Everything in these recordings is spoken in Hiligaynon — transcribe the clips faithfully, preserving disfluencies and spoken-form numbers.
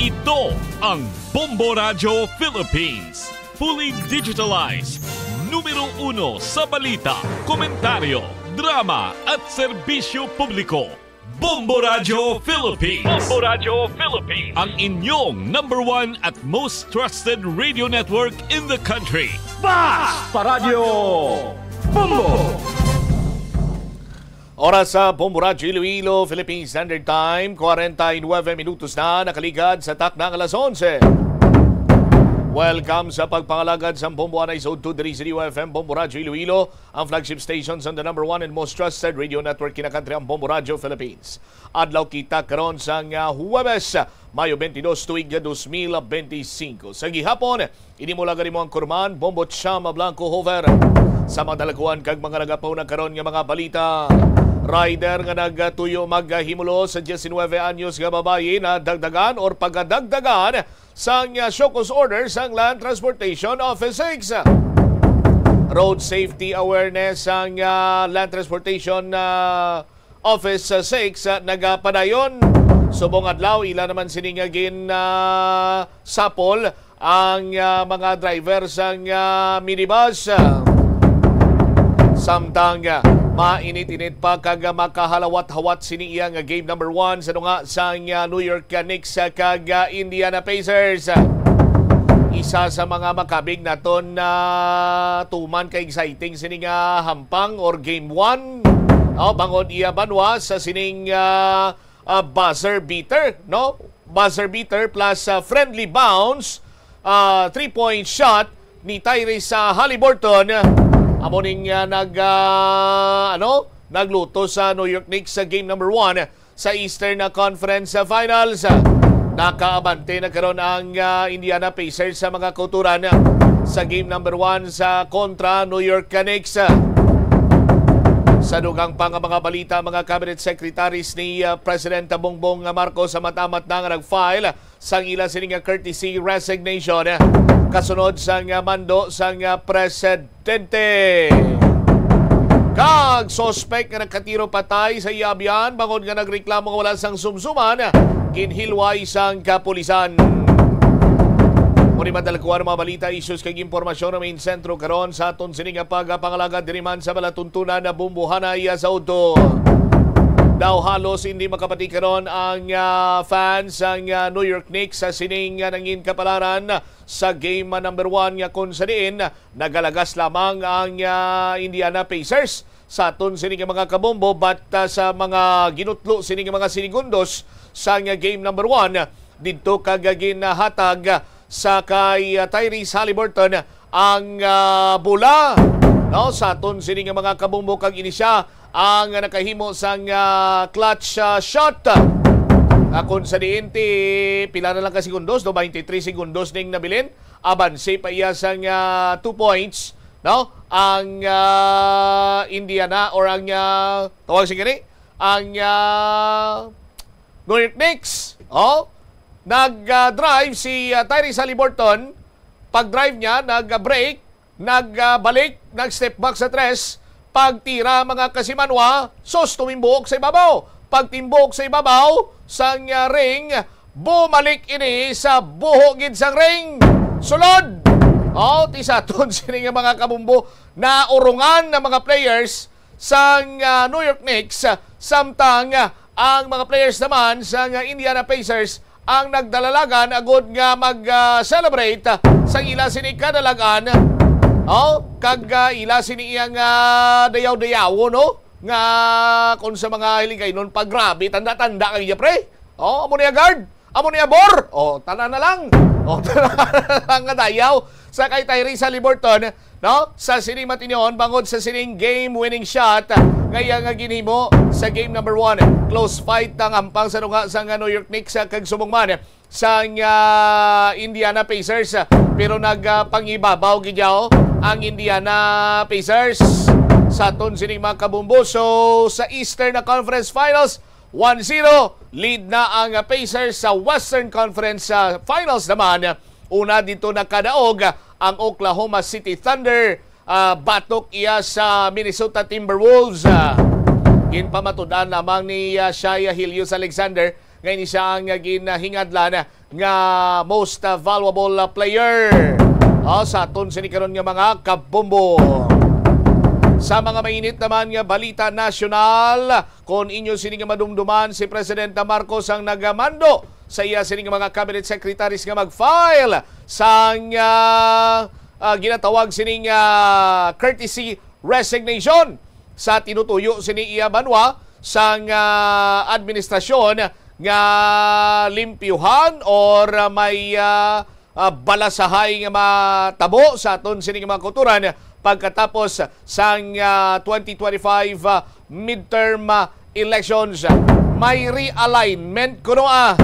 Ito ang Bombo Radyo Philippines. Fully digitalized. Numero uno sa balita, komentaryo, drama at serbisyo publiko. Bombo Radyo Philippines. Bombo Radyo Philippines. Ang inyong number one at most trusted radio network in the country. Basta Radyo Bombo! Oras sa Bombo Radyo Iloilo, Philippine Standard Time, kwarenta y nuebe minutos na nakaligad sa takna nga alas onse. Welcome sa pagpangalagad sa Bombo Anay sa Udto diri sa D Y F M, Bombo Radyo Iloilo, ang flagship station sa the number one and most trusted radio network kinakantri, ang Bombo Radyo Philippines. Adlaw kita karon sang, ah, Huwebes, Mayo twenty-two, tuig dos mil benti singko. Sa gihapon, ini mo lang gani mo ang kurman, Bombo Chama Blanco Hover. Sa mga dalakuan kag mga nagapauna karon nga mga balita, rider nga nagtuyo maghimulo sa diecinuebe anyos nga babayi na dagdagan or pagadagdagan sang, ah, show cause order sang Land Transportation Office six. Road safety awareness sang, ah, Land Transportation, ah, Office six, ah, nagapadayon. Subong adlaw, ila naman sini nga gin, ah, sapol ang, ah, mga driver sang, ah, minibus. Samtang, ah, mainit-init pa kag, ah, makahalawat-hawat sini iya nga game number one sa dunga sang, ah, New York, ah, Knicks, ah, kag, ah, Indiana Pacers. Isa sa mga makabig naton na tuman ka exciting sini nga hampang or game one. Oh, bangod iya banwa sa sining, ah, ah, buzzer beater, no? Buzzer beater plus, ah, friendly bounce, ah, three-point shot ni Tyrese, ah, Haliburton. Amo ning, ah, nag, ah, ano, nagluto sa New York Knicks sa game number one sa Eastern, ah, Conference, ah, Finals. Nakaabante na karon ang, ah, Indiana Pacers sa mga kauturan, ah, sa game number one sa kontra New York Knicks. Sa dugang pa nga mga balita, mga cabinet secretaries ni, ah, President Bongbong Marcos sa matamat na nga nag-file sang ila sini nga courtesy resignation, ah, kasunod sang, ah, mando sang, ah, presidente. Kag suspek nga nagkatiro patay sa iya abyan bangod nga nagreklamo nga wala sang sumsuman, ginhilway sang kapulisan. Mao ni madalkuan ang mga balita, issues kag impormasyon nga main sentro karon sa aton sini nga pagpangalagad diri man sa malatuntunan na Bumbuhanay sa Udto. Daw halos hindi makapati karon ang, ah, fans sang, ah, New York Knicks sa sining, ah, nangin kapalaran sa game, ah, number one nga kung sa diin nagalagas lamang ang, ah, Indiana Pacers sa aton sini nga mga kabombo, but, ah, sa mga ginutlo sini nga mga segundos sa nga game number one, didto kag ginahatag sa kay, ah, Tyrese Haliburton ang, ah, bola, no, sa aton sini nga mga kabombo, kag ini siya ang nakahimo sang, ah, clutch, ah, shot. Akon sa diin ti pila na lang ka segundos, no? Twenty-three segundos ning nabilin. Abanse pa iya sang, ah, two points, no? Ang, ah, Indiana or ang, ah, tawag sa gani? Ang, ah, New York Knicks, oh, nag, ah, drive si, ah, Tyrese Haliburton. Pag-drive niya, nag-break, nagbalik, nag-step back sa tres. Pagtira, mga kasimanwa, sus, tumimbuok sa ibabaw. Pagtimbuok sa ibabaw sang, ah, ring, bumalik ini sa buho gid sang ring. Sulod! Oh, ti sa aton sini nga mga kabumbo, naurungan ang mga players sang, ah, New York Knicks, samtang, ah, ang mga players naman sang, ah, Indiana Pacers ang nagdalalagan agud nga mag, ah, celebrate, ah, sang ila sini kadalagan. Oh, kag, ah, ila sini iyang, ah, dayaw-dayawon, no? Nga kung sa mga Hiligaynon, pag grabe, tanda-tanda kag iya, pre. Oh, amo niya guard. Amo ni Abor. Oh, tanan na lang. Oh, tanan na lang nga dayaw sa kay Tyrese Haliburton, no? Sa sining matinihon bangod sa sining game-winning shot nga iya nga ginhimo sa game number one. Close fight ang hampang sa dunga sang New York Knicks, ah, kag subong man sang, ah, Indiana Pacers, pero nagpangibabaw gid yaw ang Indiana Pacers sa aton sining mga kabumbo. So, sa Eastern na Conference Finals, one zero, lead na ang Pacers sa Western Conference, ah, Finals naman. Una dito nakadaog ang Oklahoma City Thunder, ah, batok iya sa Minnesota Timberwolves. Ah, ginpamatud-an lamang ni, ah, Shai Gilgeous-Alexander nga ini siya ang, ah, ginahingadlan nga most, ah, valuable, ah, player. Oh, sa aton sini karon nga mga kabombo. Sa mga mainit naman nga balita nasyonal, kung inyo sini nga madumduman, si Presidente Marcos ang nagamando sa iya sini nga mga cabinet secretaries nga mag-file sang, ah, ah, ginatawag sining, ah, courtesy resignation sa tinutuyo sini iya banwa sang, ah, administrasyon nga limpyuhan or may, ah, ah, balasahay nga matabo sa aton sini nga mga kauturan pagkatapos sang, ah, twenty twenty-five, ah, midterm, ah, elections. May realignment kuno, ah.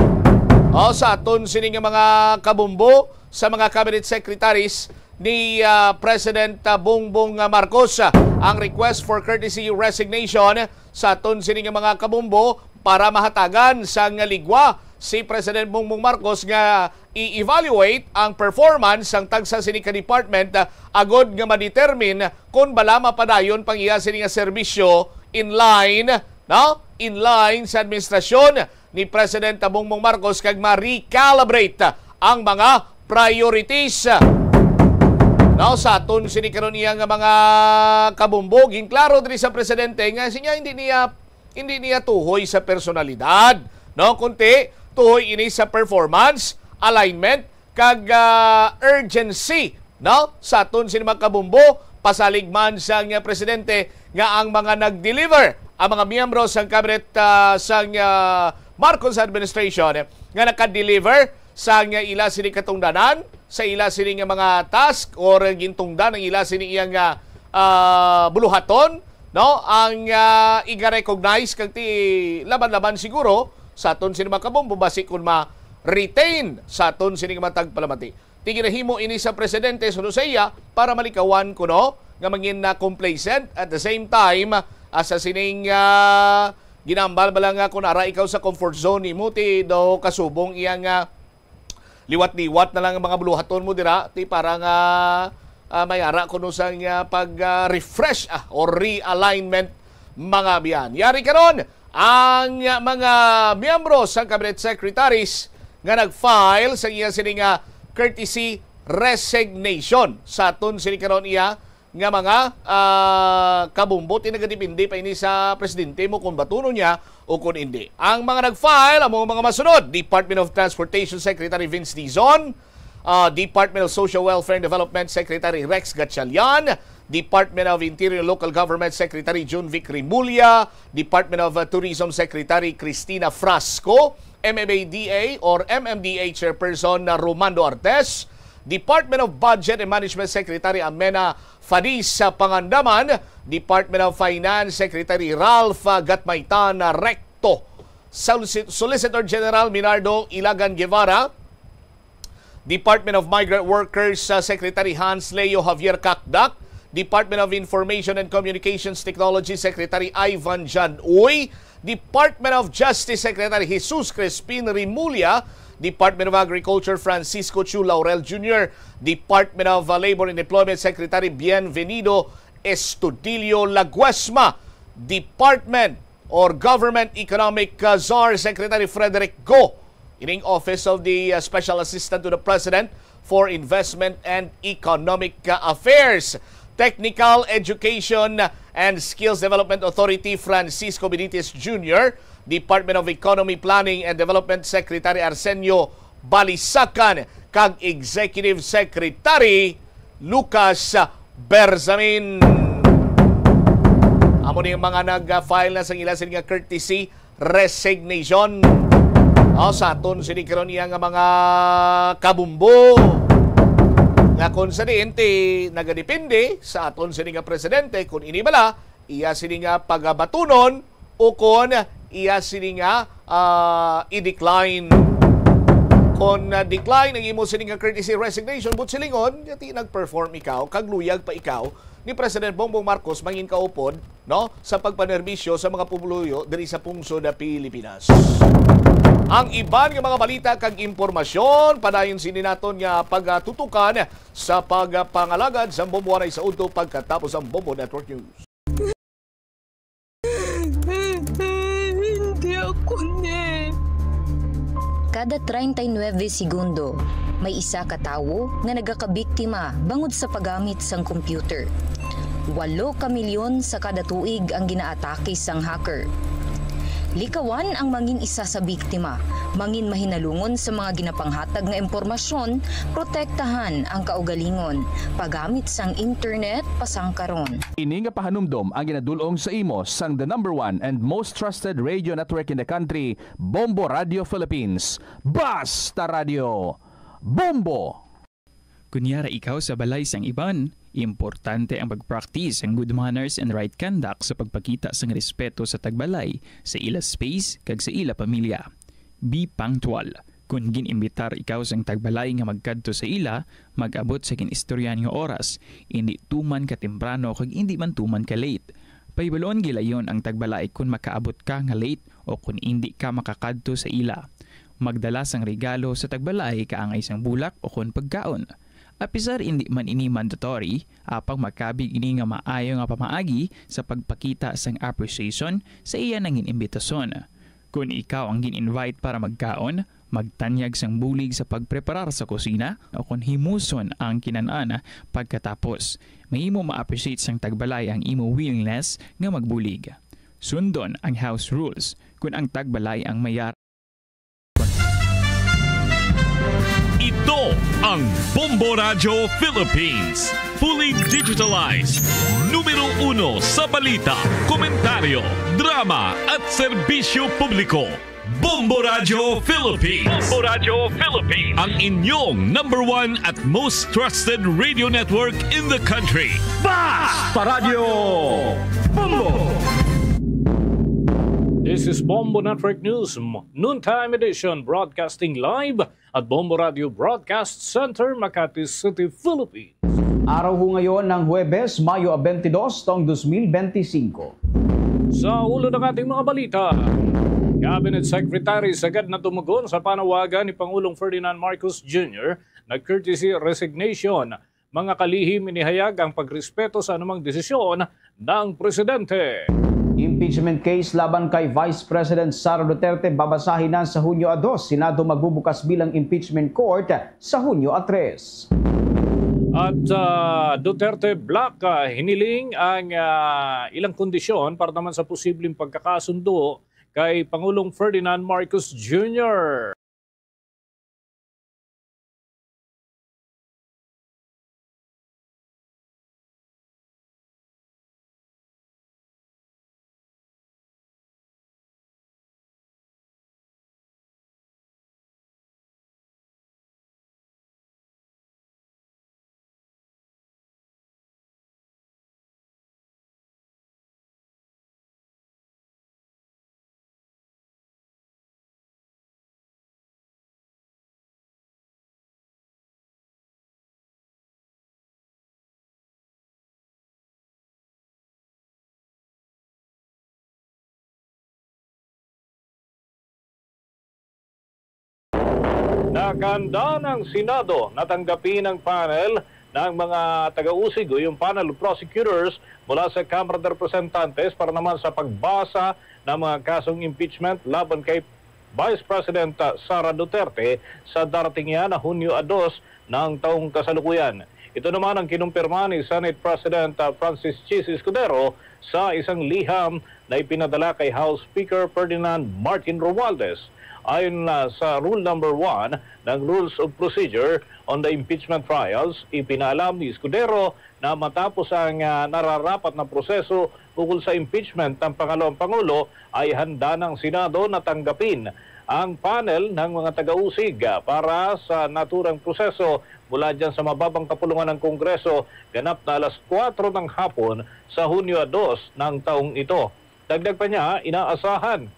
Oh, sa aton sini nga mga kabumbo sa mga cabinet secretaries ni, ah, President, ah, Bongbong, ah, Marcos, ah, ang request for courtesy resignation sa aton sini nga mga kabumbo para mahatagan sang ligwa si President Bongbong Marcos nga i-evaluate ang performance sang tagsa sini ka department, ah, agod nga ma-determine kon bala mapadayon pang iya sini nga serbisyo in line, no? In line sa administrasyon ni President Bongbong Marcos kag ma-recalibrate ang mga priorities. Now, sa aton sini karon iya nga mga kabumbo, ginklaro diri sa presidente nga siya hindi niya, hindi niya tuhoy sa personalidad, no? Kundi tuhoy ini sa performance, alignment, kag, ah, urgency, no? Sa aton sini mga kabumbo, pasalig man sang, ah, presidente nga ang mga nag-deliver, ang mga miyembro sang cabinet, ah, sang, ah, Marcos administration nga naka-deliver sang, ah, ila sini katungdanan, sa ila sini nga mga task or gintungdan ang ila sini iyang, ah, ah, buluhaton, no? Ang, ah, iga-recognize kag ti laban-laban siguro sa aton sini mga kabumbo basi kun ma-retain sa aton sini nga mga tagpalamati. Ti ginahimo ini sa presidente, suno sa iya, para malikawan kuno nga mangin na complacent. At the same time, ah, sa sining, ah, ginambal ba lang nga kung ara ikaw sa comfort zone nimo, ti daw kasubong iya nga liwat-liwat na lang ang mga buluhaton mo dira, ti para nga, ah, may ara kuno sang, ah, pag, ah, refresh, ah, or realignment, mga biyan. Yari karon, ang mga miyembro sang cabinet secretaries nga nag-file sa iya sini nga courtesy resignation sa aton sini karon iya nga mga, ah, kabumbo, ti nagadepende pa ini sa presidente mo kung batunon niya o kung hindi. Ang mga nag-file amo ang mga masunod: Department of Transportation Secretary Vince Dizon, ah, Department of Social Welfare and Development Secretary Rex Gatchalian, Department of Interior and Local Government Secretary Junvic Remulla, Department of, uh, Tourism Secretary Cristina Frasco, M M A D A or M M D A Chairperson, uh, Romando Artes, Department of Budget and Management Secretary Amena Fadis, uh, Pangandaman, Department of Finance Secretary Ralph, uh, Gatmaitan, uh, Recto, Solici-, Solicitor General Minardo Ilagan Guevara, Department of Migrant Workers, uh, Secretary Hans Leo Javier Cacdac, Department of Information and Communications Technology Secretary Ivan John Uy, Department of Justice Secretary Jesus Crispin Remulla, Department of Agriculture Francisco Chu Laurel Junior, Department of, uh, Labor and Employment Secretary Bienvenido Estudillo Laguesma, Department or Government Economic, uh, Czar Secretary Frederick Go, ining Office of the, uh, Special Assistant to the President for Investment and Economic, uh, Affairs, Technical Education and Skills Development Authority Francisco Benitez Junior, Department of Economy, Planning and Development Secretary Arsenio Balisacan, kag Executive Secretary Lucas Bersamin. Amo ni ang mga nag-file na sang ila sini nga courtesy resignation. Oh, sa aton sini karon iya nga mga kabumbo nga kung sa diin ti nagadepende sa aton sini nga presidente kung ini bala iya sini nga pagabatunon o kon iya sini nga, ah, i-decline. Kon, ah, decline ang imo sini nga courtesy resignation, but silingon nga ti nag-perform ikaw kag luyag pa ikaw ni President Bongbong Marcos mangin kaupod, no, sa pagpanerbisyo sa mga pumuluyo diri sa pungsod na Pilipinas. Ang iban nga mga balita kag impormasyon padayon sini naton nga pagatutukan sa pagpangalagad sa Bombo Anay sa udto pagkatapos ang Bombo Network News. Hindi ako ni. Kada treinta y nueve segundo, may isa ka tawo nga nagakabiktima bangod sa paggamit sang computer. Walo ka milyon sa kada tuig ang ginaatake sang hacker. Likawan ang mangin isa sa biktima, mangin mahinalungon sa mga ginapanghatag nga impormasyon, protektahan ang kaugalingon, paggamit sang internet pasangkaron. Ini nga pahanumdom ang ginadul-ong sa imo sang the number one and most trusted radio network in the country, Bombo Radio Philippines. Basta Radio, Bombo! Kunyara ikaw sa balay sang iban, importante ang pag-practice sang good manners and right conduct sa pagpakita sang respeto sa tagbalay, sa ila space, kag sa ila pamilya. Be punctual. Kon gin-imbitar ikaw sang tagbalay nga magkadto sa ila, mag-abot sa gin-istoryahan nga oras, indi tuman ka temprano kag indi man tuman ka late. Pahibalon gilayon ang tagbalay kon makaabot ka nga late o kon indi ka makakadto sa ila. Magdala sang regalo sa tagbalay, kaangay sang bulak o kon pagkaon. Apisar indi man ini mandatory, apang makabig ini nga maayo nga pamaagi sa pagpakita sang appreciation sa iya nangin imbitason. Kon ikaw ang gin-invite para magkaon, magtanyag sang bulig sa pagpreparar sa kusina, o kon himuson ang kinan-an pagkatapos. Mahimo ma-appreciate sang tagbalay ang imo willingness nga magbulig. Sundon ang house rules. Kon ang tagbalay ang mayar Ito ang Bombo Radyo Philippines. Fully digitalized. Numero uno sa balita, komentaryo, drama, at serbisyo publiko. Bombo Radyo Philippines. Bombo Radyo Philippines. Ang inyong number one at most trusted radio network in the country. Basta Radyo Bombo! This is Bombo Network News, m-, noontime edition, broadcasting live at Bombo Radio Broadcast Center, Makati City, Philippines. Araw ho ngayon ng Huwebes, Mayo twenty-two, taong twenty twenty-five. Sa ulo ng ating mga balita, Cabinet Secretary sagad na tumugon sa panawagan ni Pangulong Ferdinand Marcos Junior na courtesy resignation, mga kalihim inihayag ang pagrespeto sa anumang desisyon ng presidente. Impeachment case laban kay Vice President Sara Duterte babasahin na sa Hunyo dos. Senado magbubukas bilang impeachment court sa Hunyo tres. At, ah, Duterte bloc, ah, hiniling ang, ah, ilang kondisyon para naman sa posibleng pagkakasundo kay Pangulong Ferdinand Marcos Junior. Nakahanda ng Senado na tanggapin ang panel ng mga taga-usig o yung panel of prosecutors mula sa Kamara de Representantes para naman sa pagbasa ng mga kasong impeachment laban kay Vice President, ah, Sara Duterte sa darating niya na Hunyo a dos ng taong kasalukuyan. Ito naman ang kinumpirma ni Senate President, ah, Francis Chiz Escudero sa isang liham na ipinadala kay House Speaker Ferdinand Martin Romualdez. Ayon na sa Rule Number One ng Rules of Procedure on the Impeachment Trials, ipinaalam ni Escudero na matapos ang, ah, nararapat na proseso ukol sa impeachment ng pangalawang pangulo, ay handa ng Senado na tanggapin ang panel ng mga taga-usig, ah, para sa naturang proseso mula dyan sa mababang kapulungan ng Kongreso, ganap na alas kuwatro ng hapon sa Hunyo dos ng taong ito. Dagdag pa niya, inaasahan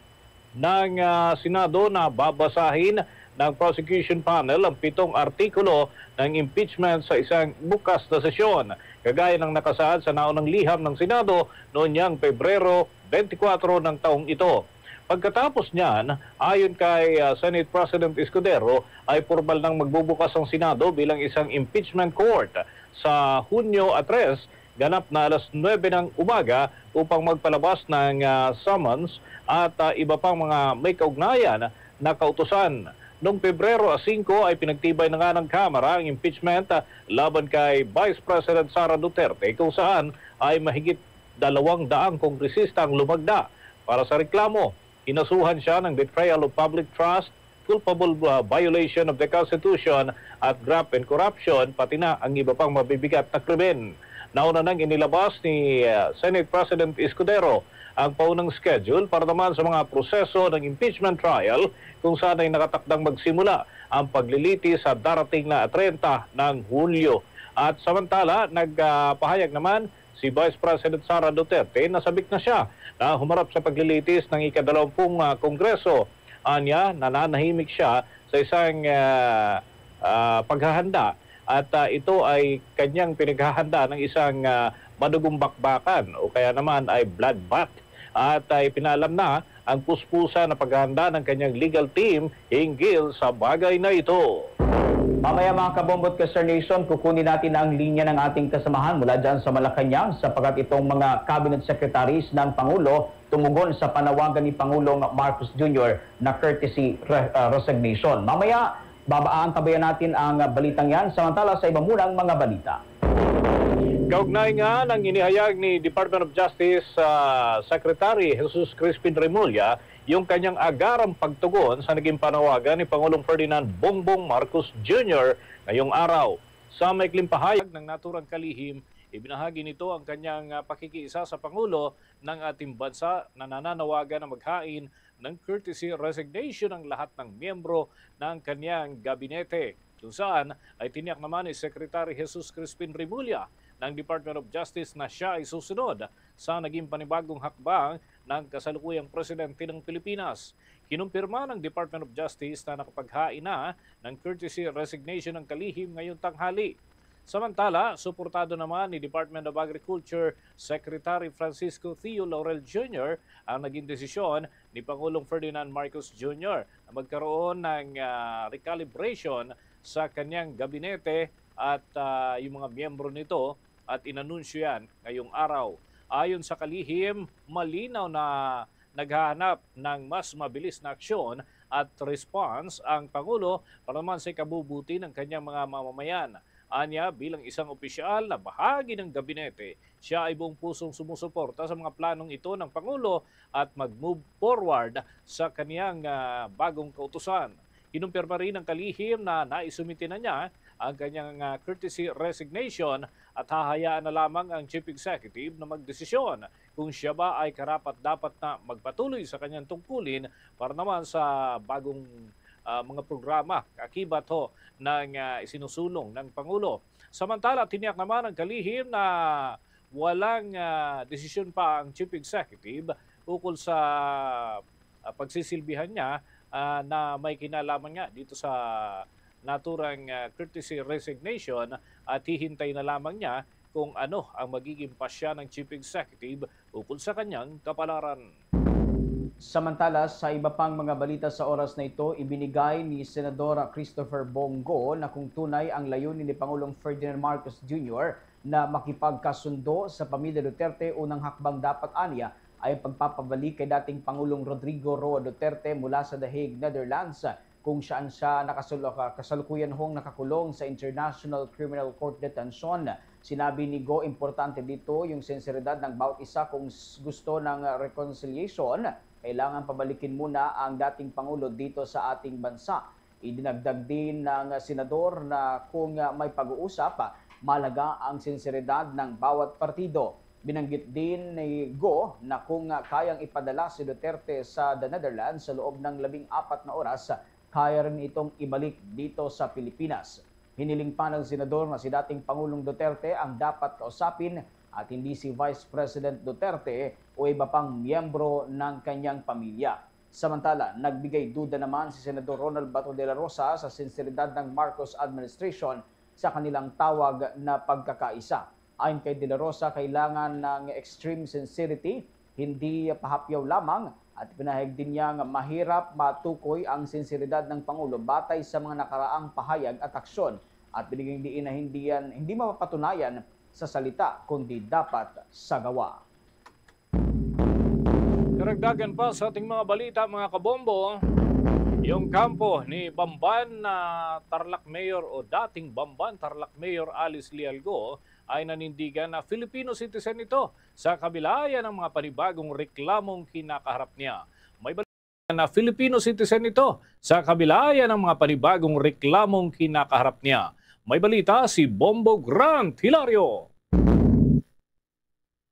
ng, ah, Senado na babasahin ng prosecution panel ang pitong artikulo ng impeachment sa isang bukas na sesyon, kagaya ng nakasaad sa naunang liham ng Senado noon niyang Pebrero twenty-four ng taong ito. Pagkatapos niyan, ayon kay, ah, Senate President Escudero, ay pormal nang magbubukas ang Senado bilang isang impeachment court sa Hunyo a tres, ganap na alas nuebe ng umaga upang magpalabas ng, ah, summons at, ah, iba pang mga may kaugnayan na kautusan. Noong Pebrero a singko ay pinagtibay na nga ng Kamara ang impeachment, ah, laban kay Vice President Sara Duterte, kung saan ay mahigit dalawang daang kongresista ang lumagda para sa reklamo. Kinasuhan siya ng betrayal of public trust, culpable, ah, violation of the Constitution at graft and corruption, pati na ang iba pang mabibigat na krimen. Nauna nang inilabas ni, ah, Senate President Escudero ang paunang schedule para naman sa mga proseso ng impeachment trial, kung saan ay nakatakdang magsimula ang pagliliti sa darating na treinta ng Hulyo. At samantala, nagpahayag naman si Vice President Sara Duterte na sabik na siya na humarap sa paglilitis ng ikadalawampung, ah, Kongreso. Anya, nananahimik siya sa isang, ah, ah, paghahanda at, ah, ito ay kanyang pinaghahanda ng isang, ah, madugong bakbakan o kaya naman ay bloodbath. At, ah, ipinalam na ang puspusan na paghahanda ng kanyang legal team hinggil sa bagay na ito. Mamaya, mga kabombo at ka-Star Nation, kukunin natin ang linya ng ating kasamahan mula dyan sa Malacañang, sapagkat itong mga cabinet secretaries ng Pangulo tumugon sa panawagan ni Pangulong Marcos Junior na courtesy re-, ah, resignation. Mamaya, babaantabayan natin ang balitang yan. Samantala, sa iba munang mga balita. Kaugnay nga ng inihayag ni Department of Justice, ah, Secretary Jesus Crispin Remulla yung kanyang agarang pagtugon sa naging panawagan ni Pangulong Ferdinand Bongbong Marcos Junior ngayong araw. Sa maikling pahayag ng naturang kalihim, ibinahagi nito ang kanyang, ah, pakikiisa sa Pangulo ng ating bansa na nananawagan na maghain ng courtesy resignation ang lahat ng miyembro ng kanyang gabinete, kung saan ay tiniyak naman ni Secretary Jesus Crispin Remulla ng Department of Justice na siya ay susunod sa naging panibagong hakbang ng kasalukuyang presidente ng Pilipinas. Kinumpirma ng Department of Justice na nakapaghain na ng courtesy resignation ng kalihim ngayong tanghali. Samantala, suportado naman ni Department of Agriculture Secretary Francisco Theo Laurel Junior ang naging desisyon ni Pangulong Ferdinand Marcos Junior na magkaroon ng, ah, recalibration sa kanyang gabinete at, ah, yung mga miyembro nito, at inanunsyo yan ngayong araw. Ayon sa kalihim, malinaw na naghahanap ng mas mabilis na aksyon at response ang Pangulo para naman sa ikabubuti ng kanyang mga mamamayan. Anya, bilang isang opisyal na bahagi ng gabinete, siya ay buong pusong sumusuporta sa mga planong ito ng Pangulo at mag-move forward sa kaniyang, ah, bagong kautusan. Kinumpirma rin ng kalihim na naisumite na niya ang kanyang, ah, courtesy resignation at hahayaan na lamang ang Chief Executive na magdesisyon kung siya ba ay karapat-dapat na magpatuloy sa kanyang tungkulin para naman sa bagong, ah, mga programa kaakibat ho ng, ah, isinusulong ng Pangulo. Samantala, tiniyak naman ang kalihim na walang, ah, desisyon pa ang Chief Executive ukol sa, ah, pagsisilbihan niya, ah, na may kinalaman nga dito sa naturang, ah, courtesy resignation at hihintay na lamang niya kung ano ang magiging pasya ng Chief Executive ukol sa kanyang kapalaran. Samantala, sa iba pang mga balita sa oras na ito, ibinigay ni Senador Christopher Bong Go na kung tunay ang layunin ni Pangulong Ferdinand Marcos Junior na makipagkasundo sa pamilya Duterte, unang hakbang dapat aniya ay ang pagpapabalik kay dating Pangulong Rodrigo Roa Duterte mula sa The Hague, Netherlands, kung saan siya nakasul-, kasalukuyan hong nakakulong sa International Criminal Court detention. Sinabi ni Go, importante dito yung sinseridad ng bawat isa. Kung s-, gusto ng reconciliation, kailangan pabalikin muna ang dating Pangulo dito sa ating bansa. Idinagdag din ng senador na kung may pag-uusap, mahalaga ang sinseridad ng bawat partido. Binanggit din ni Go na kung kayang ipadala si Duterte sa The Netherlands sa loob ng labing apat na oras, kaya rin itong ibalik dito sa Pilipinas. Hiniling pa ng senador na si dating Pangulong Duterte ang dapat kausapin at hindi si Vice President Duterte o iba pang miyembro ng kanyang pamilya. Samantala, nagbigay duda naman si Senador Ronald Bato de la Rosa sa sinseridad ng Marcos administration sa kanilang tawag na pagkakaisa. Ayon kay De La Rosa, kailangan ng extreme sincerity, hindi pahapyaw lamang, at ipinahayag din niya nga mahirap matukoy ang sinseridad ng Pangulo batay sa mga nakaraang pahayag at aksyon, at binigyang diin na hindi yan, hindi mapapatunayan sa salita, kundi dapat sa gawa. Karagdagan pa sa ating mga balita, mga kabombo, yung kampo ni Bamban na Tarlac Mayor o dating Bamban Tarlac Mayor Alice Lialgo ay nanindigan na Filipino citizen ito sa kabila yan ng mga panibagong reklamong kinakaharap niya. May balita na Filipino citizen ito sa kabila yan ng mga panibagong reklamong kinakaharap niya. May balita si Bombo Grant Hilario.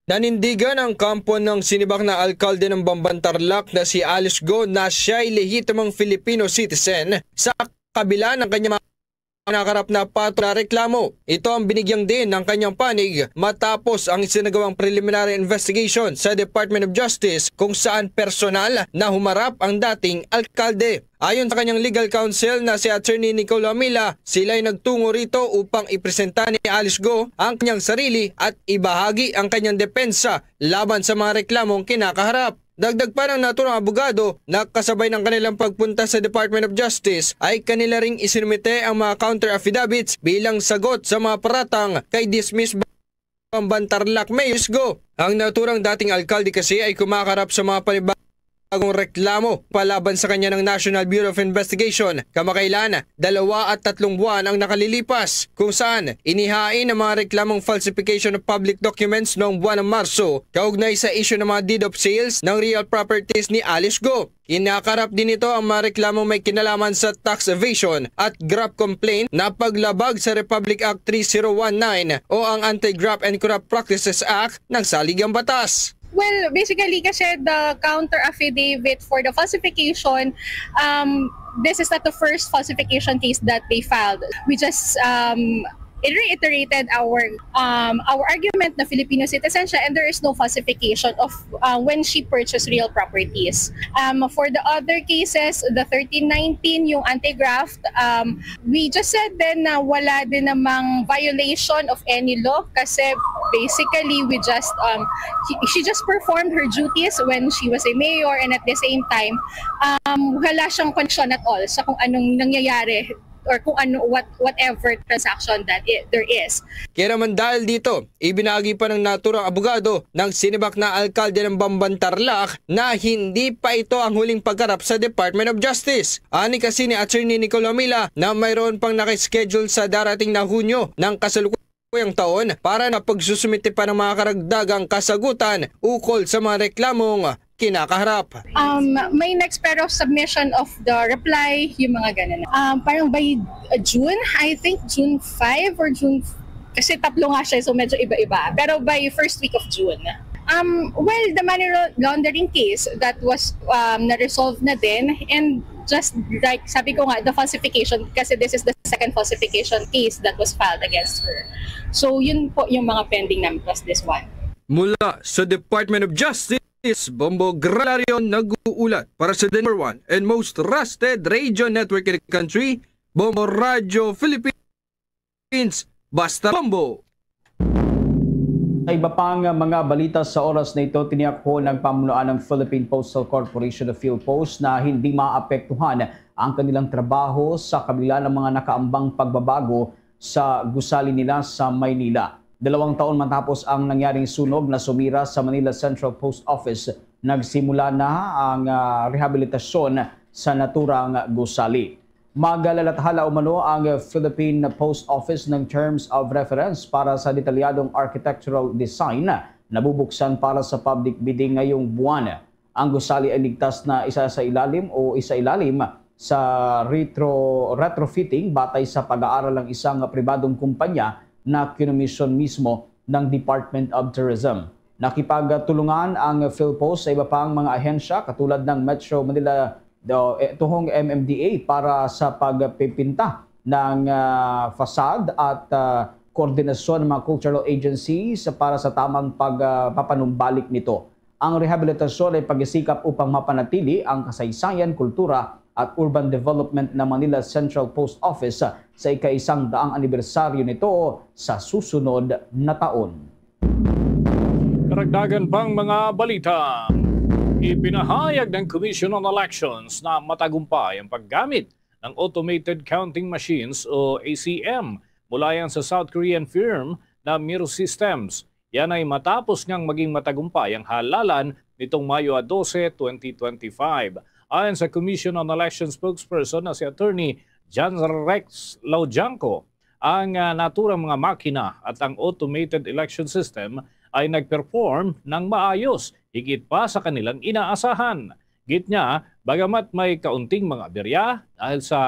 Nanindigan ang kampo ng sinibak na alkalde ng Bamban Tarlac na si Alice Go na siya'y lehitimong Filipino citizen sa kabila ng kanyang mga nakarap na patong na reklamo. Ito ang binigyang din ng kanyang panig matapos ang isinagawang preliminary investigation sa Department of Justice kung saan personal na humarap ang dating alkalde. Ayon sa kanyang legal counsel na si Attorney Nicole Amila, sila'y nagtungo rito upang ipresenta ni Alice Go ang kanyang sarili at ibahagi ang kanyang depensa laban sa mga reklamong kinakaharap. Dagdag pa ng naturang abogado na kasabay ng kanilang pagpunta sa Department of Justice ay kanila ring isinumite ang mga counter affidavits bilang sagot sa mga paratang kay dismiss Bamban Tarlac Mayor Alice Go. Ang naturang dating alkalde kasi ay kumakarap sa mga panibagong reklamo palaban sa kanya ng National Bureau of Investigation kamakailan, dalawa at tatlong buwan ang nakalilipas, kung saan inihain ang mga reklamong falsification of public documents noong buwan ng Marso kaugnay sa issue ng mga deed of sales ng real properties ni Alice Go. Kinakarap din nito ang mga reklamong may kinalaman sa tax evasion at graft complaint na paglabag sa Republic Act three zero one nine o ang Anti-Graft and Corrupt Practices Act ng saligang batas. Well, basically kasi the counter affidavit for the falsification, um, this is not the first falsification case that they filed. We just um, it reiterated our um, our argument na Filipino citizen siya and there is no falsification of uh, when she purchased real properties. Um, for the other cases, the thirteen nineteen, yung anti-graft, um, we just said then na wala din namang violation of any law kasi basically we just um, she, she just performed her duties when she was a mayor and at the same time um, wala siyang connection at all sa kung anong nangyayari or kung ano what whatever transaction that i- there is. Kaya naman dahil dito, ibinagi pa ng naturang abogado ng sinibak na alkalde ng Bamban Tarlac na hindi pa ito ang huling pagharap sa Department of Justice. Ani kasi ni Attorney Nicole Amila na mayroon pang nakaschedule sa darating na Hunyo ng kasalukuyang taon para na pagsusumite pa ng mga karagdagang kasagutan ukol sa mga reklamong kinakaharap. Um, may next pero submission of the reply, yung mga ganun. Um, parang by uh, June, I think June five or June, kasi tatlo nga siya, so medyo iba-iba. Pero by first week of June. Um, well, the money laundering case that was um, na-resolve na din and just like sabi ko nga, the falsification, kasi this is the second falsification case that was filed against her. So, yun po yung mga pending namin plus this one. Mula sa Department of Justice, Bombo Gralario nag-uulat para sa the number one and most trusted radio network in the country, Bombo Radio Philippines. Basta Bombo! Sa iba pang mga balita sa oras na ito, tiniyak po ng pamunuan ng Philippine Postal Corporation o PhilPost na hindi maapektuhan ang kanilang trabaho sa kabila ng mga nakaambang pagbabago sa gusali nila sa Maynila. Dalawang taon matapos ang nangyaring sunog na sumira sa Manila Central Post Office, nagsimula na ang ah, rehabilitasyon sa naturang gusali. Magalalathala umano ang Philippine Post Office ng terms of reference para sa detalyadong architectural design na bubuksan para sa public bidding ngayong buwan. Ang gusali ay ligtas na isasailalim o isailalim sa retro, retrofitting batay sa pag-aaral ng isang pribadong kumpanya na kinomisyon mismo ng Department of Tourism. Nakipagtulungan ang PhilPost sa iba pang mga ahensya katulad ng Metro Manila do, eh, tuhong M M D A para sa pagpipinta ng ah, facade at ah, koordinasyon ng mga cultural agencies para sa tamang pagpapanumbalik nito. Ang rehabilitasyon ay pagsisikap upang mapanatili ang kasaysayan, kultura at urban development ng Manila Central Post Office sa ika-isang daang anibersaryo nito sa susunod na taon. Karagdagan pang mga balita. Ipinahayag ng Commission on Elections na matagumpay ang paggamit ng automated counting machines o A C M mula yan sa South Korean firm na Miro Systems. Yan ay matapos ngang maging matagumpay ang halalan nitong Mayo dose, twenty twenty-five. Ayon sa Commission on Elections spokesperson na si Attorney John Rex Laujanco, ang ah, naturang mga makina at ang automated election system ay nag-perform ng maayos, higit pa sa kanilang inaasahan. Git niya, bagamat may kaunting mga aberya dahil sa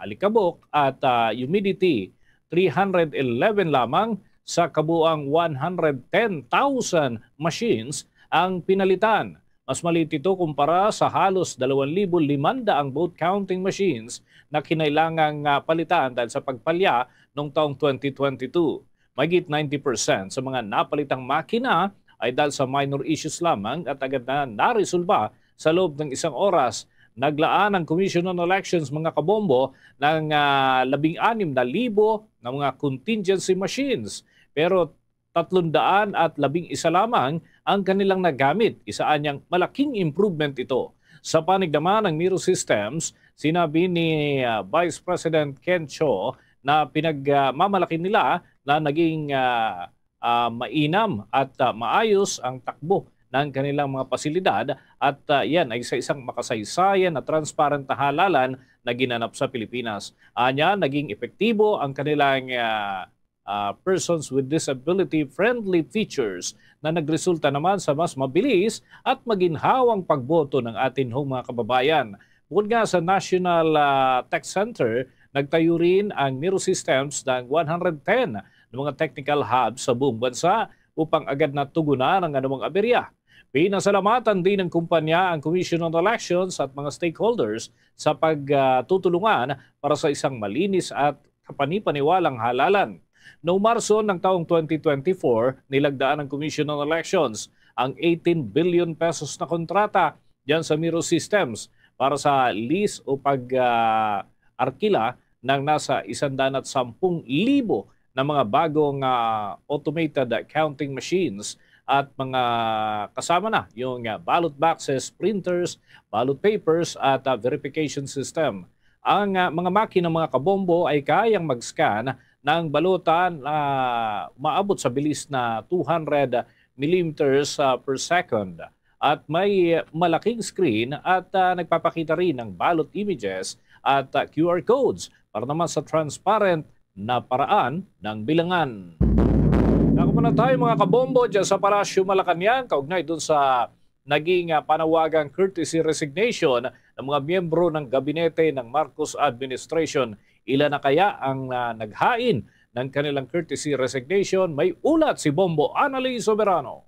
alikabok at ah, humidity, three hundred eleven lamang sa kabuang one hundred ten thousand machines ang pinalitan. Mas maliit ito kumpara sa halos dalawang libo limanda ang vote counting machines na kinailangang ah, palitan dahil sa pagpalya noong taong twenty twenty-two. Mahigit ninety percent sa mga napalitang makina ay dahil sa minor issues lamang at agad na naresolba sa loob ng isang oras. Naglaan ang Commission on Elections, mga kabombo, ng ah, labing anim na libo na mga contingency machines. Pero tatlong daan at labing isa lamang ang kanilang nagamit. Isa anyang malaking improvement ito. Sa panig naman ng Miro Systems, sinabi ni ah, Vice President Ken Cho na pinagmamalaki nila na naging ah, ah, mainam at ah, maayos ang takbo ng kanilang mga pasilidad at ah, yan ay sa isang makasaysayan na transparent na halalan na ginanap sa Pilipinas. Anya, naging epektibo ang kanilang ah, ah, persons with disability-friendly features na nagresulta naman sa mas mabilis at maginhawang pagboto ng atin hong mga kababayan. Bukod nga sa National ah, Tech Center, nagtayo rin ang Miro Systems ng one hundred ten na mga technical hubs sa buong bansa upang agad na tugunan ang anumang aberya. Pinasalamatan din ng kumpanya ang Commission on Elections at mga stakeholders sa pagtutulungan para sa isang malinis at kapanipaniwalang halalan. Noong Marso ng taong twenty twenty-four, nilagdaan ng Commission on Elections ang eighteen billion pesos na kontrata diyan sa Miro Systems para sa lease o pag-arkila ng nasa isandaat sampung libo na mga bagong ah, automated counting machines at mga kasama na yung ah, ballot boxes, printers, ballot papers at ah, verification system. Ang ah, mga makina, mga kabombo, ay kayang mag-scan ng balota na umaabot sa bilis na two hundred millimeters ah, per second. At may malaking screen at ah, nagpapakita rin ng ballot images at ah, Q R codes para naman sa transparent na paraan ng bilangan. Ako muna tayo, mga kabombo, dyan sa Palasyo Malacañang kaugnay dun sa naging ah, panawagang courtesy resignation ng mga miyembro ng gabinete ng Marcos administration. Ila na kaya ang ah, naghain ng kanilang courtesy resignation? May ulat si Bombo Annalyn Soberano.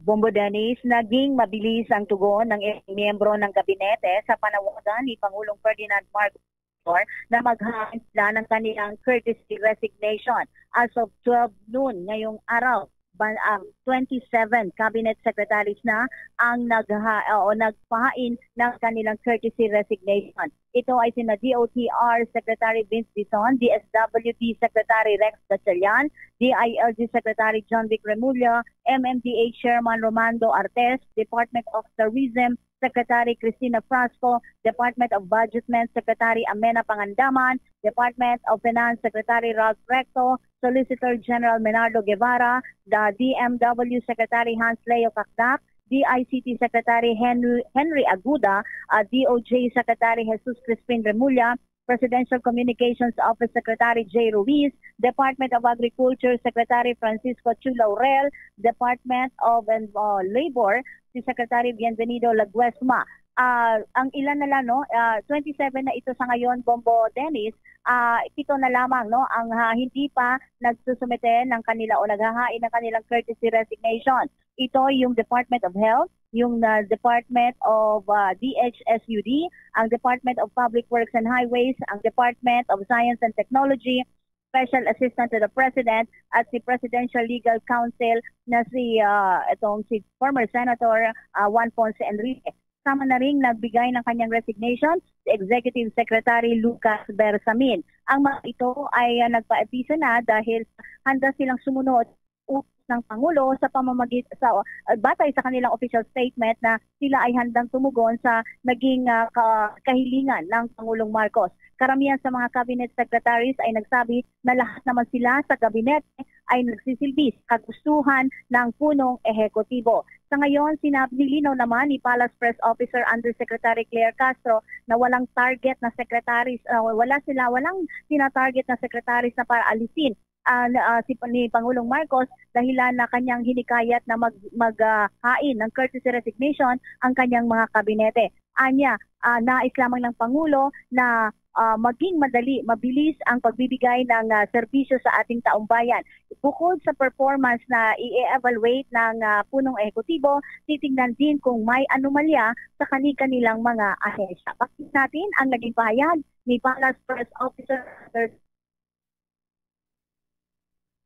Bombo Dennis, naging mabilis ang tugon ng ilang miyembro ng gabinete sa panawagan ni Pangulong Ferdinand Marcos Junior na maghain sila ng kanilang courtesy resignation as of twelve noon ngayong araw. Ban, um, twenty-seven cabinet secretaries na ang nagha, o nagpahain ng kanilang courtesy resignation. Ito ay sina D O T R Secretary Vince Dizon, D S W D Secretary Rex Gatchalian, D I L G Secretary John Vic Remulla, M M D A Chairman Romando Artes, Department of Tourism Secretary Cristina Frasco, Department of Budgetment Secretary Amena Pangandaman, Department of Finance Secretary Ralph Recto, Solicitor General Menardo Guevara, the D M W Secretary Hans Leo Cacdac, D I C T Secretary Henry, Henry Aguda, uh, D O J Secretary Jesus Crispin Remulla, Presidential Communications Office Secretary Jay Ruiz, Department of Agriculture Secretary Francisco Chu Laurel, Department of uh, Labor si Secretary Bienvenido Laguesma. Uh, ang ilan na lang, no? Uh, twenty-seven na ito sa ngayon, Bombo Dennis. Uh, pito na lamang, no, ang uh, hindi pa nagsusumite ng kanila o naghahain ng kanilang courtesy resignation. Ito yung Department of Health, yung uh, Department of uh, D H S U D, ang Department of Public Works and Highways, ang Department of Science and Technology, Special Assistant to the President, at si Presidential Legal Counsel na si uh, itong si former Senator uh, Juan Ponce Enrile. Sama na rin nagbigay ng kanyang resignation si Executive Secretary Lucas Bersamin. Ang mga ito ay uh, nagpaabiso na dahil handa silang sumunod Office ng Pangulo sa pamamagit sa, uh, batay sa kanilang official statement na sila ay handang tumugon sa naging, uh, ka- kahilingan ng Pangulong Marcos. Karamihan sa mga cabinet secretaries ay nagsabi na lahat naman sila sa gabinete ay nagsisilbi sa kagustuhan ng punong ehekutibo. Sa ngayon, sinabi, nilinaw naman ni Palace Press Officer Undersecretary Claire Castro na walang target na secretaries, uh, wala sila, walang tinatarget na secretaries na para alisin, uh, na, uh, si, ni Pangulong Marcos dahilan na kanyang hinikayat na mag, mag, uh, hain ng courtesy resignation ang kanyang mga kabinete. Anya, uh, nais lamang ng Pangulo na, uh, maging madali, mabilis ang pagbibigay ng, uh, serbisyo sa ating taumbayan. Bukod sa performance na i-evaluate ng, uh, punong ehekutibo, titingnan din kung may anomalya sa kani-kanilang mga ahensya. Pakinggan natin ang naging pahayag ni Palace Press Officer Sir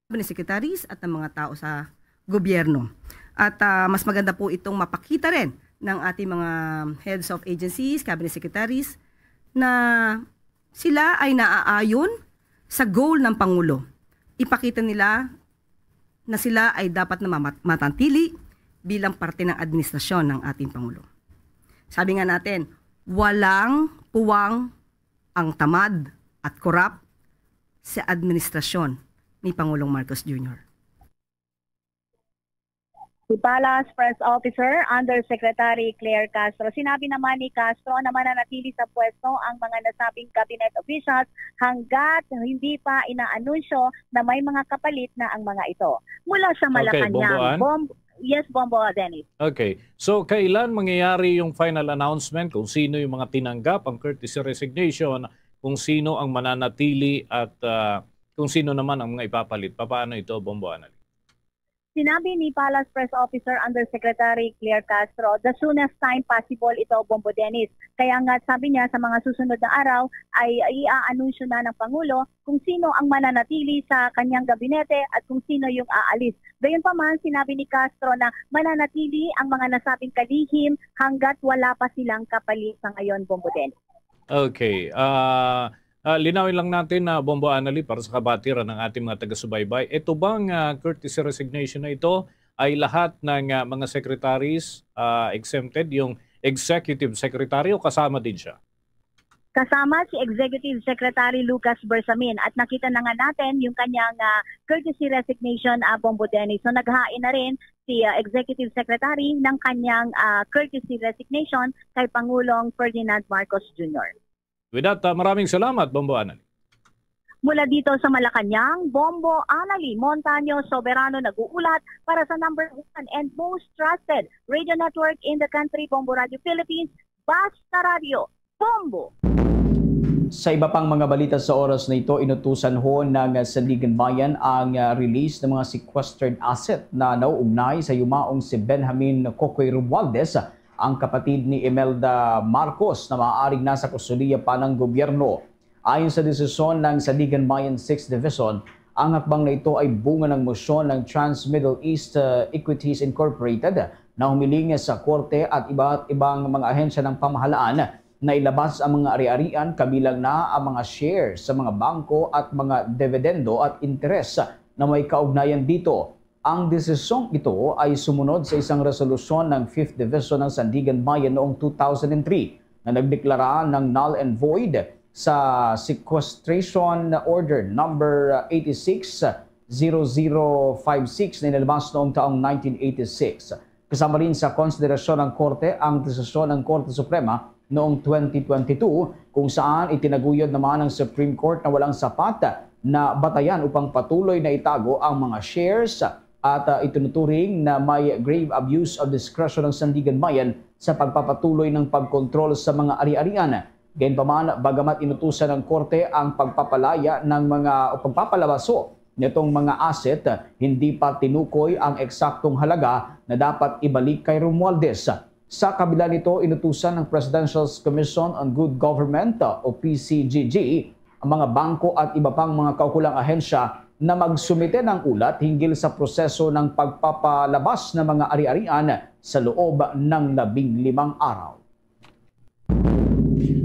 ni secretaries at ng mga tao sa gobyerno. At, ah, mas maganda po itong mapakita rin ng ating mga heads of agencies, cabinet secretaries, na sila ay naaayon sa goal ng Pangulo. Ipakita nila na sila ay dapat na mamat- matantili bilang parte ng administrasyon ng ating Pangulo. Sabi nga natin, walang puwang ang tamad at korap sa administrasyon ni Pangulong Marcos Junior. Si Palace Press Officer Undersecretary Claire Castro. Sinabi naman ni Castro na mananatili sa pwesto ang mga nasabing cabinet officials hanggat hindi pa inaanunsyo na may mga kapalit na ang mga ito. Mula sa Okay, Malacañang, Bomboan? Bom- yes, Bombo Dennis. Okay. So, kailan mangyayari yung final announcement kung sino yung mga tinanggap ang courtesy resignation, kung sino ang mananatili at ah, kung sino naman ang mga ipapalit? Paano ito, Bombo Anali? Sinabi ni Palace Press Officer Undersecretary Claire Castro, the soonest time possible ito, Bombo Dennis. Kaya nga sabi niya sa mga susunod na araw ay iaanunsyo na ng Pangulo kung sino ang mananatili sa kanyang gabinete at kung sino yung aalis. Gayunpaman, sinabi ni Castro na mananatili ang mga nasabing kalihim hanggat wala pa silang kapalit sa ngayon, Bombo Dennis. Okay. Ah, ah, linawin lang natin na Bombo Anali para sa kabatiran ng ating mga taga-subaybay. Ito bang ah, courtesy resignation na ito ay lahat ng ah, mga secretaries ah, exempted, yung executive secretary o kasama din siya? Kasama si Executive Secretary Lucas Bersamin at nakita na nga natin yung kanyang ah, courtesy resignation, ah, Bombo Dennis. So naghain na rin si ah, Executive Secretary ng kanyang ah, courtesy resignation kay Pangulong Ferdinand Marcos Junior. With that, ah, maraming salamat, Bombo Anali. Mula dito sa Malacañang, Bombo Anali Montaño Soberano nag-uulat para sa number one and most trusted radio network in the country, Bombo Radio Philippines, Basta Radio, Bombo. Sa iba pang mga balita sa oras na ito, inutusan ho ng Sandiganbayan ang ah, release ng mga sequestered asset na nauugnay sa yumaong si Benjamin Kokoy Romualdez, ang kapatid ni Imelda Marcos, na maaaring nasa kustodiya pa ng gobyerno. Ayon sa desisyon ng Sandiganbayan Sixth Division, ang hakbang na ito ay bunga ng mosyon ng Trans-Middle East uh, Equities Incorporated na humiling sa korte at iba't ibang mga ahensya ng pamahalaan na ilabas ang mga ari-arian, kabilang na ang mga shares sa mga bangko at mga dividendo at interes na may kaugnayan dito. Ang desisyong ito ay sumunod sa isang resolusyon ng Fifth Division ng Sandiganbayan noong two thousand three na nagdeklara ng null and void sa Sequestration Order Number eighty-six zero zero five six na inilabas noong taong nineteen eighty-six. Kasama rin sa konsiderasyon ng Korte ang desisyon ng Korte Suprema noong twenty twenty-two, kung saan itinaguyod naman ng Supreme Court na walang sapat na batayan upang patuloy na itago ang mga shares at, ah, itinuturing na may grave abuse of discretion ng Sandiganbayan sa pagpapatuloy ng pagkontrol sa mga ari-arian. Gayunpaman, bagamat inutusan ng korte ang pagpapalaya ng mga o pagpapalabaso nitong mga asset, hindi pa tinukoy ang eksaktong halaga na dapat ibalik kay Romualdez. Sa kabila nito, inutusan ng Presidential Commission on Good Government o P C G G ang mga bangko at iba pang mga kaukulang ahensya na magsumite ng ulat hinggil sa proseso ng pagpapalabas ng mga ari-arian sa loob ng labing limang araw.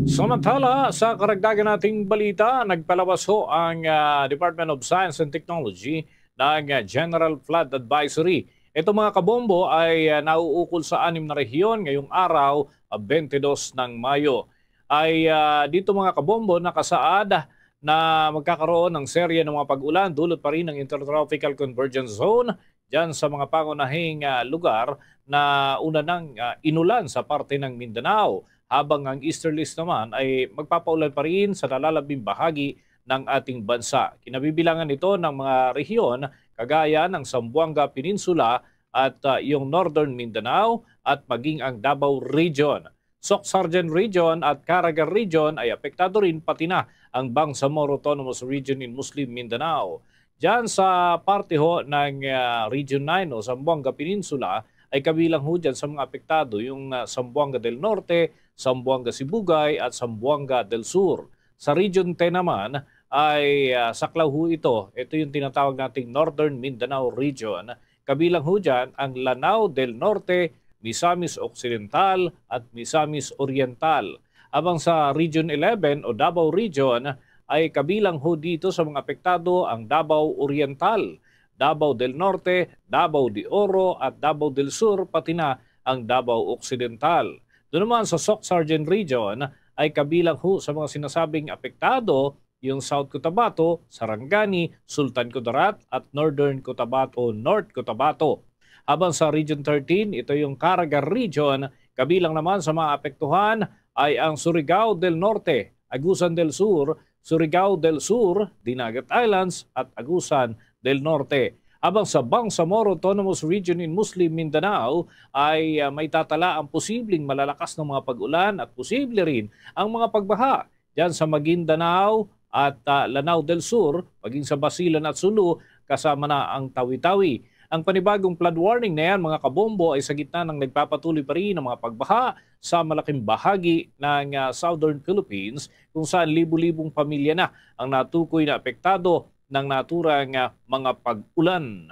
Samantala, sa karagdagan nating balita, nagpalabas ho ang ah, Department of Science and Technology ang, ah, General Flood Advisory. Ito, mga kabombo, ay, ah, nauukol sa anim na rehiyon ngayong araw, ah, twenty-two ng Mayo. Ay, ah, dito, mga kabombo, nakasaad na magkakaroon ng serye ng mga pag-ulan, dulot pa rin ng Intertropical Convergence Zone dyan sa mga pangunahing, ah, lugar na una nang, ah, inulan sa parte ng Mindanao, habang ang easterlies naman ay magpapaulan pa rin sa nalalabing bahagi ng ating bansa. Kinabibilangan ito ng mga rehiyon kagaya ng Zamboanga Peninsula at, ah, yung Northern Mindanao at maging ang Davao Region. Soc Sargen Region at Caraga Region ay apektado rin, pati na ang Bangsamoro Autonomous Region in Muslim Mindanao. Diyan sa parte ho ng, ah, Region nine o Zamboanga Peninsula ay kabilang ho dyan sa mga apektado yung, ah, Zamboanga del Norte, Zamboanga Sibugay at Zamboanga del Sur. Sa Region ten naman ay, ah, saklaw ho ito. Ito yung tinatawag nating Northern Mindanao Region. Kabilang ho dyan ang Lanao del Norte, Misamis Occidental at Misamis Oriental. Habang sa Region eleven o Davao Region ay kabilang ho dito sa mga apektado ang Davao Oriental, Davao del Norte, Davao de Oro at Davao del Sur, pati na ang Davao Occidental. Doon naman sa Soc Sargen Region ay kabilang ho sa mga sinasabing apektado yung South Cotabato, Sarangani, Sultan Kudarat at Northern Cotabato, North Cotabato. Habang sa Region thirteen, ito yung Caraga Region, kabilang naman sa mga apektuhan ay ang Surigao del Norte, Agusan del Sur, Surigao del Sur, Dinagat Islands at Agusan del Norte. Habang sa Bangsamoro Autonomous Region in Muslim Mindanao ay, ah, may tatala ang posibleng malalakas ng mga pag-ulan at posible rin ang mga pagbaha dyan sa Maguindanao at, ah, Lanao del Sur, maging sa Basilan at Sulu, kasama na ang Tawi-Tawi. Ang panibagong flood warning na yan, mga kabombo, ay sa gitna ng nagpapatuloy pa rin ang mga pagbaha sa malaking bahagi ng, ah, Southern Philippines, kung saan libu-libong pamilya na ang natukoy na apektado ng naturang, ah, mga pag-ulan.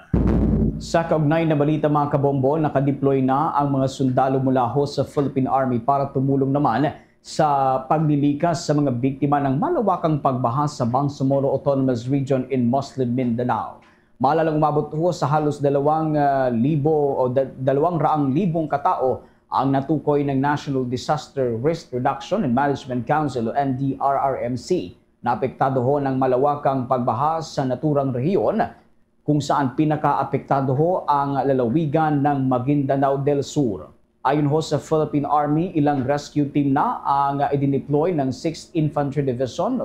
Sa kaugnay na balita, mga kabombo, nakadeploy na ang mga sundalo mula ho sa Philippine Army para tumulong naman sa paglilikas sa mga biktima ng malawakang pagbaha sa Bangsamoro Autonomous Region in Muslim Mindanao. Malalang umabot ho sa halos dalawang, ah, libo o da-, dalawang raang libong katao ang natukoy ng National Disaster Risk Reduction and Management Council o N D R R M C. Naapektado ho ng malawakang pagbaha sa naturang rehiyon, kung saan pinakaapektado ho ang lalawigan ng Maguindanao del Sur. Ayon ho sa Philippine Army, ilang rescue team na ang idineploy ng Sixth Infantry Division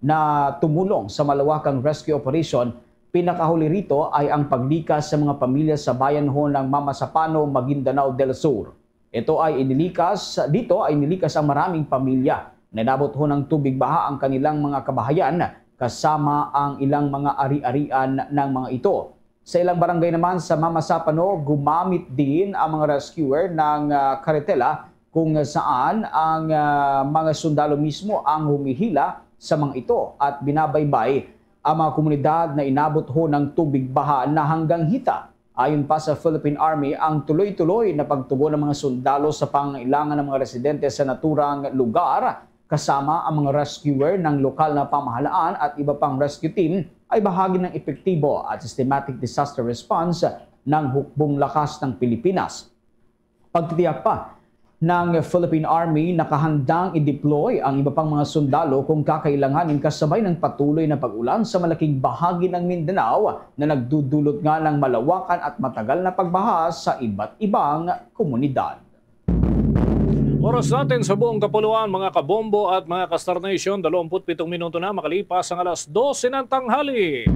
na tumulong sa malawakang rescue operation. Pinakahuli rito ay ang paglikas sa mga pamilya sa bayan ho ng Mamasapano, Maguindanao del Sur. Ito ay inilikas, dito ay inilikas ang maraming pamilya. Nanabot ho ng tubig baha ang kanilang mga kabahayan, kasama ang ilang mga ari-arian ng mga ito. Sa ilang barangay naman sa Mamasapano, gumamit din ang mga rescuer ng, ah, karetela, kung saan ang, ah, mga sundalo mismo ang humihila sa mga ito at binabaybay ang mga komunidad na inabot ho ng tubig baha na hanggang hita. Ayon pa sa Philippine Army, ang tuloy-tuloy na pagtugon ng mga sundalo sa pangangailangan ng mga residente sa naturang lugar, kasama ang mga rescuer ng lokal na pamahalaan at iba pang rescue team, ay bahagi ng epektibo at systematic disaster response ng Hukbong Lakas ng Pilipinas. Pagtitiyak pa ng Philippine Army, nakahandang i-deploy ang iba pang mga sundalo kung kakailanganin, kasabay ng patuloy na pag-ulan sa malaking bahagi ng Mindanao na nagdudulot nga ng malawakan at matagal na pagbaha sa iba't ibang komunidad. Oras natin sa buong kapuluan, mga kabombo at mga ka-Star Nation, dalawampu't pitong minuto na makalipas ang alas dose ng tanghali.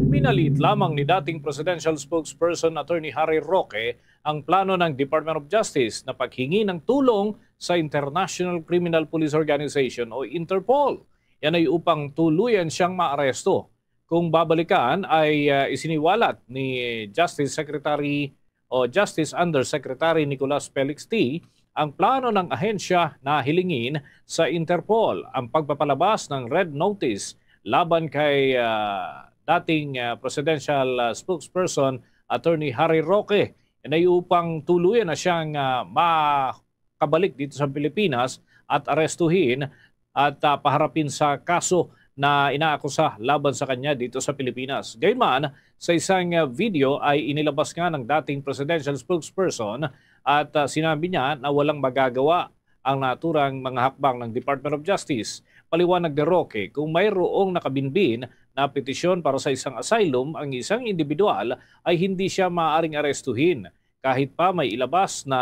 Minalit lamang ni dating Presidential Spokesperson Attorney Harry Roque ang plano ng Department of Justice na paghingi ng tulong sa International Criminal Police Organization o Interpol. Yan ay upang tuluyan siyang maaresto. Kung babalikan ay, ah, isiniwalat ni Justice Secretary o Justice Undersecretary Nicolas Felix T ang plano ng ahensya na hilingin sa Interpol ang pagpapalabas ng red notice laban kay, ah, dating, ah, presidential, ah, spokesperson Attorney Harry Roque. Yan ay upang tuluyan na siyang, ah, makabalik dito sa Pilipinas at arestuhin at, ah, paharapin sa kaso na inaakusa laban sa kanya dito sa Pilipinas. Gayman, sa isang, ah, video ay inilabas nga ng dating presidential spokesperson at, ah, sinabi niya na walang magagawa ang naturang mga hakbang ng Department of Justice. Paliwanag ni Roque, kung mayroong nakabinbin na petisyon para sa isang asylum, ang isang individual ay hindi siya maaaring arestuhin kahit pa may ilabas na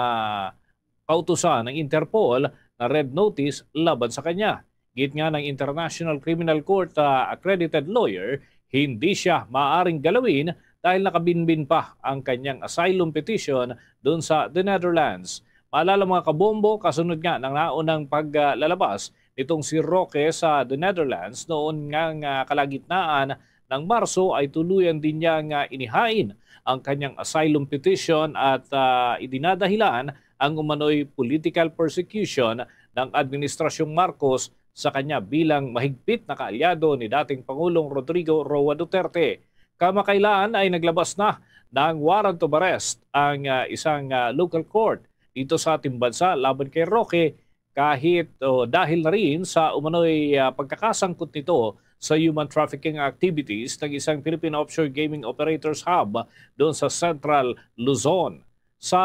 kautusan ng Interpol na red notice laban sa kanya. Giit nga ng International Criminal Court, ah, accredited lawyer, hindi siya maaaring galawin dahil nakabinbin pa ang kanyang asylum petition doon sa The Netherlands. Maalala, mga kabombo, kasunod nga ng naunang paglalabas nitong si Roque sa The Netherlands noon nga, nga kalagitnaan ng Marso, ay tuluyan din niya nga inihain ang kanyang asylum petition at, ah, idinadahilan ang umano'y political persecution ng Administrasyong Marcos sa kanya bilang mahigpit na kaalyado ni dating Pangulong Rodrigo Roa Duterte. Kamakailan ay naglabas na ng warrant of arrest ang, ah, isang, ah, local court dito sa ating bansa laban kay Roque, kahit, o, dahil na rin sa umano'y, ah, pagkakasangkot nito sa human trafficking activities ng isang Philippine offshore gaming operators hub doon sa Central Luzon. Sa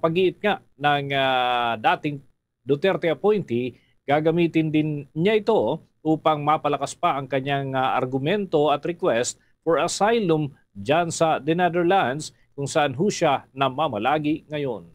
pag-iit nga ng, ah, dating Duterte appointee, gagamitin din niya ito upang mapalakas pa ang kanyang, ah, argumento at request for asylum dyan sa The Netherlands, kung saan ho siya namamalagi ngayon.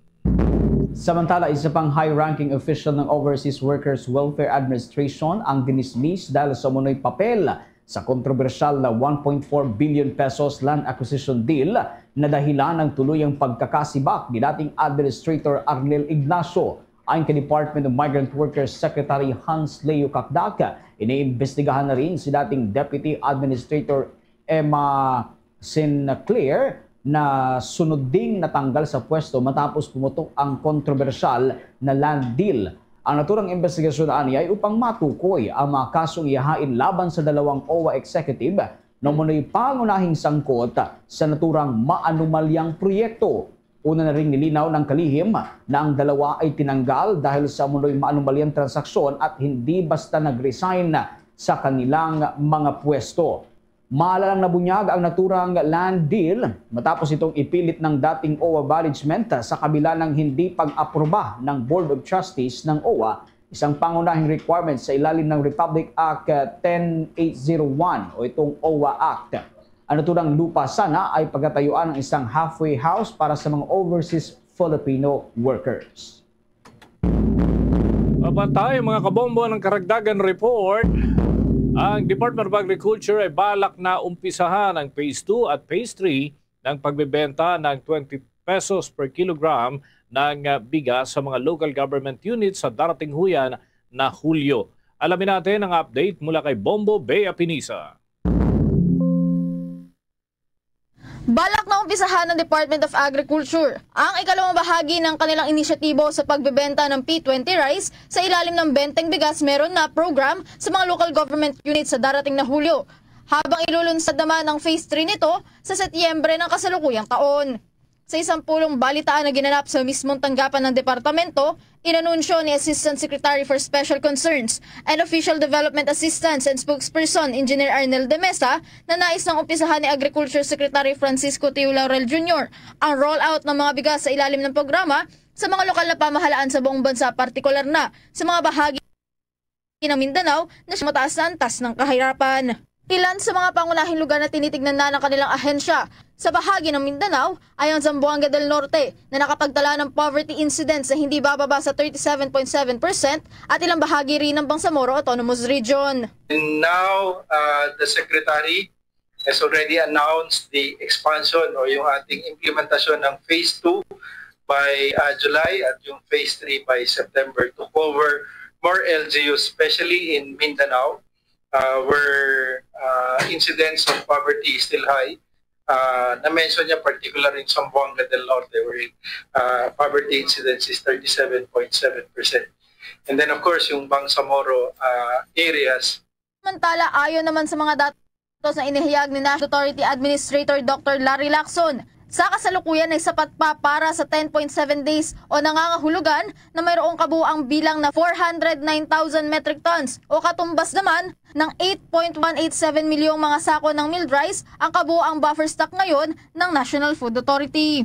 Samantala, isa pang high-ranking official ng Overseas Workers Welfare Administration ang dinismiss dahil sa umunoy papel sa kontrobersyal na one point four billion pesos land acquisition deal na dahilan ng tuluyang pagkakasibak ni dating Administrator Arnel Ignacio. Ayon kay Department of Migrant Workers Secretary Hans Leo Cacdac, iniimbestigahan na rin si dating Deputy Administrator Emma Sinclair na sunod ding natanggal sa pwesto matapos pumutok ang kontrobersyal na land deal. Ang naturang investigasyon ani ay upang matukoy ang mga kasong ihain laban sa dalawang OWWA executive na umunoy pangunahing sangkot sa naturang maanumalyang proyekto. Una na ring nilinaw ng kalihim na ang dalawa ay tinanggal dahil sa umunoy maanumalyang transaksyon at hindi basta nag-resign sa kanilang mga pwesto. Maalalang nabunyag ang naturang land deal matapos itong ipilit ng dating OWWA management sa kabila ng hindi pag-aproba ng Board of Trustees ng OWWA, isang pangunahing requirement sa ilalim ng Republic Act, uh, ten eight zero one o itong OWWA Act. Ang naturang lupa sana ay pagkatayuan ng isang halfway house para sa mga overseas Filipino workers. Mapatay, mga kabombo, ng karagdagan report. Ang Department of Agriculture ay balak na umpisahan ang phase two at phase three ng pagbebenta ng twenty pesos per kilogram ng, ah, bigas sa mga local government units sa darating huyan na Hulyo. Alamin natin ang update mula kay Bombo Bea Pinisa. Balak na umpisahan ng Department of Agriculture ang ikalawang bahagi ng kanilang inisyatibo sa pagbebenta ng P twenty rice sa ilalim ng Benteng Bigas Meron Na program sa mga local government units sa darating na Hulyo, habang ilulunsad naman ang phase three nito sa Setyembre ng kasalukuyang taon. Sa isang pulong balitaan na ginanap sa mismong tanggapan ng departamento, inanunsyo ni Assistant Secretary for Special Concerns and Official Development Assistance and Spokesperson Engineer Arnel de Mesa na nais nang umpisahan ni Agriculture Secretary Francisco Teo Laurel Junior ang rollout ng mga bigas sa ilalim ng programa sa mga lokal na pamahalaan sa buong bansa, partikular na sa mga bahagi ng Mindanao na siyang mataas na antas ng kahirapan. Ilan sa mga pangunahing lugar na tinitignan na ng kanilang ahensya sa bahagi ng Mindanao ay ang Zamboanga del Norte, na nakapagtala ng poverty incidence na hindi bababa sa thirty-seven point seven percent, at ilang bahagi rin ng Bangsamoro Autonomous Region. And now, uh, the Secretary has already announced the expansion o yung ating implementasyon ng phase two by, uh, July at yung phase three by September to cover more L G Us, especially in Mindanao, uh, where, uh, incidence of poverty is still high. Uh, na-mention niya particular in Zamboanga del Norte, where, uh, poverty incidence is thirty-seven point seven percent. And then, of course, yung Bangsamoro, uh, areas. Samantala, ayon naman sa mga datos na inihayag ni National Authority Administrator Doctor Larry Lacson, Sa kasalukuyan ay sapat pa para sa ten point seven days o nangangahulugan na mayroong kabuoang bilang na four hundred nine thousand metric tons o katumbas naman ng eight point one eight seven milyong mga sako ng milled rice ang kabuoang buffer stock ngayon ng National Food Authority.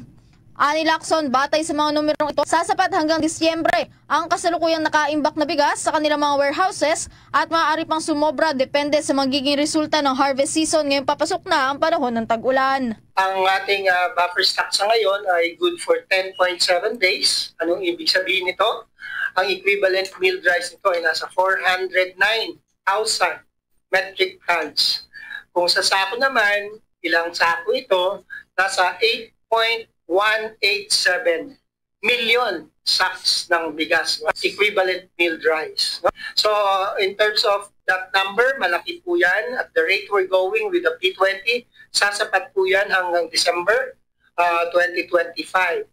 Ani Lacson, batay sa mga numerong ito, sasapat hanggang Disyembre ang kasalukuyang nakaimbak na bigas sa kanilang mga warehouses at maaari pang sumobra depende sa magiging resulta ng harvest season ngayong papasok na ang panahon ng tag-ulan. Ang ating, ah, buffer stock sa ngayon ay good for ten point seven days. Anong ibig sabihin nito? Ang equivalent milled rice nito ay nasa four hundred nine thousand metric tons. Kung sa sako naman, ilang sako ito? Nasa eight point one eight seven million sacks ng bigas, equivalent milled rice, no? So, in terms of that number, malaki po yan. At the rate we're going with the P twenty, sasapat po yan hanggang December, uh, twenty twenty-five.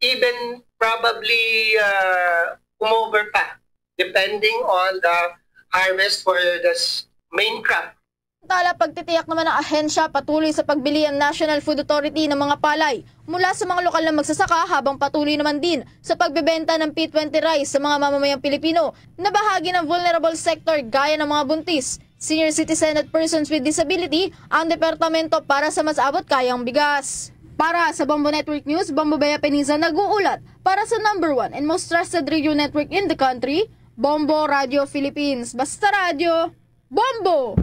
Even probably, uh, umover pa, depending on the harvest for the s-, main crop. Samantala, pagtitiyak naman ng ahensya, patuloy sa pagbili ang National Food Authority ng mga palay mula sa mga lokal na magsasaka, habang patuloy naman din sa pagbebenta ng P twenty rice sa mga mamamayang Pilipino na bahagi ng vulnerable sector, gaya ng mga buntis, senior citizen at persons with disability, ang departamento para sa mas abot kayang bigas. Para sa Bombo Network News, Bombo Bea Peniza nag-uulat para sa number one and most trusted radio network in the country, Bombo Radio Philippines. Basta radyo, Bombo!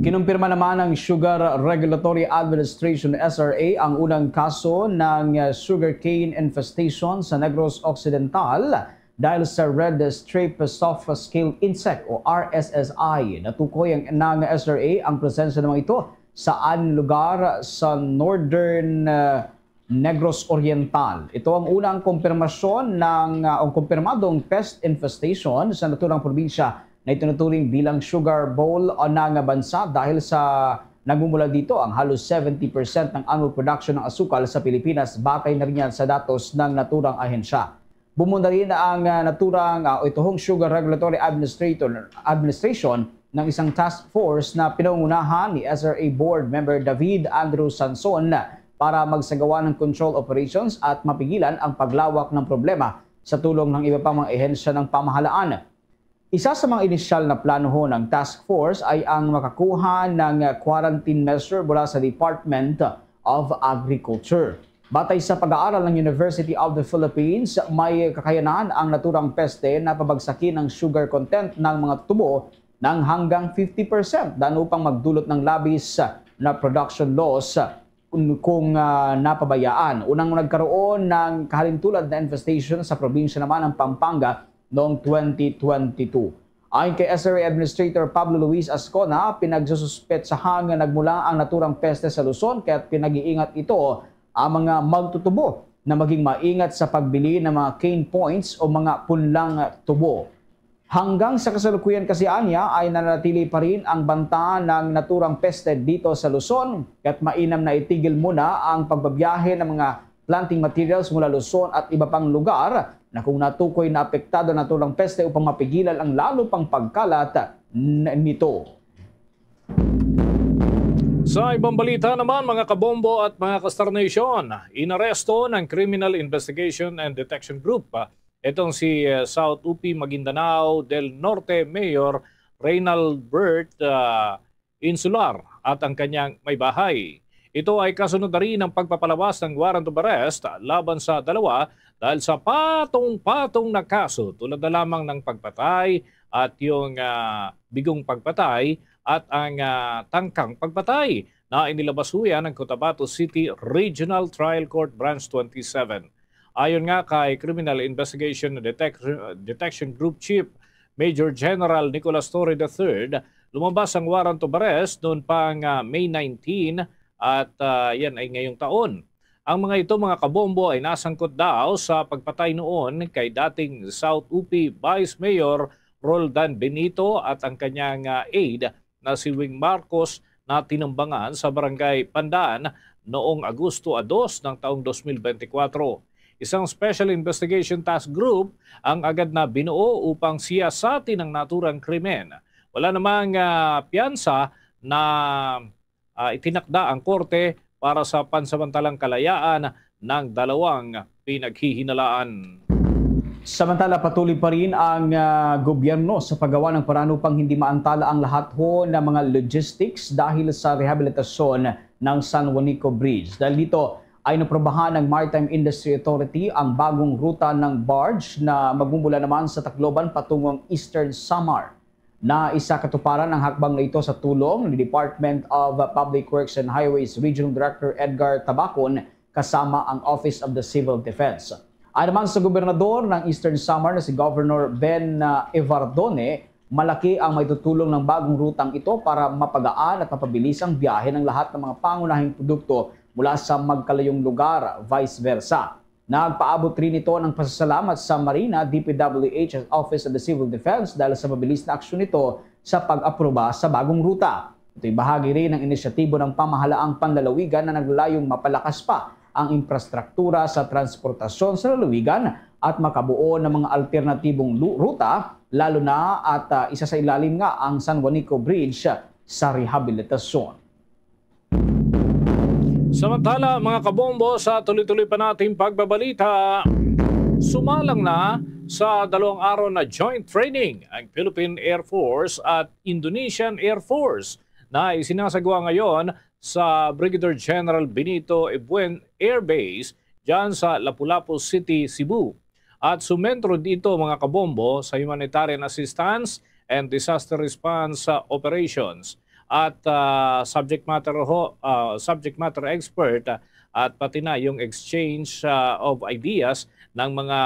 Kinumpirma naman ng Sugar Regulatory Administration, S R A, ang unang kaso ng, uh, sugarcane infestation sa Negros Occidental dahil sa red stripe soft scale insect o R S S I. Natukoy ang, ng S R A ang presensya ng mga ito sa anim lugar sa Northern, uh, Negros Oriental. Ito ang unang kumpirmasyon ng, ah, ang kumpirmadong pest infestation sa naturang probinsya na itinuturing bilang sugar bowl o ng bansa dahil sa nagmumula dito ang halos seventy percent ng annual production ng asukal sa Pilipinas, batay na rin yan sa datos ng naturang ahensya. Bumunda rin ang, ah, naturang, ah, o ituhong Sugar Regulatory Administrator, Administration ng isang task force na pinangungunahan ni S R A Board Member David Andrew Sanson para magsagawa ng control operations at mapigilan ang paglawak ng problema sa tulong ng iba pang mga ehensya ng pamahalaan. Isa sa mga inisyal na plano ng task force ay ang makakuha ng quarantine measure mula sa Department of Agriculture. Batay sa pag-aaral ng University of the Philippines, may kakayanan ang naturang peste na pabagsakin ang sugar content ng mga tubo ng hanggang fifty percent, daan upang magdulot ng labis na production loss kung, kung, ah, napabayaan. Unang nagkaroon ng kahalintulad na infestation sa probinsya naman ng Pampanga noong twenty twenty-two. Ayon kay S R A Administrator Pablo Luis Ascona, pinagsususpetsahan nga nagmula ang naturang peste sa Luzon, kaya't pinag-iingat ito ang mga magtutubo na maging maingat sa pagbili ng mga cane points o mga punlang tubo. Hanggang sa kasalukuyan kasi, anya, ay nananatili pa rin ang banta ng naturang peste dito sa Luzon, kaya't mainam na itigil muna ang pagbabiyahe ng mga planting materials mula Luzon at iba pang lugar na kung natukoy na apektado ang naturang peste upang mapigilan ang lalo pang pagkalat n-, nito. Sa ibang balita naman, mga kabombo at mga ka-Star Nation, inaresto ng Criminal Investigation and Detection Group, ah, itong si, ah, South U P Maguindanao del Norte Mayor Reynald Bert, ah, Insular at ang kanyang may bahay. Ito ay kasunod na rin ng pagpapalawas ng warrant of arrest laban sa dalawa dahil sa patong-patong na kaso tulad na lamang ng pagpatay at yung, ah, bigong pagpatay at ang, ah, tangkang pagpatay na inilabas huya ng Cotabato City Regional Trial Court Branch twenty-seven. Ayon nga kay Criminal Investigation Detec-, Detection Group Chief Major General Nicolas Torre the third, lumabas ang warrant of arrest noon pang, ah, May nineteen at, ah, yan ay ngayong taon. Ang mga ito, mga kabombo, ay nasangkot daw sa pagpatay noon kay dating South U P Vice Mayor Roldan Benito at ang kanyang, ah, aide na si Wing Marcos na tinumbangan sa Barangay Pandan noong Agosto a dos ng taong dos mil bente kwatro. Isang Special Investigation Task Group ang agad na binuo upang siyasatin ang naturang krimen. Wala namang, ah, piyansa na, ah, itinakda ang korte para sa pansamantalang kalayaan ng dalawang pinaghihinalaan. Samantala, patuloy pa rin ang, ah, gobyerno sa paggawa ng paraan upang hindi maantala ang lahat ho ng mga logistics dahil sa rehabilitasyon ng San Juanico Bridge. Dahil dito, ay naprobahan ng Maritime Industry Authority ang bagong ruta ng barge na magmumula naman sa Tacloban patungong Eastern Samar. Naisakatuparan ang hakbang na ito sa tulong ni Department of Public Works and Highways Regional Director Edgar Tabacon kasama ang Office of the Civil Defense. Ayon naman sa gobernador ng Eastern Samar na si Governor Ben, ah, Evardone, malaki ang maitutulong ng bagong rutang ito para mapagaan at mapabilis ang biyahe ng lahat ng mga pangunahing produkto mula sa magkalayong lugar, vice versa. Nagpaabot rin ito ng pasasalamat sa Marina, D P W H at Office of the Civil Defense dahil sa mabilis na aksyon nito sa pag-aproba sa bagong ruta. Ito'y bahagi rin ng inisyatibo ng pamahalaang panlalawigan na naglalayong mapalakas pa ang infrastruktura sa transportasyon sa lalawigan at makabuo ng mga alternatibong lu-, ruta, lalo na at, ah, isa sa ilalim nga ang San Juanico Bridge sa rehabilitasyon. Samantala, mga kabombo, sa tuloy-tuloy pa nating pagbabalita, sumalang na sa dalawang araw na joint training ang Philippine Air Force at Indonesian Air Force na isinasagawa ngayon sa Brigadier General Benito Ebuen Air Base dyan sa Lapu-Lapu City, Cebu. At sumentro dito, mga kabombo, sa humanitarian assistance and disaster response, ah, operations. At, ah, subject matter ho, ah, subject matter expert, ah, at pati na yung exchange, ah, of ideas ng mga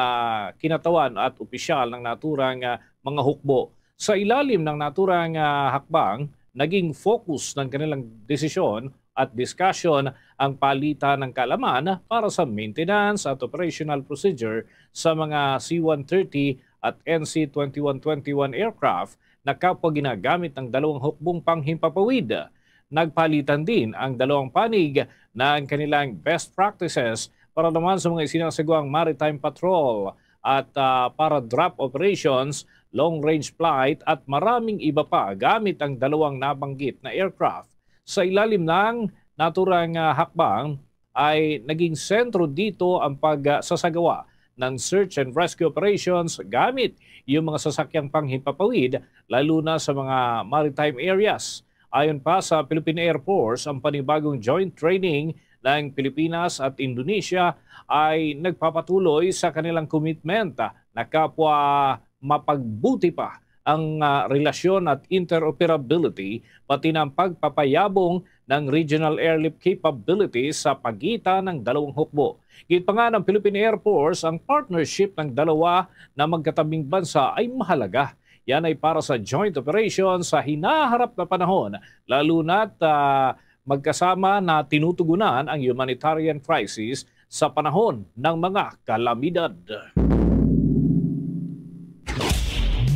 kinatawan at opisyal ng naturang, ah, mga hukbo. Sa ilalim ng naturang, ah, hakbang, naging focus ng kanilang desisyon at discussion ang palitan ng kaalaman para sa maintenance at operational procedure sa mga C one thirty at N C twenty-one twenty-one aircraft na kapwa ginagamit ng dalawang hukbong panghimpapawid. Nagpalitan din ang dalawang panig ng kanilang best practices para naman sa mga isinasagawang maritime patrol at, ah, para drop operations, long-range flight at maraming iba pa gamit ang dalawang nabanggit na aircraft. Sa ilalim ng naturang, ah, hakbang ay naging sentro dito ang pagsasagawa ng search and rescue operations gamit yung mga sasakyang panghimpapawid, lalo na sa mga maritime areas. Ayon pa sa Philippine Air Force, ang panibagong joint training ng Pilipinas at Indonesia ay nagpapatuloy sa kanilang commitment na kapwa mapagbuti pa ang, ah, relasyon at interoperability, pati na ang pagpapayabong ng regional airlift capability sa pagitan ng dalawang hukbo. Gid pa nga ng Philippine Air Force, ang partnership ng dalawa na magkatabing bansa ay mahalaga. Yan ay para sa joint operation sa hinaharap na panahon, lalo na't, ah, magkasama na tinutugunan ang humanitarian crisis sa panahon ng mga kalamidad.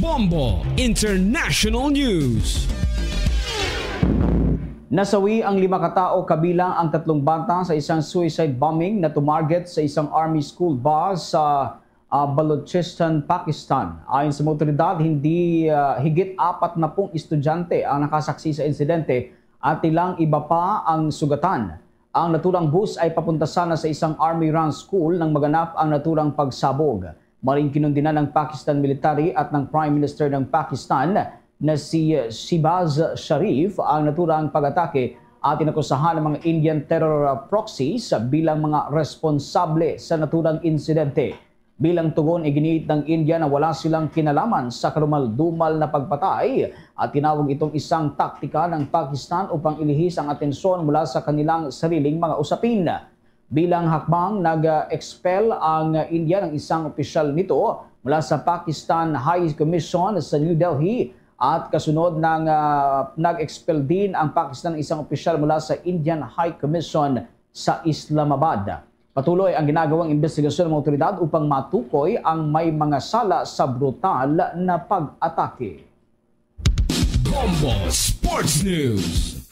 Bombo International News. Nasawi ang lima ka tawo kabilang ang tatlong bata sa isang suicide bombing na tumarget sa isang army school bus sa, ah, Balochistan, Pakistan. Ayon sa mga otoridad, hindi, ah, higit apat na pung estudyante ang nakasaksi sa insidente at ilang iba pa ang sugatan. Ang naturang bus ay papunta sana sa isang army run school nang maganap ang naturang pagsabog. Maring kinundinan ng Pakistan military at ng Prime Minister ng Pakistan na si Shehbaz Sharif ang naturang pag-atake at inakusahan ng mga Indian terror proxies bilang mga responsable sa naturang insidente. Bilang tugon, iginiit ng India na wala silang kinalaman sa karumal-dumal na pagpatay at tinawag itong isang taktika ng Pakistan upang ilihis ang atensyon mula sa kanilang sariling mga usapin. Bilang hakbang, nag-expel ang India ng isang opisyal nito mula sa Pakistan High Commission sa New Delhi at kasunod ng, ah, nag-expel din ang Pakistan ng isang opisyal mula sa Indian High Commission sa Islamabad. Patuloy ang ginagawang imbestigasyon ng mga otoridad upang matukoy ang may mga sala sa brutal na pag-atake. Bombo Sports News.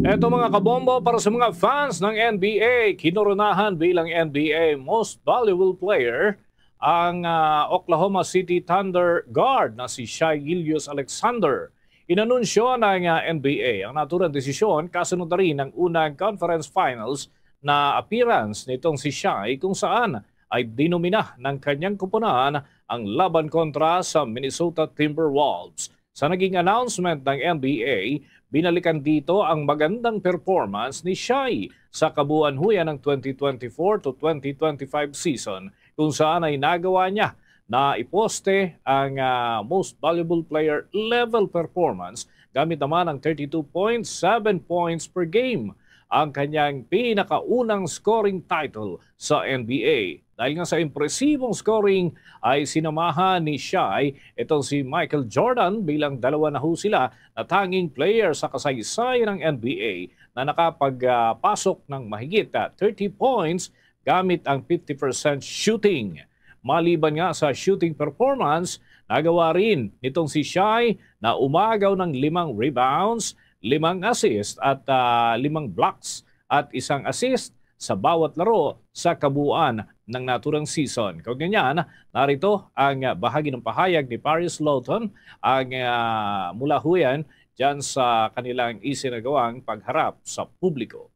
Eto, mga kabombo, para sa mga fans ng N B A, kinoronahan bilang N B A Most Valuable Player ang, ah, Oklahoma City Thunder guard na si Shai Gilgeous-Alexander. Inanunsyo ng ah, N B A ang naturang desisyon kasunod na rin ng unang conference finals na appearance nitong si Shai, kung saan ay dinomina ng kanyang koponan ang laban kontra sa Minnesota Timberwolves. Sa naging announcement ng N B A, binalikan dito ang magandang performance ni Shai sa kabuuan huya ng twenty twenty-four to twenty twenty-five season, kung saan ay nagawa niya na iposte ang ah, most valuable player level performance gamit naman ang thirty-two point seven points per game, ang kanyang pinakaunang scoring title sa N B A. Dahil nga sa impresibong scoring, ay sinamahan ni Shai itong si Michael Jordan bilang dalawa na ho sila na tanging player sa kasaysayan ng N B A na nakapagpasok ng mahigit ah, thirty points gamit ang fifty percent shooting. Maliban nga sa shooting performance, nagawa rin nitong si Shai na umagaw ng limang rebounds, limang assist at ah, limang blocks at isang assist sa bawat laro sa kabuuan ng naturang season. Kaugnay niyan, narito ang bahagi ng pahayag ni Paris Lawton, ang ah, mula huyan dyan sa kanilang isinagawang pagharap sa publiko.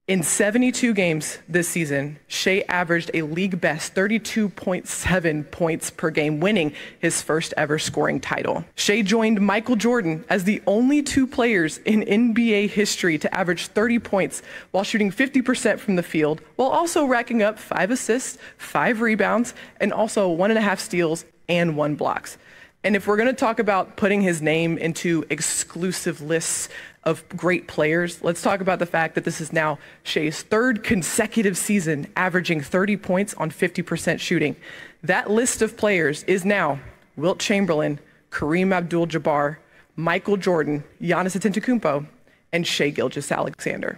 In seventy-two games this season, Shai averaged a league best thirty-two point seven points per game, winning his first ever scoring title. Shai joined Michael Jordan as the only two players in N B A history to average thirty points while shooting fifty percent from the field, while also racking up five assists, five rebounds, and also one and a half steals and one blocks. And if we're going to talk about putting his name into exclusive lists of great players, let's talk about the fact that this is now Shai's third consecutive season averaging thirty points on fifty percent shooting. That list of players is now Wilt Chamberlain, Kareem Abdul-Jabbar, Michael Jordan, Giannis Antetokounmpo, and Shai Gilgeous-Alexander.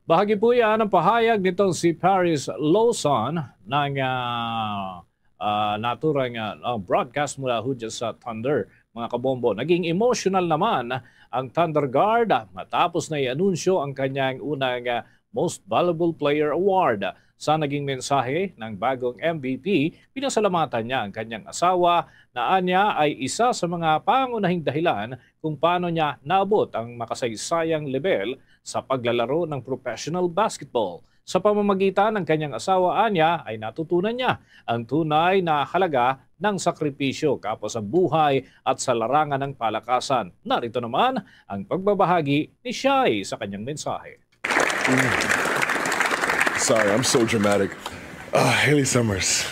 Bahagi po yan ang pahayag nitong si Paris Lawson ng ah, ah, naturang ah, ah, broadcast mula ho dyan sa Thunder, mga kabombo. Naging emotional naman ang Thunder guard matapos na i-anunsyo ang kanyang unang ah, Most Valuable Player Award. Sa naging mensahe ng bagong M V P, pinasalamatan niya ang kanyang asawa na anya ay isa sa mga pangunahing dahilan kung paano niya naabot ang makasaysayang level sa paglalaro ng professional basketball. Sa pamamagitan ng kanyang asawa, anya, ay natutunan niya ang tunay na halaga ng sakripisyo, kapos ang buhay at sa larangan ng palakasan. Narito naman ang pagbabahagi ni Shai sa kanyang mensahe. Sorry, I'm so dramatic. Uh, Haley Summers,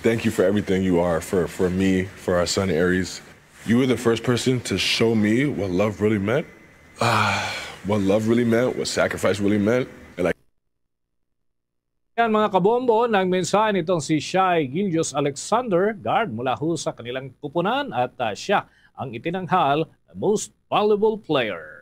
thank you for everything you are for, for me, for our son Aries. You were the first person to show me what love really meant. Uh, what love really meant, what sacrifice really meant. And I Yan, mga kabombo, ng mensahe nitong si Shai Gilgeous-Alexander, guard mula ho sa kanilang kupunan, at ah, siya ang itinanghal na most valuable player.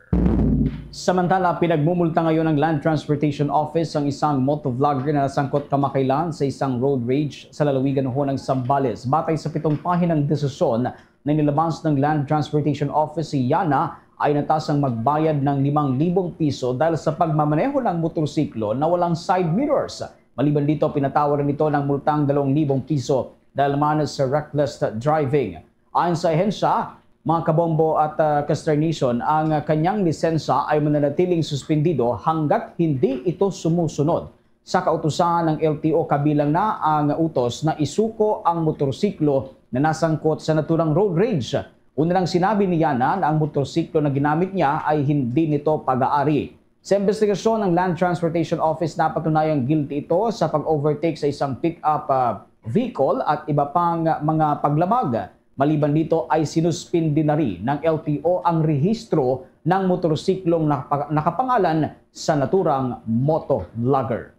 Samantala, pinagmumulta ngayon ng Land Transportation Office ang isang motovlogger na nasangkot kamakailan sa isang road rage sa lalawigan ho ng Zambales. Batay sa pitong pahinang desisyon na inilabas ng Land Transportation Office, si Yana ay natasang magbayad ng limang libong piso dahil sa pagmamaneho ng motorsiklo na walang side mirrors. Maliban dito, pinatawaran ito ng multang dalawang libong piso dahil naman sa reckless driving. Ayon sa ahensya, mga kabombo at ah, consternation, ang kanyang lisensya ay mananatiling suspendido hanggat hindi ito sumusunod sa kautusan ng L T O, kabilang na ang utos na isuko ang motorsiklo na nasangkot sa naturang road rage. Una nang sinabi ni Yana na ang motorsiklo na ginamit niya ay hindi nito pag-aari. Sa imbestigasyon ng Land Transportation Office, napatunayang guilty ito sa pag-overtake sa isang pick-up ah, vehicle at iba pang mga paglabag. Maliban dito ay sinuspindi na rin ng L T O ang rehistro ng motorsiklong nakapa- nakapangalan sa naturang motovlogger.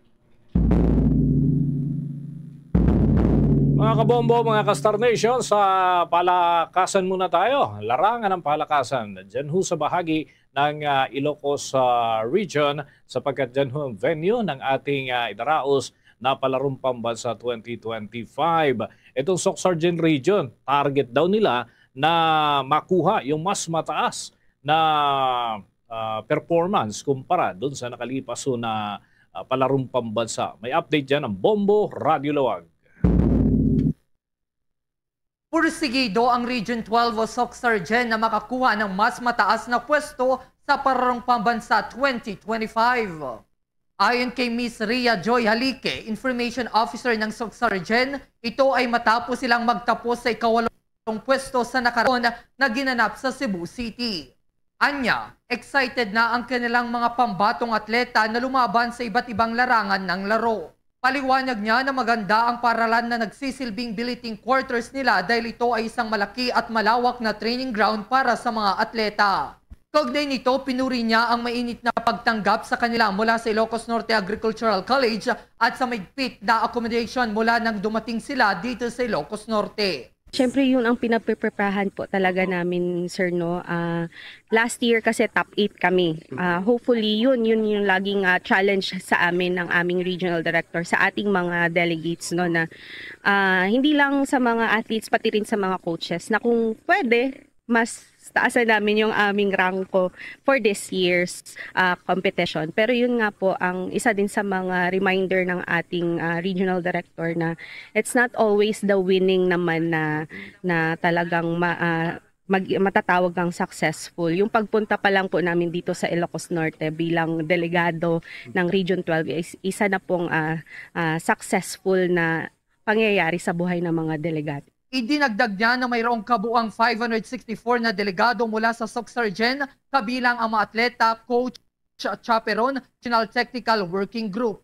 Mga kabombo, mga ka-Star Nation, sa palakasan muna tayo. Larangan ng palakasan. Diyan ho sa bahagi ng ah, Ilocos ah, region, sapagkat diyan ho ang venue ng ating ah, Idaraos na Palarong Pambansa twenty twenty-five. Itong Soc Sargent Region, target daw nila na makuha yung mas mataas na ah, performance kumpara dun sa nakalipas ho na ah, Palarong Pambansa. May update dyan ang Bombo Radyo Lawag. Pursigido ang Region twelve o SOCSARGEN na makakuha ng mas mataas na pwesto sa Pararong Pambansa twenty twenty-five. Ayon kay Miss Ria Joy Halique, Information Officer ng SOCSARGEN, ito ay matapos silang magtapos sa ikawalong pwesto sa nakaraan na ginanap sa Cebu City. Anya, excited na ang kanilang mga pambatong atleta na lumaban sa iba't ibang larangan ng laro. Paliwanag niya na maganda ang paralan na nagsisilbing billeting quarters nila dahil ito ay isang malaki at malawak na training ground para sa mga atleta. Kaugnay nito, pinuri niya ang mainit na pagtanggap sa kanila mula sa Ilocos Norte Agricultural College at sa mahigpit na accommodation mula nang dumating sila dito sa Ilocos Norte. Siyempre, yun ang pinaprepreparahan po talaga namin, sir, no? Ah, last year kasi top eight kami. Ah, hopefully, yun, yun yung laging ah, challenge sa amin ng aming regional director, sa ating mga delegates, no, na ah, hindi lang sa mga athletes, pati rin sa mga coaches, na kung pwede, mas taasan namin yung aming rangko for this year's ah, competition. Pero yun nga po ang isa din sa mga reminder ng ating ah, regional director na it's not always the winning naman na na talagang ma, ah, mag, matatawag kang successful. Yung pagpunta pa lang po namin dito sa Ilocos Norte bilang delegado ng Region twelve is isa na pong ah, ah, successful na pangyayari sa buhay ng mga delegado. Idinagdag niya na mayroong kabuang five hundred sixty-four na delegado mula sa SOCSARGEN, kabilang ang mga atleta, coach, chaperon, National Technical Working Group.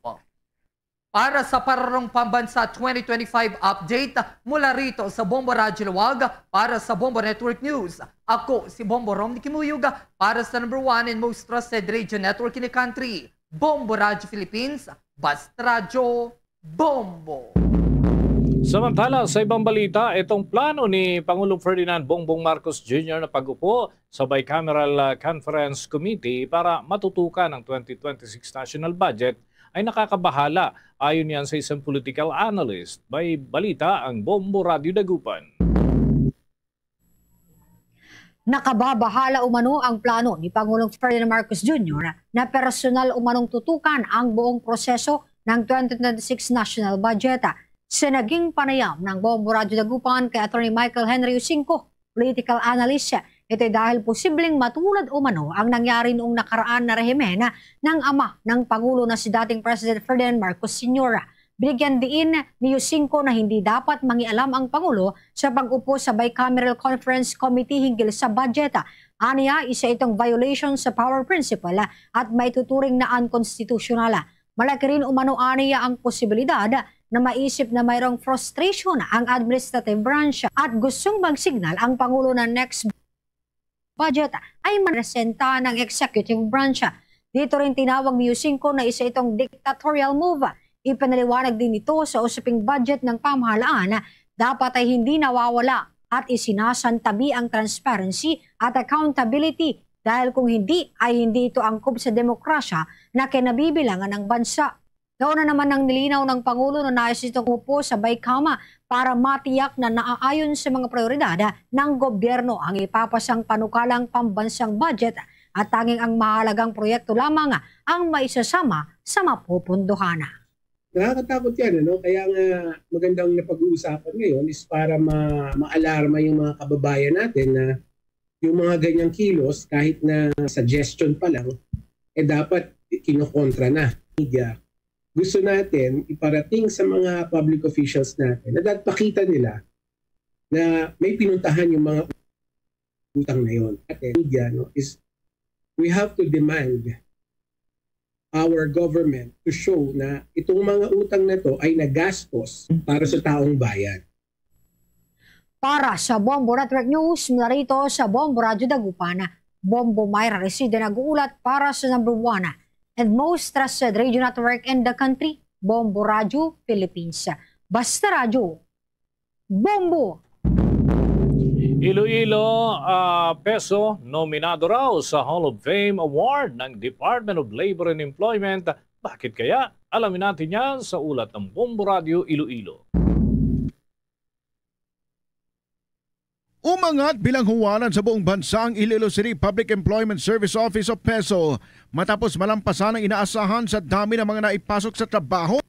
Para sa Pararong Pambansa twenty twenty-five update, mula rito sa Bombo Radyo Laoag, para sa Bombo Network News, ako si Bombo Rom Nikimuyog, para sa number one and most trusted radio network in the country, Bombo Radyo Philippines, Basta Radyo, Bombo. Samantala, sa ibang balita, itong plano ni Pangulong Ferdinand Bongbong Marcos Junior na pag-upo sa Bicameral ah, Conference Committee para matutukan ang twenty twenty-six national budget ay nakakabahala, ayon yan sa isang political analyst. May balita ang Bombo Radyo Dagupan. Nakababahala umano ang plano ni Pangulong Ferdinand Marcos Junior na personal umanong tutukan ang buong proseso ng twenty twenty-six national budget. Sa naging panayam ng Bombo Radyo Dagupan kay Attorney Michael Henry Usinco, political analyst, ito'y dahil posibleng matulad umano ang nangyari noong nakaraan na rehimen ng ama ng Pangulo na si dating President Ferdinand Marcos Senior. Binigyan diin ni Yusinko na hindi dapat mangialam ang Pangulo sa pag-upo sa Bicameral Conference Committee hinggil sa budget. Aniya, isa itong violation sa power principle at maituturing na unconstitutional. Malaki rin umano aniya ang posibilidad na maisip na mayroong frustration ang administrative branch at gustong mag-signal ang Pangulo na next budget ay maresenta ng executive branch. Dito rin tinawag ni Yusinko na isa itong dictatorial move. Ipinaliwanag din nito sa usaping budget ng pamahalaan, dapat ay hindi nawawala at isinasantabi ang transparency at accountability dahil kung hindi ay hindi ito angkop sa demokrasya na kinabibilangan ng bansa. Nauna naman ang nilinaw ng Pangulo na nais itong upo sa Baykama para matiyak na naaayon sa mga prioridad ng gobyerno ang ipapasang panukalang pambansang budget at tanging ang mahalagang proyekto lamang ang maisasama sa mapupunduhan. Nakakatakot yan, ano? Kaya nga magandang napag-uusapan ngayon is para ma maalarma yung mga kababayan natin na yung mga ganyang kilos, kahit na suggestion pa lang, eh dapat kinokontra na media. Gusto natin iparating sa mga public officials natin na dapat pakita nila na may pinuntahan yung mga utang na yon. At media, no, is we have to demand our government to show na itong mga utang na to ay nagastos para sa taong bayan. Para sa Bombo Network News, mula rito sa Bombo Radyo Dagupan, Bombo Myra Reside nag-uulat para sa number one and most trusted radio network in the country, Bombo Radyo Philippines. Basta Radyo, Bombo! Iloilo, ah, Peso, nominado raw sa Hall of Fame Award ng Department of Labor and Employment. Bakit kaya? Alamin natin yan sa ulat ng Bombo Radyo Iloilo. Umangat bilang huwanan sa buong bansa ang Iloilo City Public Employment Service Office o PESO matapos malampasan ang inaasahan sa dami ng mga naipasok sa trabaho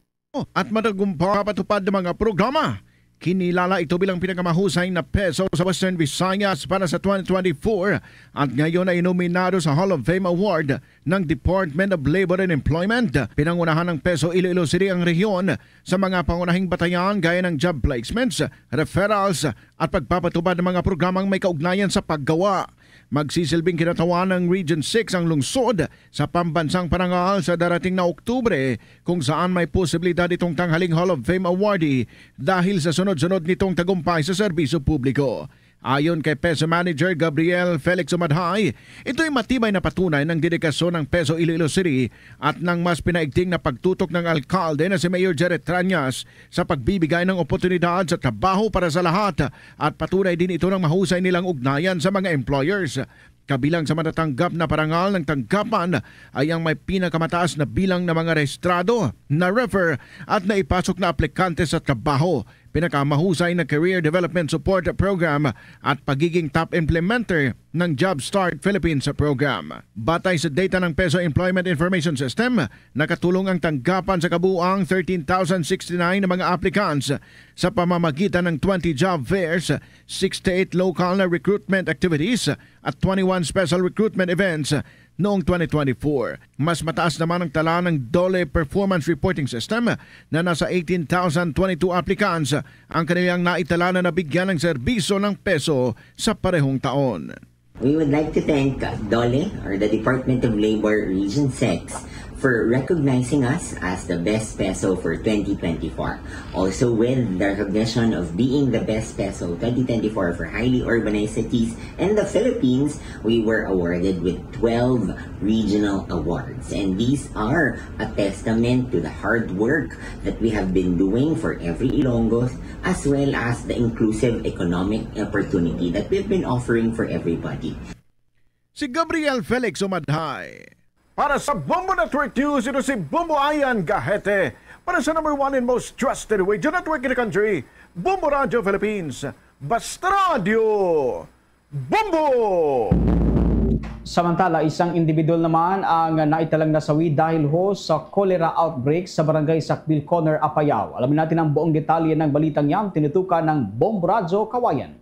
at matagumpay papatupad ng mga programa. Kinilala ito bilang pinakamahusay na peso sa Western Visayas para sa twenty twenty-four at ngayon ay nominado sa Hall of Fame Award ng Department of Labor and Employment. Pinangunahan ng peso Iloilo City ang rehiyon sa mga pangunahing batayan gaya ng job placements, referrals, at pagpapatupad ng mga programang may kaugnayan sa paggawa. Magsisilbing kinatawan ng Region six ang lungsod sa pambansang parangal sa darating na Oktubre, kung saan may posibilidad itong tanghaling Hall of Fame awardee dahil sa sunod-sunod nitong tagumpay sa serbisyo publiko. Ayon kay peso manager Gabriel Felix Umadhay, ito'y matibay na patunay ng dedikasyon ng peso Iloilo City at ng mas pinaigting na pagtutok ng alkalde na si Mayor Jerry Trañas sa pagbibigay ng oportunidad sa trabaho para sa lahat, at patunay din ito ng mahusay nilang ugnayan sa mga employers. Kabilang sa matatanggap na parangal ng tanggapan ay ang may pinakamataas na bilang ng mga rehistrado, na-refer at naipasok na aplikante sa trabaho, pinakamahusay na Career Development Support Program at pagiging top implementer ng Job Start Philippines Program. Batay sa data ng peso Employment Information System, nakatulong ang tanggapan sa kabuang thirteen thousand sixty-nine na mga applicants sa pamamagitan ng twenty job fairs, sixty-eight local na recruitment activities, at twenty-one special recruitment events noong twenty twenty-four. Mas mataas naman ang tala ng DOLE Performance Reporting System, na nasa eighteen thousand twenty-two applicants ang kanilang naitala na nabigyan ng serbisyo ng peso sa parehong taon. We would like to thank DOLE, or the Department of Labor Region six, for recognizing us as the best peso for twenty twenty-four. Also, with the recognition of being the best peso twenty twenty-four for highly urbanized cities in the Philippines, we were awarded with twelve regional awards. And these are a testament to the hard work that we have been doing for every Ilonggo, as well as the inclusive economic opportunity that we've been offering for everybody. Si Gabriel Felix Umadhay. Para sa Bombo Network News, ito si Bombo Ayan Gahete. Para sa number one and most trusted radio network in the country, Bombo Radio Philippines. Basta Radio, Bombo! Samantala, isang individual naman ang naitalang nasawi dahil ho sa cholera outbreak sa barangay Sakbil Corner, Apayao. Alamin natin ang buong detalye ng balitang yan, tinutukan ng Bombo Radyo Kawayan.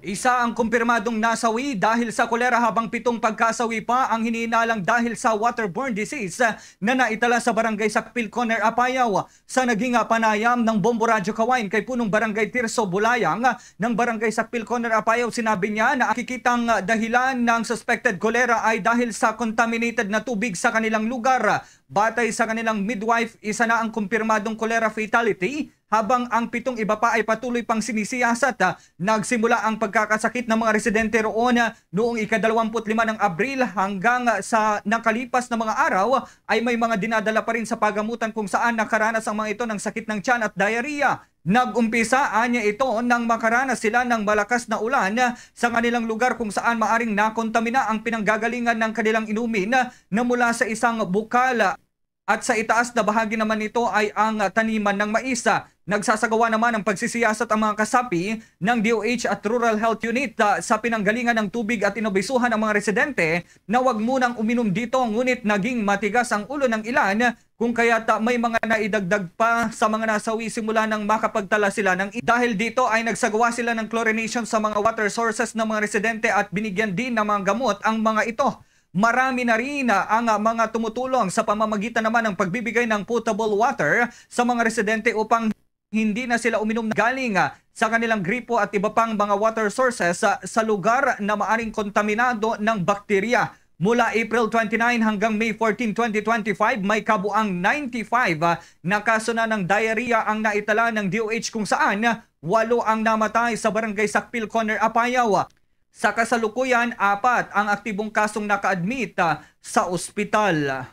Isa ang kumpirmadong nasawi dahil sa kolera, habang pitong pagkasawi pa ang hinihinalang dahil sa waterborne disease na naitala sa Barangay Sakpil Corner, Apayao. Sa naging panayam ng Bombo Radyo Kawayan kay Punong Barangay Tirso Bulayang ng Barangay Sakpil Corner, Apayao, sinabi niya na ang kikitang dahilan ng suspected cholera ay dahil sa contaminated na tubig sa kanilang lugar. Batay sa kanilang midwife, isa na ang kumpirmadong cholera fatality, habang ang pitong iba pa ay patuloy pang sinisiyasat. Nagsimula ang pagkakasakit ng mga residente roon noong ikadalawamput lima ng Abril, hanggang sa nakalipas na mga araw ay may mga dinadala pa rin sa pagamutan, kung saan nakaranas ang mga ito ng sakit ng tiyan at diarrhea. Nag-umpisa anya ito nang makaranas sila ng malakas na ulan sa kanilang lugar, kung saan maaring nakontamina ang pinanggagalingan ng kanilang inumin na mula sa isang bukal. At sa itaas na bahagi naman nito ay ang taniman ng mais. Nagsasagawa naman ng pagsisiyasat ang mga kasapi ng D O H at Rural Health Unit, ah, sa pinanggalingan ng tubig at inobisuhan ang mga residente na wag munang uminom dito, ngunit naging matigas ang ulo ng ilan, kung kaya't, ah, may mga naidagdag pa sa mga nasawi simula nang makapagtala sila ng i-, dahil dito ay nagsagawa sila ng chlorination sa mga water sources ng mga residente at binigyan din ng mga gamot ang mga ito. Marami na rin ang mga tumutulong sa pamamagitan naman ng pagbibigay ng potable water sa mga residente upang hindi na sila uminom galing sa kanilang gripo at iba pang mga water sources sa, sa lugar na maaring kontaminado ng bakterya. Mula April twenty-nine hanggang May fourteen, twenty twenty-five, may kabuang ninety-five na kaso na ng diarrhea ang naitala ng D O H, kung saan walo ang namatay sa Barangay Sakpil Corner, Apayao. Sa kasalukuyan, apat ang aktibong kasong naka-admit, ah, sa ospital.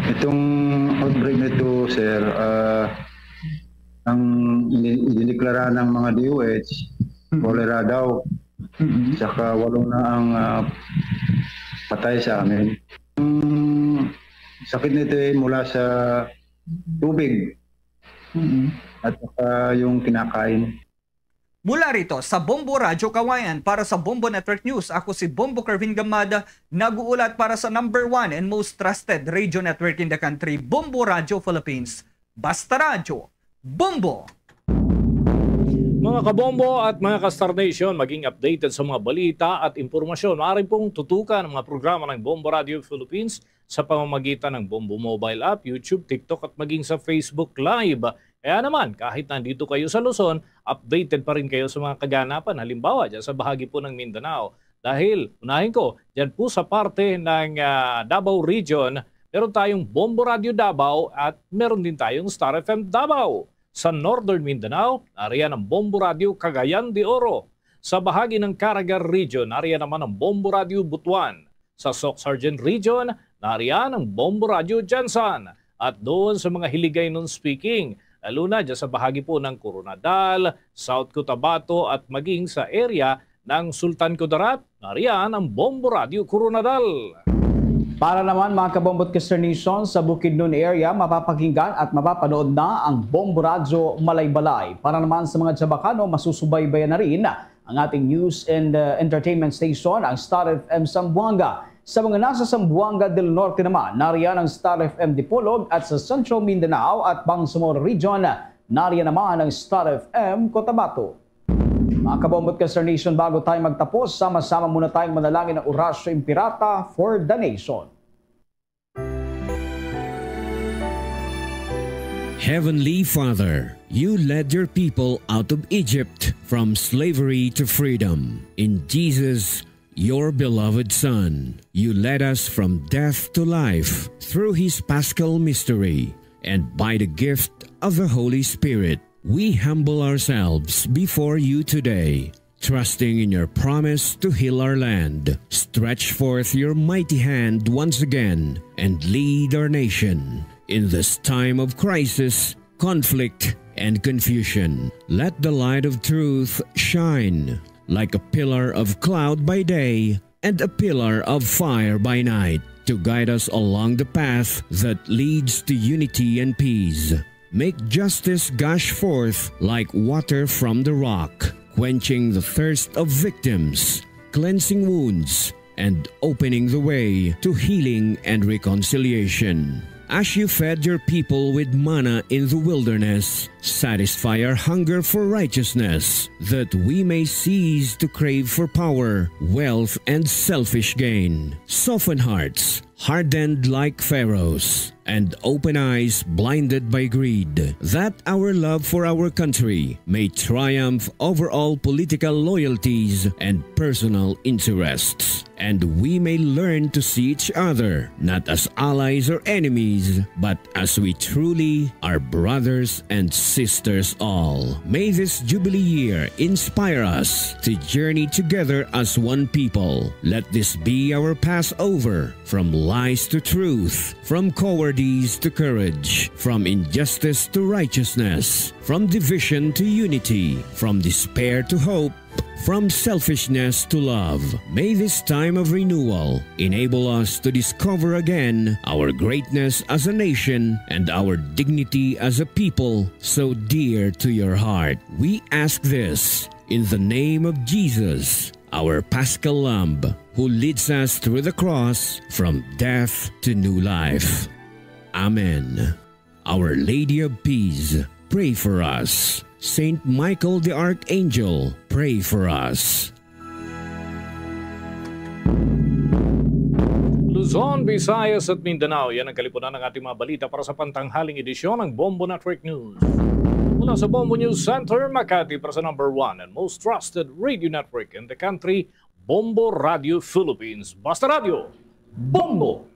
Itong outbreak na ito, sir, ah, ang ini-, idineklara ng mga D O H, cholera daw. Saka walo na ang, ah, patay sa amin. Ang sakit nito ay mula sa tubig at saka yung kinakain. Mula rito sa Bombo Radyo Kawayan, para sa Bombo Network News, ako si Bombo Kervin Gamad, nag-uulat para sa number one and most trusted radio network in the country, Bombo Radyo Philippines. Basta Radyo, Bombo! Mga kabombo at mga ka-Star Nation, maging updated sa mga balita at impormasyon. Maaari pong tutukan ang mga programa ng Bombo Radio Philippines sa pamamagitan ng Bombo Mobile App, YouTube, TikTok at maging sa Facebook Live. Kaya naman, kahit nandito kayo sa Luzon, updated pa rin kayo sa mga kaganapan. Halimbawa, dyan sa bahagi po ng Mindanao. Dahil, unahin ko, dyan po sa parte ng ah, Davao Region, meron tayong Bombo Radio Davao at meron din tayong Star F M Davao. Sa Northern Mindanao, nariyan ang Bombo Radio Cagayan de Oro. Sa bahagi ng Caraga Region, nariyan naman ang Bombo Radio Butuan. Sa Soc Sargent Region, nariyan ang Bombo Radio Gensan. At doon sa mga Hiligaynon speaking, lalo na dyan sa bahagi po ng Koronadal, South Cotabato at maging sa area ng Sultan Kudarat, nariyan ang Bombo Radio Koronadal. Para naman, mga kabombo at ka-Star Nation, sa Bukidnon area, mapapakinggan at mapapanood na ang Bombo Radyo Malaybalay. Para naman sa mga Chavacano, masusubaybayan na rin ang ating news and uh, entertainment station, ang Star F M Zamboanga. Sa mga nasa Zamboanga del Norte naman, nariyan ang Star F M Dipolog, at sa Central Mindanao at Bangsamoro Region, nariyan naman ang Star F M Cotabato. Mga kabombo at ka-Star Nation, bago tayo magtapos, sama-sama muna tayong manalangin ng Orasyo Imperata for the Nation. Heavenly Father, you led your people out of Egypt from slavery to freedom. In Jesus, your beloved Son, you led us from death to life through his paschal mystery and by the gift of the Holy Spirit. We humble ourselves before you today, trusting in your promise to heal our land. Stretch forth your mighty hand once again and lead our nation in this time of crisis, conflict, and confusion. Let the light of truth shine like a pillar of cloud by day and a pillar of fire by night to guide us along the path that leads to unity and peace. Make justice gush forth like water from the rock, quenching the thirst of victims, cleansing wounds, and opening the way to healing and reconciliation. As you fed your people with manna in the wilderness, satisfy our hunger for righteousness, that we may cease to crave for power, wealth, and selfish gain. Soften hearts, hardened like Pharaoh's, and open eyes blinded by greed, that our love for our country may triumph over all political loyalties and personal interests, and we may learn to see each other not as allies or enemies, but as we truly are brothers and sisters all. May this Jubilee year inspire us to journey together as one people. Let this be our Passover, from lies to truth, from cowardice to courage, from injustice to righteousness, from division to unity, from despair to hope, from selfishness to love. May this time of renewal enable us to discover again our greatness as a nation and our dignity as a people so dear to your heart. We ask this in the name of Jesus, our Paschal Lamb, who leads us through the cross from death to new life. Amen. Our Lady of Peace, pray for us. Saint Michael the Archangel, pray for us. Luzon, Visayas at Mindanao, yan ang kalipunan ng ating mga balita para sa pantanghaling edisyon ng Bombo Network News. Mula sa Bombo News Center, Makati, para sa number one and most trusted radio network in the country, Bombo Radio Philippines. Basta Radio, Bombo!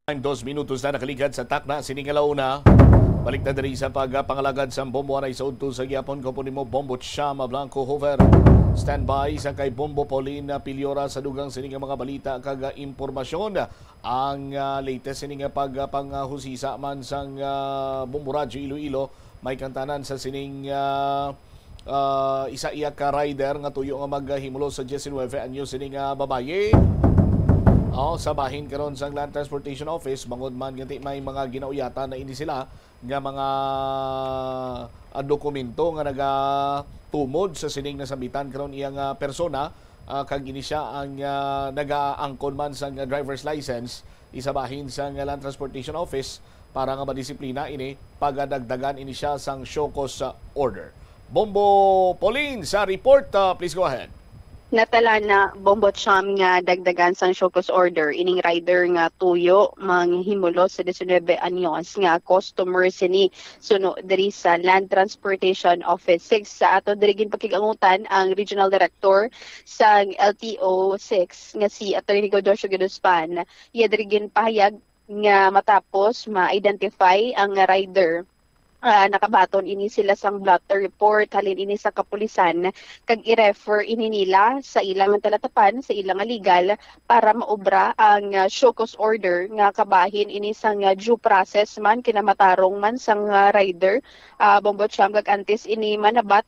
Ang dos minutos na nakaligad sa takna sini nga launa. Balik na diri sa pagpangalagad sa Bombo Anay sa udto sa gihapon. Ko po nimo Bombo Chama Blanco Hoover. Standby sa kay Bombo Paulina Piliora sa dugang sini nga mga balita kag impormasyon. Ang ah, latest sini nga pagpanghusisa man sang ah, Bombo Radyo Iloilo may kantanan sa sining ah, ah, isa iya ka rider nga tuyo nga maghimulos sa diecinuebe anyo sini nga babayi. Oh, sa bahin karon sang Land Transportation Office, bangod man nga ti may mga ginauyatan na ini sila nga mga ah, dokumento nga nagatumod sa sining nasambitan karon iya nga persona, ah, kag ini siya ang ah, nagaangkon man sang driver's license, isa bahin sang Land Transportation Office para nga madisiplina ini, pagadagdagan ini siya sang show cause order. Bombo Pauline sa report. Uh, please go ahead. Natala na, Bombo Cham, nga dagdagan sang show cause order ining rider nga tuyo manghimulos sa diecinuebe anyos nga customer sini suno diri sa Land Transportation Office six. Sa ato diri ginpakig-angutan ang Regional Director sang L T O six nga si Attorney Godosio Giduspan. Iya diri ginpahayag nga matapos ma-identify ang rider, ah, nakabaton ini sila sang blotter report halin ini sa kapulisan kag i-refer ini nila sa ilang talatapan, sa ilang legal, para maobra ang, ah, show cause order nga kabahin ini sang, ah, due process man kinamatarong man sang, ah, rider, ah, Bombo Cham, kag antes ini manabat,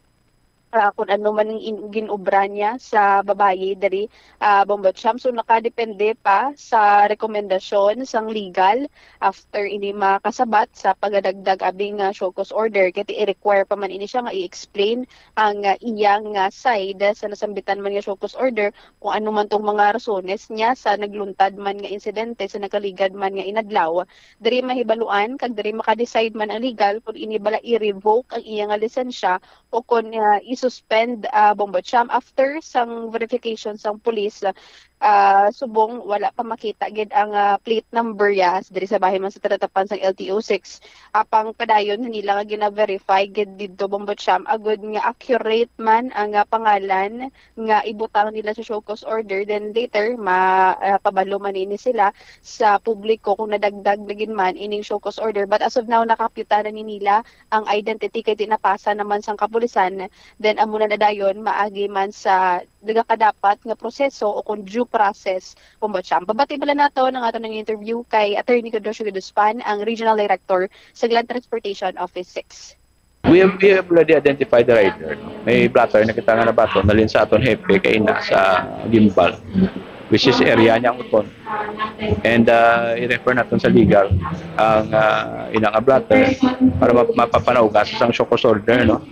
ah, kung ano man ang in-, ginobra niya sa babayi diri, ah, Bombo Cham. So, nakadepende pa sa rekomendasyon sang legal after ini makasabat sa pagadagdag abing, ah, show cause order. Kay i-require pa man ini siya nga i-explain ang, ah, iyang, ah, side sa nasambitan man nga show cause order, kung ano man tong mga rasones niya sa nagluntad man nga insidente, sa nakaligad man nga inadlaw. Diri mahibaluan kag diri makadecide man ang legal kung ini bala i-revoke ang iya nga lisensya o kon, ah, i-suspend, ah, Bombo Cham. After sang verification sang pulis, ah, subong wala pa makita gid ang, ah, plate number ya diri sa bahin man sa talatapan sang L T O six. Apang padayon na nila nga gina-verify gid didto, Bombo Cham, agud nga accurate man ang, ah, pangalan nga ibutang nila sa show cause order. Then later, ma-, ah, pabalo man ini sila sa publiko kung nadagdag na gid man ining show cause order. But as of now, nakapyutan na ni nila ang identity kay di napasa naman sang kapulisan, then amo na na dayon maagi man sa nagakadapat nga proseso o kung due process, Bombo Cham. Pabati bala nato ang ato nga interview kay Attorney Godosio Giduspan, ang Regional Director sa Land Transportation Office six. We have, we have already identified the rider. May blotter na kita nga nabaton, nalin sa aton hepe kay ina sa Gimbal, which is area niya ang uton. And, uh, i-refer natin sa legal ang, uh, ina nga blotter para ma-, mapapanaugas sang show cause order, no?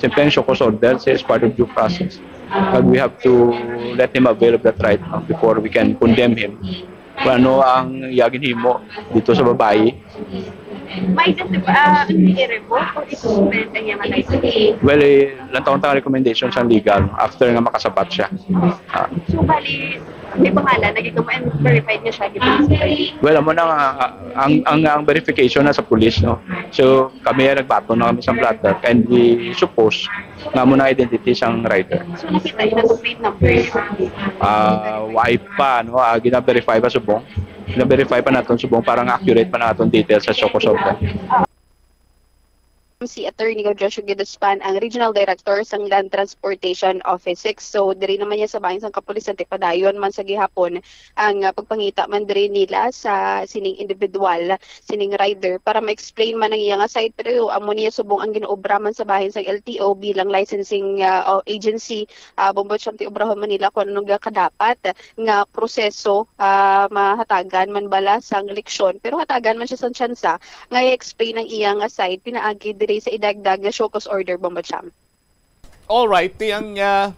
Siyempre, ang show cause order is part of due process. But we have to let him avail of that right, no, before we can condemn him. Kung ano ang iya ginhimo dito sa babayi. May identif-, ah, ano, i-revoke o i-suspend ang iyang license? Well, eh, lantaw ang recommendation sa legal after nga makasabat siya. Ah. So, bali, may pangalan na gito mo and verified niya siya, gito mo sa Well, amo na nga, ah, ang, ang, ang verification na sa police, no? So, kami ay nagbaton na kami sa blotter and we suppose nga amo na identity sang rider. So, nakita niyo na plate number? Ah, why pa, no? Ah, gina-verify pa subong. Gina-verify pa naton subong para nga accurate pa naton details sa show cause order. Si Attorney Joshua Giduspan, ang Regional Director sang Land Transportation Office six. So, diri naman niya sa bahin sang kapulisan, ti padayon man sa gihapon ang, ah, pagpangita man diri nila sa sining individual, sining rider, para ma-explain man ang iya nga side. Pero amo niya subong ang ginaobra man sa bahin sang L T O bilang licensing, ah, o agency, ah, Bombo Cham, ti obrahon man nila kung anong kadapat nga proseso, ah, mahatagan man bala sang leksyon, pero hatagan man siya sang tsansa nga i-explain ang iya nga side pinaagi diri sa idagdag nga show cause order, Bombo Cham. Alright, ti ang, ah,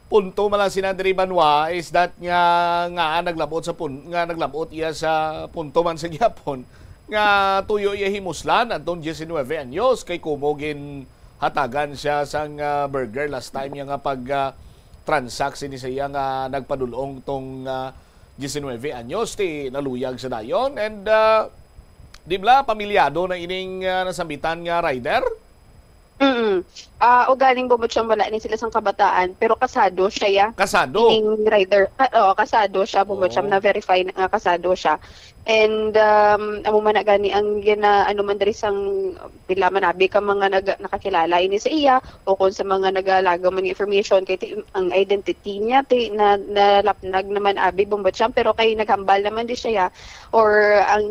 punto man lang sina diri, Banwa, is that nga, nga naglabot sa pun-, nga naglabot iya sa punto man sa gihapon nga tuyo iya himuslan adtong diecinuebe anyos kay kumo ginhatagan siya sang, ah, burger last time niya nga pag, ah, transact sini sa iya nga nagpadul-ong tong, ah, diecinuebe anyos ti naluyag sa dayon. And, ah, di bala pamilyado na ining, ah, nasambitan nga rider? Mm. Ah, ugaling, Bombo Cham, wala ni sila sang kabataan, pero kasado siya, ya. Kasado? Ining rider. Ka-, oo, kasado siya, Bombo Cham, Oo. na-verify na nga kasado siya. And, um, amo man na gani ang gina-, ano man diri sang pila man abi ka mga nag-, nakakilala ini sa iya, o kung sa mga nagalagaw man information, kay ti-, ang identity niya, ti-, na, nalapnag naman abi, Bombo Cham, pero kay naghambal naman di siya, ya, or ang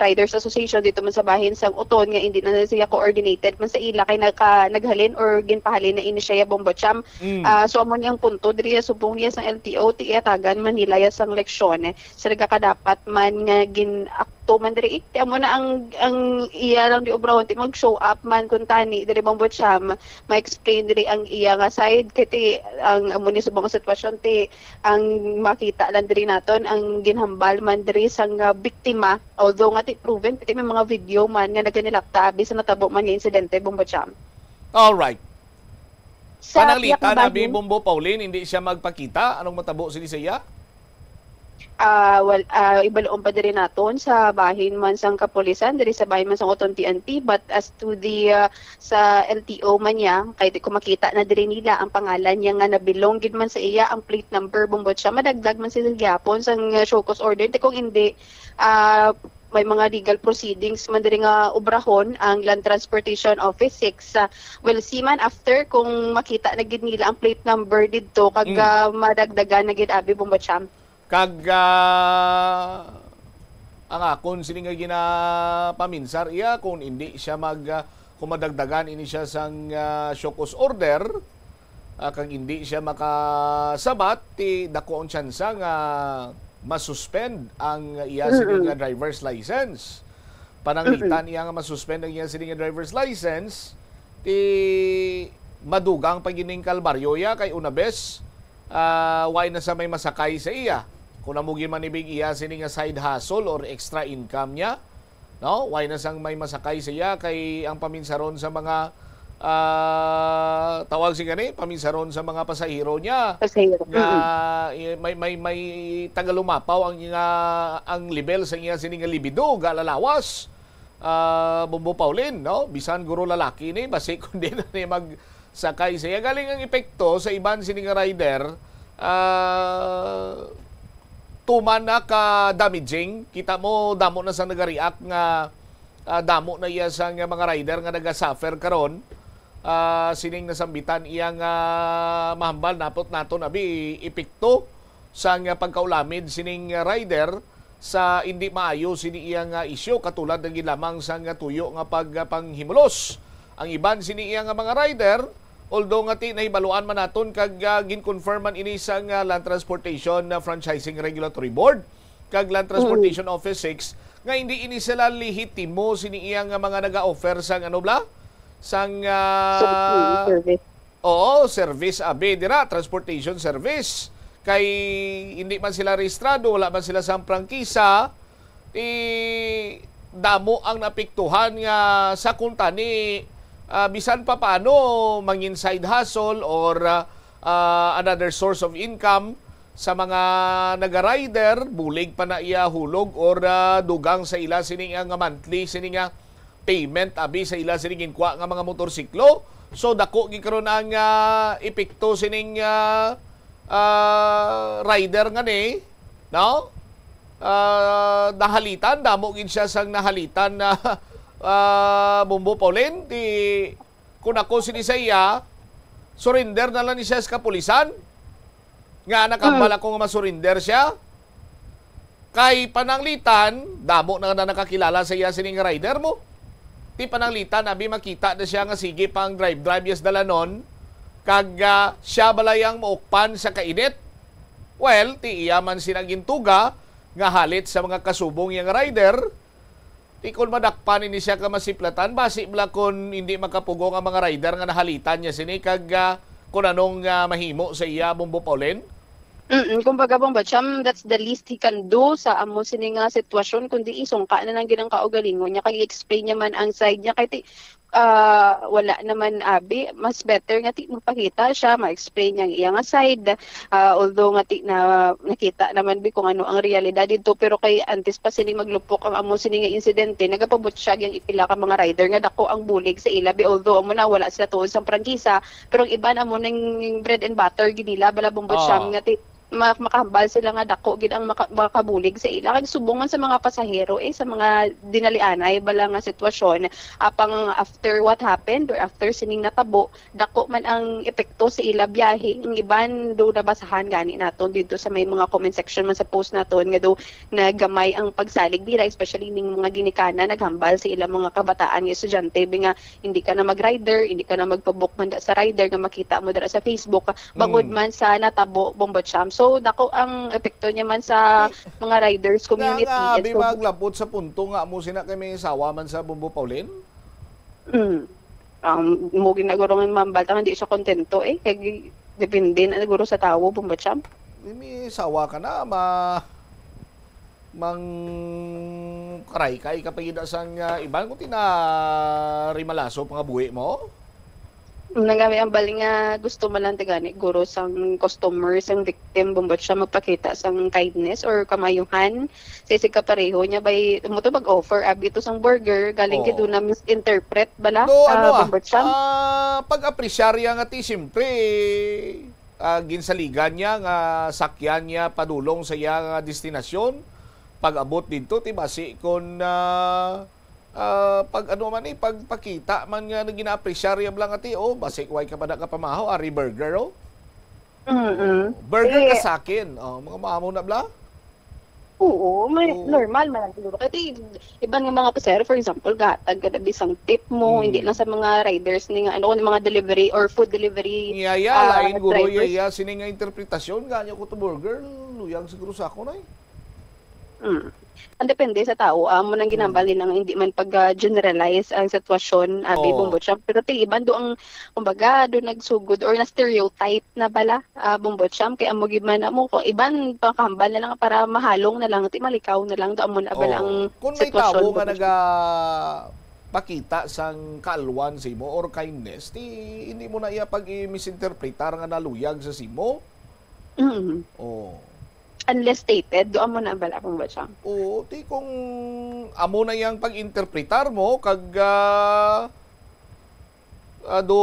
Riders Association dito man sa bahin sang Uton nga hindi na siya coordinated man sa ila kay naka-, naghalin or ginpahalin na ini siya, ya, Bombo Cham. Mm. Ah, so, amo ni ang punto diri, ya, subong niya sang L T O, ti iyatagan man nila ya sang leksyon, eh, sa nagakadapat man nga gin-akto man diri. Ti amo na ang, ang iya lang di obrahon, ti mag-show up man kun tani diri, Bombo Cham, ma-explain diri ang iya nga side, kay ti ang amo ni subong nga sitwasyon, ti ang makita lang diri naton ang ginhambal man diri sang, ah, biktima, although nga ti proven, ti may mga video man nga naganilapta abi sa natabo man nga insidente, Bombo Cham. Alright. Sa Pananglitan, abi, bahin. Bombo Pauline, hindi siya magpakita. Anong matabo sini sa iya? Ah, wal-, ah, ibaluon pa diri naton sa bahin man sang kapulisan, diri sa bahin man sang Oton P N P, but as to the, ah, sa L T O man niya, kay di ko makita na diri nila ang pangalan niya nga nabilong gid man sa iya ang plate number, Bombo Cham, madagdag man sila gihapon sang, ah, show cause order. Di kung hindi, ah, may mga legal proceedings man diri nga obrahon ang Land Transportation Office six. Ah, we'll see man after kung makita na gid nila ang plate number didto kag, Mm. ah, madagdagan na gid, abi, Bombo Cham. Kag, ah, ang akon sini nga ginapaminsar iya, kung hindi siya mag, ah, kung madagdagan ini siya sang, ah, show cause order, ah, kag hindi siya makasabat, ti dako ang tsansa nga masuspend ang iya sini Mm-mm. nga driver's license. Pananglitan Mm-mm. iya nga masuspend ang iya sini nga driver's license, ti madugang pa gining kalbaryo iya kay una bes, ah, way na sa may masakay sa iya. Kung amo gid man ibig iya sini nga side hustle or extra income niya, no? Way na sang may masakay sa iya kay ang paminsaron sa mga, ah, tawag sini gani, paminsaron sa mga pasahero niya Pasahero. nga Mm-mm. i-, may, may, may tagalumapaw ang iya, ang level sa iya sini nga libido, galalawas. Ah, Bombo Pauline, no? Bisan guro lalaki ni, basi kung di na ni magsakay sa iya. Galing ang epekto sa iban sini nga rider, ah, tuman na ka damaging. Kita mo, damo na sa nagareact nga, ah, damo na iya sang mga rider nga nagasuffer karon. Ah, sining nasambitan iya nga mahambal napot naton, abi, epekto sang pagkaulamid sining rider sa indi maayo sini iya nga isyu, katulad na gid lamang sang tuyo nga pagpanghimulos. Ang iban sini iya nga mga rider, although nga ti nahibaluan man naton kag, ah, gin-confirm man ini sang, ah, Land Transportation, ah, Franchising Regulatory Board kag Land Mm. Transportation Office six, nga hindi ini sila lehitimo sini iya nga mga naga-offer sang ano bla? Sang, ah, Service, service. Oo, service abi dira, transportation service. Kay hindi man sila rehistrado, wala man sila sang prangkisa, ti damo ang naapektuhan nga sa kuntani, ah, bisan pa paano mangin side hustle or, ah, ah, another source of income sa mga naga-rider, bulig pa na iya hulog or, ah, dugang sa ila sini nga monthly, sini nga payment abi sa ila sini ginkwa nga mga motorsiklo. So, dako gid karon ang, ah, epekto sining, ah, ah, rider nga ni, no? Ah, nahalitan, damo gid siya sang nahalitan na, ah, Bombo Pauline. Di, kung ako sini sa iya, surrender na lang ni siya sa kapulisan. Nga nakambal Mm. ako nga masurinder siya. Kay pananglitan, damo na nga nakakilala sa iya sining rider mo. Ti pananglitan, abi makita na siya nga sige pang drive-drive yes dalanon, kag, ah, siya balay ang maukpan sa kainit. Well, ti iya man sina gintuga nga halit sa mga kasubong iya nga rider, Ti kon madakpan ini siya ka masiplatan, basi bala kon hindi makapugong ang mga rider nga nahalitan niya sini, kag, ah, kon anong, ah, mahimo sa iya, Bombo Pauline? Mm, kumbaga, Bombo Cham, that's the least he can do sa amo sini nga sitwasyon, kundi isungka na lang gid ang kaugalingon niya, kag i-explain niya man ang side niya, kay ti-, ah, wala naman, abi, mas better nga ti magpakita siya, ma-explain niya ang iya nga side. Ah, although nga ti na, nakita naman bi kung ano ang realidad didto, pero kay antes pa sini maglupok ang amo sini nga insidente, nagapabutyag ang ipila ka mga rider nga dako ang bulig sa ila bi, although amo na wala sila tuod sang prangkisa, pero ang iban amo ning bread and butter gid nila, bala, Bombo Cham, Oo. nga ti ma-, makahambal sila nga dako gid ang maka-, makabulig sa ila. Kag subong man sa mga pasahero, eh, sa mga dinalianay bala nga sitwasyon, apang after what happened or after sining natabo, dako man ang epekto sa ila biyahe. Ang iban, do nabasahan gani naton didto sa may mga comment section man sa post naton nga do nagamay ang pagsalig nila, especially ning mga ginikanan, naghambal sa ilang mga kabataan nga estudyante, bi nga, hindi ka na mag-rider, hindi ka na magpabook man da sa rider nga makita mo dira sa Facebook, bangod Mm. man sa natabo, Bombo Cham. So, dako ang epekto niya man sa Ti-, mga riders kaya community nga, and abi so maglabot sa punto nga amo sina kay may asawa man sa Bombo Pauline? Mm. Um, mo ginaguro nga mambal ta nga di siya kontento, eh. Kay gi-, depende na siguro sa tawo, Bombo Cham. Di may asawa ka na, ma-, mangkaraykay ka pa gid sang, ah, iban kung tinarimalasop nga buhi mo? Nagami ang bali nga gusto man lang ti gani, guro, sang customer, sang victim, Bombo Cham, magpakita sang kindness or kamayuhan sa isig kapareho niya, bay, mo to mag-offer abi to sang burger, galing Oh. kay do na misinterpret bala, Do, ano, ah, ah, Bombo Cham. ah, pag-apresyar iya nga ti, siyempre, ah, ginsaligan niya nga sakyan niya padulong sa iya nga destinasyon. Pag-abot didto, ti basi kon, ah, ah, pag ano man, eh, pagpakita man nga gina-apresyar iya bala nga ti, oh, basi way ka pa na kapamahaw, ari burger, oh. Mm-mm. Burger ka Eh, sa akin. Oh, mga maamo na bala? Oo, may Oo. normal man lang siguro. Kasi iban nga mga pasahero, for example, gahatag ka na bisang tip mo, hindi Mm. lang sa mga riders ni nga, ano, ni mga delivery or food delivery, Iya, iya, ah, lain guro, iya, drivers. iya, sini nga interpretasyon, ganyo ko to burger, luyag siguro sa ako na eh. Mm. Ang depende sa tao, amo nang ginambal Mm. nila nga hindi man pag, ah, generalize ang sitwasyon, abi, Oo. Bombo Cham. Pero ti iban do ang, kumbaga, do nagsugod or na-stereotype na bala, ah, Bombo Cham. Kay amo gid man, amo ko, iban pangkahambal na lang para mahalong na lang, ti malikaw na lang, do amo na bala Oo. ang Kung may sitwasyon, tawo nga Bombo Cham. nagapakita sang kaalwan sa imo or kindness, ti hindi mo na iya pag-i-misinterpretar nga naluyag sa simo. Mm. Oh. Unless stated, do amo na bala, Bombo Cham. Oo, ti kung amo na yang pag-interpretar mo, kag, ah, ah, do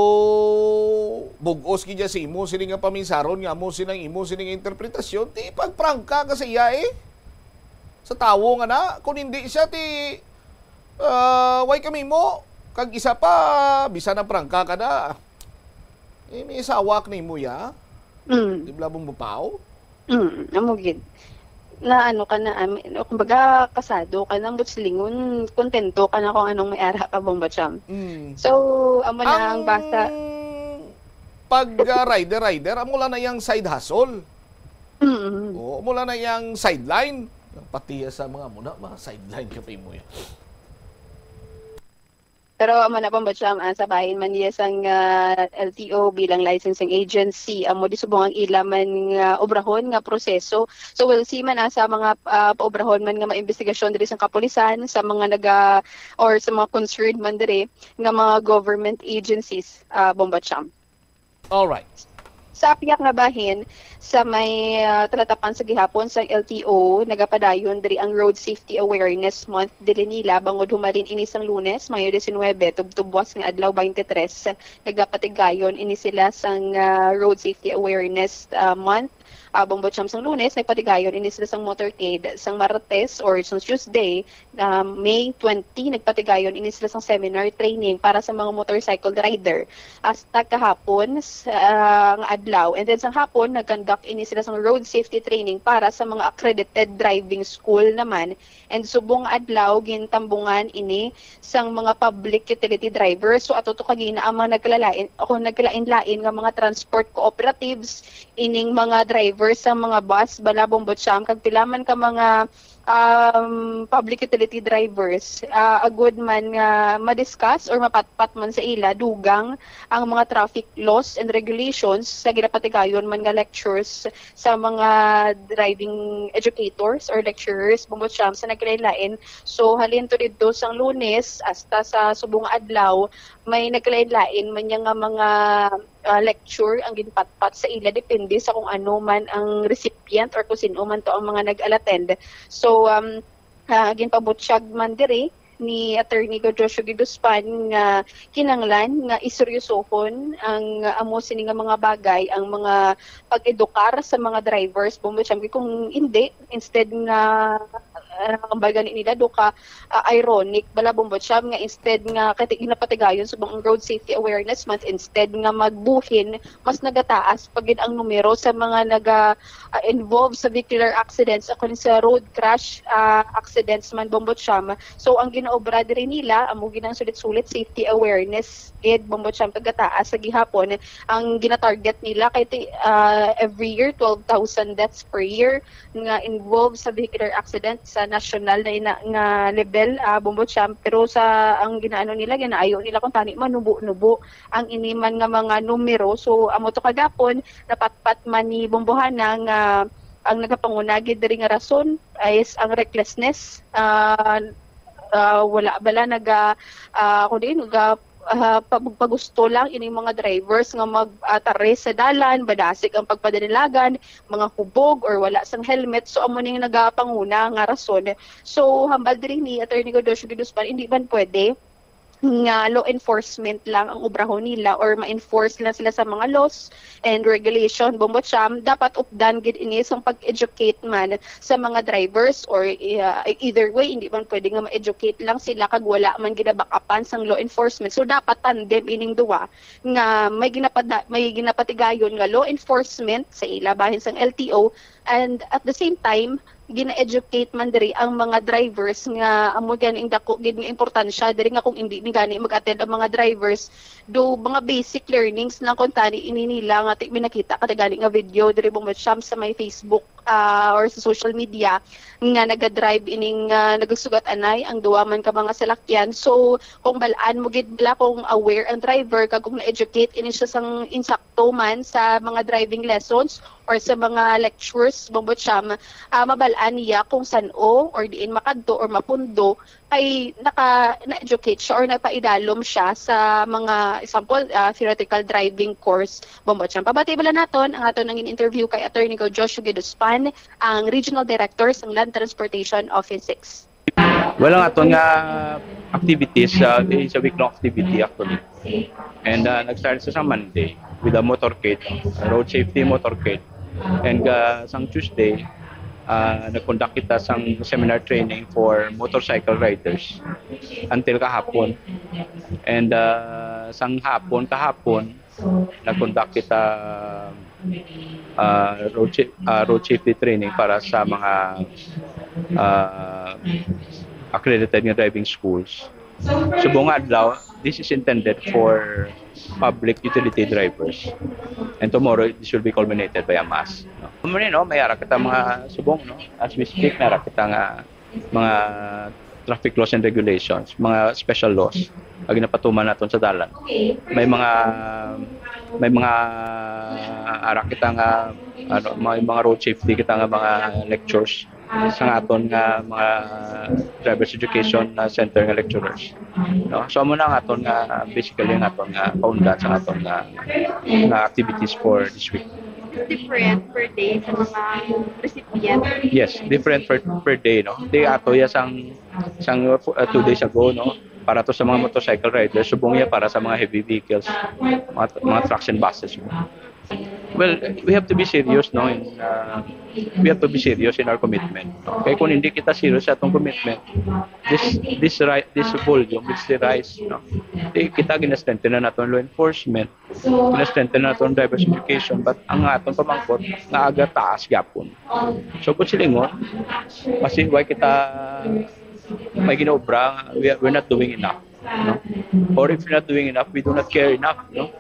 bug-os gid siya sa imo sini nga paminsaron nga amo sini ang imo sini nga interpretasyon, ti pagprangka ka sa iya, eh. Sa tawo nga na, kung hindi siya, ti, ah, way kami mo. Kag isa pa, bisan ang prangka ka na, eh, may sawak nimo ya. Mm. Di bala mo mapaw? Mm, amo gid. Na ano ka na, um, kumbaga, kasado ka na, but silingon, kontento ka na kung anong may ara ka, Bombo Cham. Mm. So, amo na ang Ang basa. pag, ah, rider, rider, amo lang na yang side hustle. Mm. Oo, amo lang na yang sideline. Pati sa mga muna, mga sideline ka pa mo yan. Pero amo na, Bombo Cham, ah, sa bahin man niya sang, ah, L T O bilang licensing agency, amo di subong ang ila man nga obrahon nga proseso. So, we'll see man, ah, sa mga, ah, paobrahon man nga mga investigasyon diri sa kapulisan, sa mga naga-, or sa mga concerned man diri nga mga government agencies, ah, Bombo Cham. Alright. Sa apiak nga bahin, sa may, ah, talatapan sa gihapon sang L T O, nagapadayon diri ang Road Safety Awareness Month diri nila, bangod humalin ini sang Lunes, Mayo diecinuebe, tubtubwas nga adlaw, twenty-three, nagapatigayon ini sila sang, ah, Road Safety Awareness, ah, Month. Ah, Bombo Cham, sang Lunes, nagpatigayon ini sila sang motorcade, sang Martes or sang Tuesday, ah, May twenty, nagpatigayon ini sila sang seminar training para sa mga motorcycle rider. Hasta kahapon sa, ah, nga adlaw. And then sang hapon, nag-conduct ini sila sang road safety training para sa mga accredited driving school naman. And subong adlaw, gintambungan ini sang mga public utility drivers. So, ato to kagina ang mga nagkalalain, o nagkalain-lain nga mga transport cooperatives, ining mga drivers sa mga bus, bala, Bombo Cham, kag pila man ka mga, um, public utility drivers, ah, agud man nga ma-discuss or mapatpat man sa ila dugang ang mga traffic laws and regulations sa ginapatigayon man nga lectures sa mga driving educators or lecturers, Bombo Cham, sa nagkalain-lain. So, halin to didto sang Lunes hasta sa subong adlaw, may nagkalain-lain man niya nga mga, ah, lecture ang ginpatpat sa ila, depende sa kung ano man ang recipient or kung sino man to ang mga nag-attend. So, um, ah, ginpabutyag man diri ni Attorney Joshua Giduspan nga kinanglan nga iseryosohon ang, ah, amo sini nga mga bagay, ang mga pag-edukar sa mga drivers, Bombo Cham. Kung hindi, instead nga, ah, ang bagay nila do ka, ah, ironic bala, Bombo Cham, nga instead nga kati ginapatigayon subong ang Road Safety Awareness Month, instead nga magbuhin, mas nagataas pa gid ang numero sa mga naga, ah, involved sa vehicular accidents, o kung sa road crash, ah, accidents man, Bombo Cham. So, ang ginaobra diri nila, amo gid ang sulit-sulit safety awareness gid, Bombo Cham, pagkataas sa gihapon. Ang ginatarget nila kay ti-, ah, every year, twelve thousand deaths per year nga involved sa vehicular accident sa national na ina-, nga level, ah, Bombo Cham. Pero sa, ang ginaano nila, ginaayo nila kung tani manubo-nubo ang ini man nga mga numero. So, amo to kagapon, napatpat man ni Bombohana nga ang nagapanguna gid diri nga rason is ang recklessness. Ah, ah, wala bala naga, ah, kundi naga, ah, pa-, magpagusto lang ining mga drivers nga mag-, ah, taris sa dalan, madasig ang pagpadanilagan, mga hubog or wala sang helmet. So, amo ning nagapanguna nga rason. So, hambal diri ni Attorney Godocio Giduspan, hindi man pwede nga law enforcement lang ang obrahon nila or ma-enforce lang sila sa mga laws and regulation, Bombo Cham. Dapat updan gid ini sang pag-educate man sa mga drivers or, uh, either way, hindi man pwede nga ma-educate lang sila kag wala man ginabakapan sang law enforcement. So, dapat tandem ining duwa nga may ginapada-, may ginapatigayon nga law enforcement sa ila bahin sang L T O, and at the same time, gina-educate man diri ang mga drivers nga amo gani ang dako gid nga importansya diri, nga kung hindi ni gani mag-attend ang mga drivers, do mga basic learnings lang kuntani ini nila nga ti-, may nakita ka gani nga video diri, Bombo Cham, sa may Facebook, ah, or sa social media nga naga-drive ining, ah, nagasugat anay ang duwa man ka mga salakyan. So, kung bal-an mo gid bala kung aware ang driver kag kung na-educate ini siya sang insakto man sa mga driving lessons or sa mga lectures, Bombo Cham, ah, mabal-an niya kung san-o or diin makadto or mapundo kay naka, na-educate siya or napaidalom siya sa mga, example, ah, theoretical driving course, Bombo Cham. Pabati bala naton ang aton nangin interview kay Attorney Joshua Giduspan, ang Regional Director sang Land Transportation Office six. Well, ang aton nga activities, ah, is a week-long activity actually. And, ah, nag-start sa, sa Monday with a motorcade, road safety motorcade. And, ah, sang Tuesday, ah, nag-conduct kita sang seminar training for motorcycle riders until kahapon. And, ah, sang hapon kahapon, nag-conduct kita, ah, road sa-, ah, road safety training para sa mga, ah, accredited nga driving schools. Subong nga adlaw, this is intended for public utility drivers. And tomorrow, this will be culminated by a mass, no? Amo ni, no, may ara kita mga subong, no? As we speak, may ara kita nga mga traffic laws and regulations, mga special laws nga ginapatuman naton sa dalan. May mga, may mga ara kita nga, ano, may mga road safety kita nga mga lectures sa aton nga mga driver's education na center nga lecturers. No? So, amo na ang aton nga, basically, ang aton nga paundan sa aton nga, nga activities for this week. Different per day sa mga recipient? Yes, different per, per day, no? Di ato ya sang, sang, uh, two days ago, no? Para to sa mga motorcycle riders, subong ya para sa mga heavy vehicles, mga, mga trucks and buses. Well, we have to be serious, no? In, uh, we have to be serious in our commitment, no? Kay kung hindi kita serious sa atong commitment, this, this ri-, this volume will still rise, no? Di kita gina-strengthen na naton law enforcement, gina-strengthen na naton driver's education, but ang aton pamangkot nga aga taas gyapon. So, kung silingon, masi-, why kita may ginaobra, we are, we're not doing enough, no? Or if we're not doing enough, we do not care enough, no,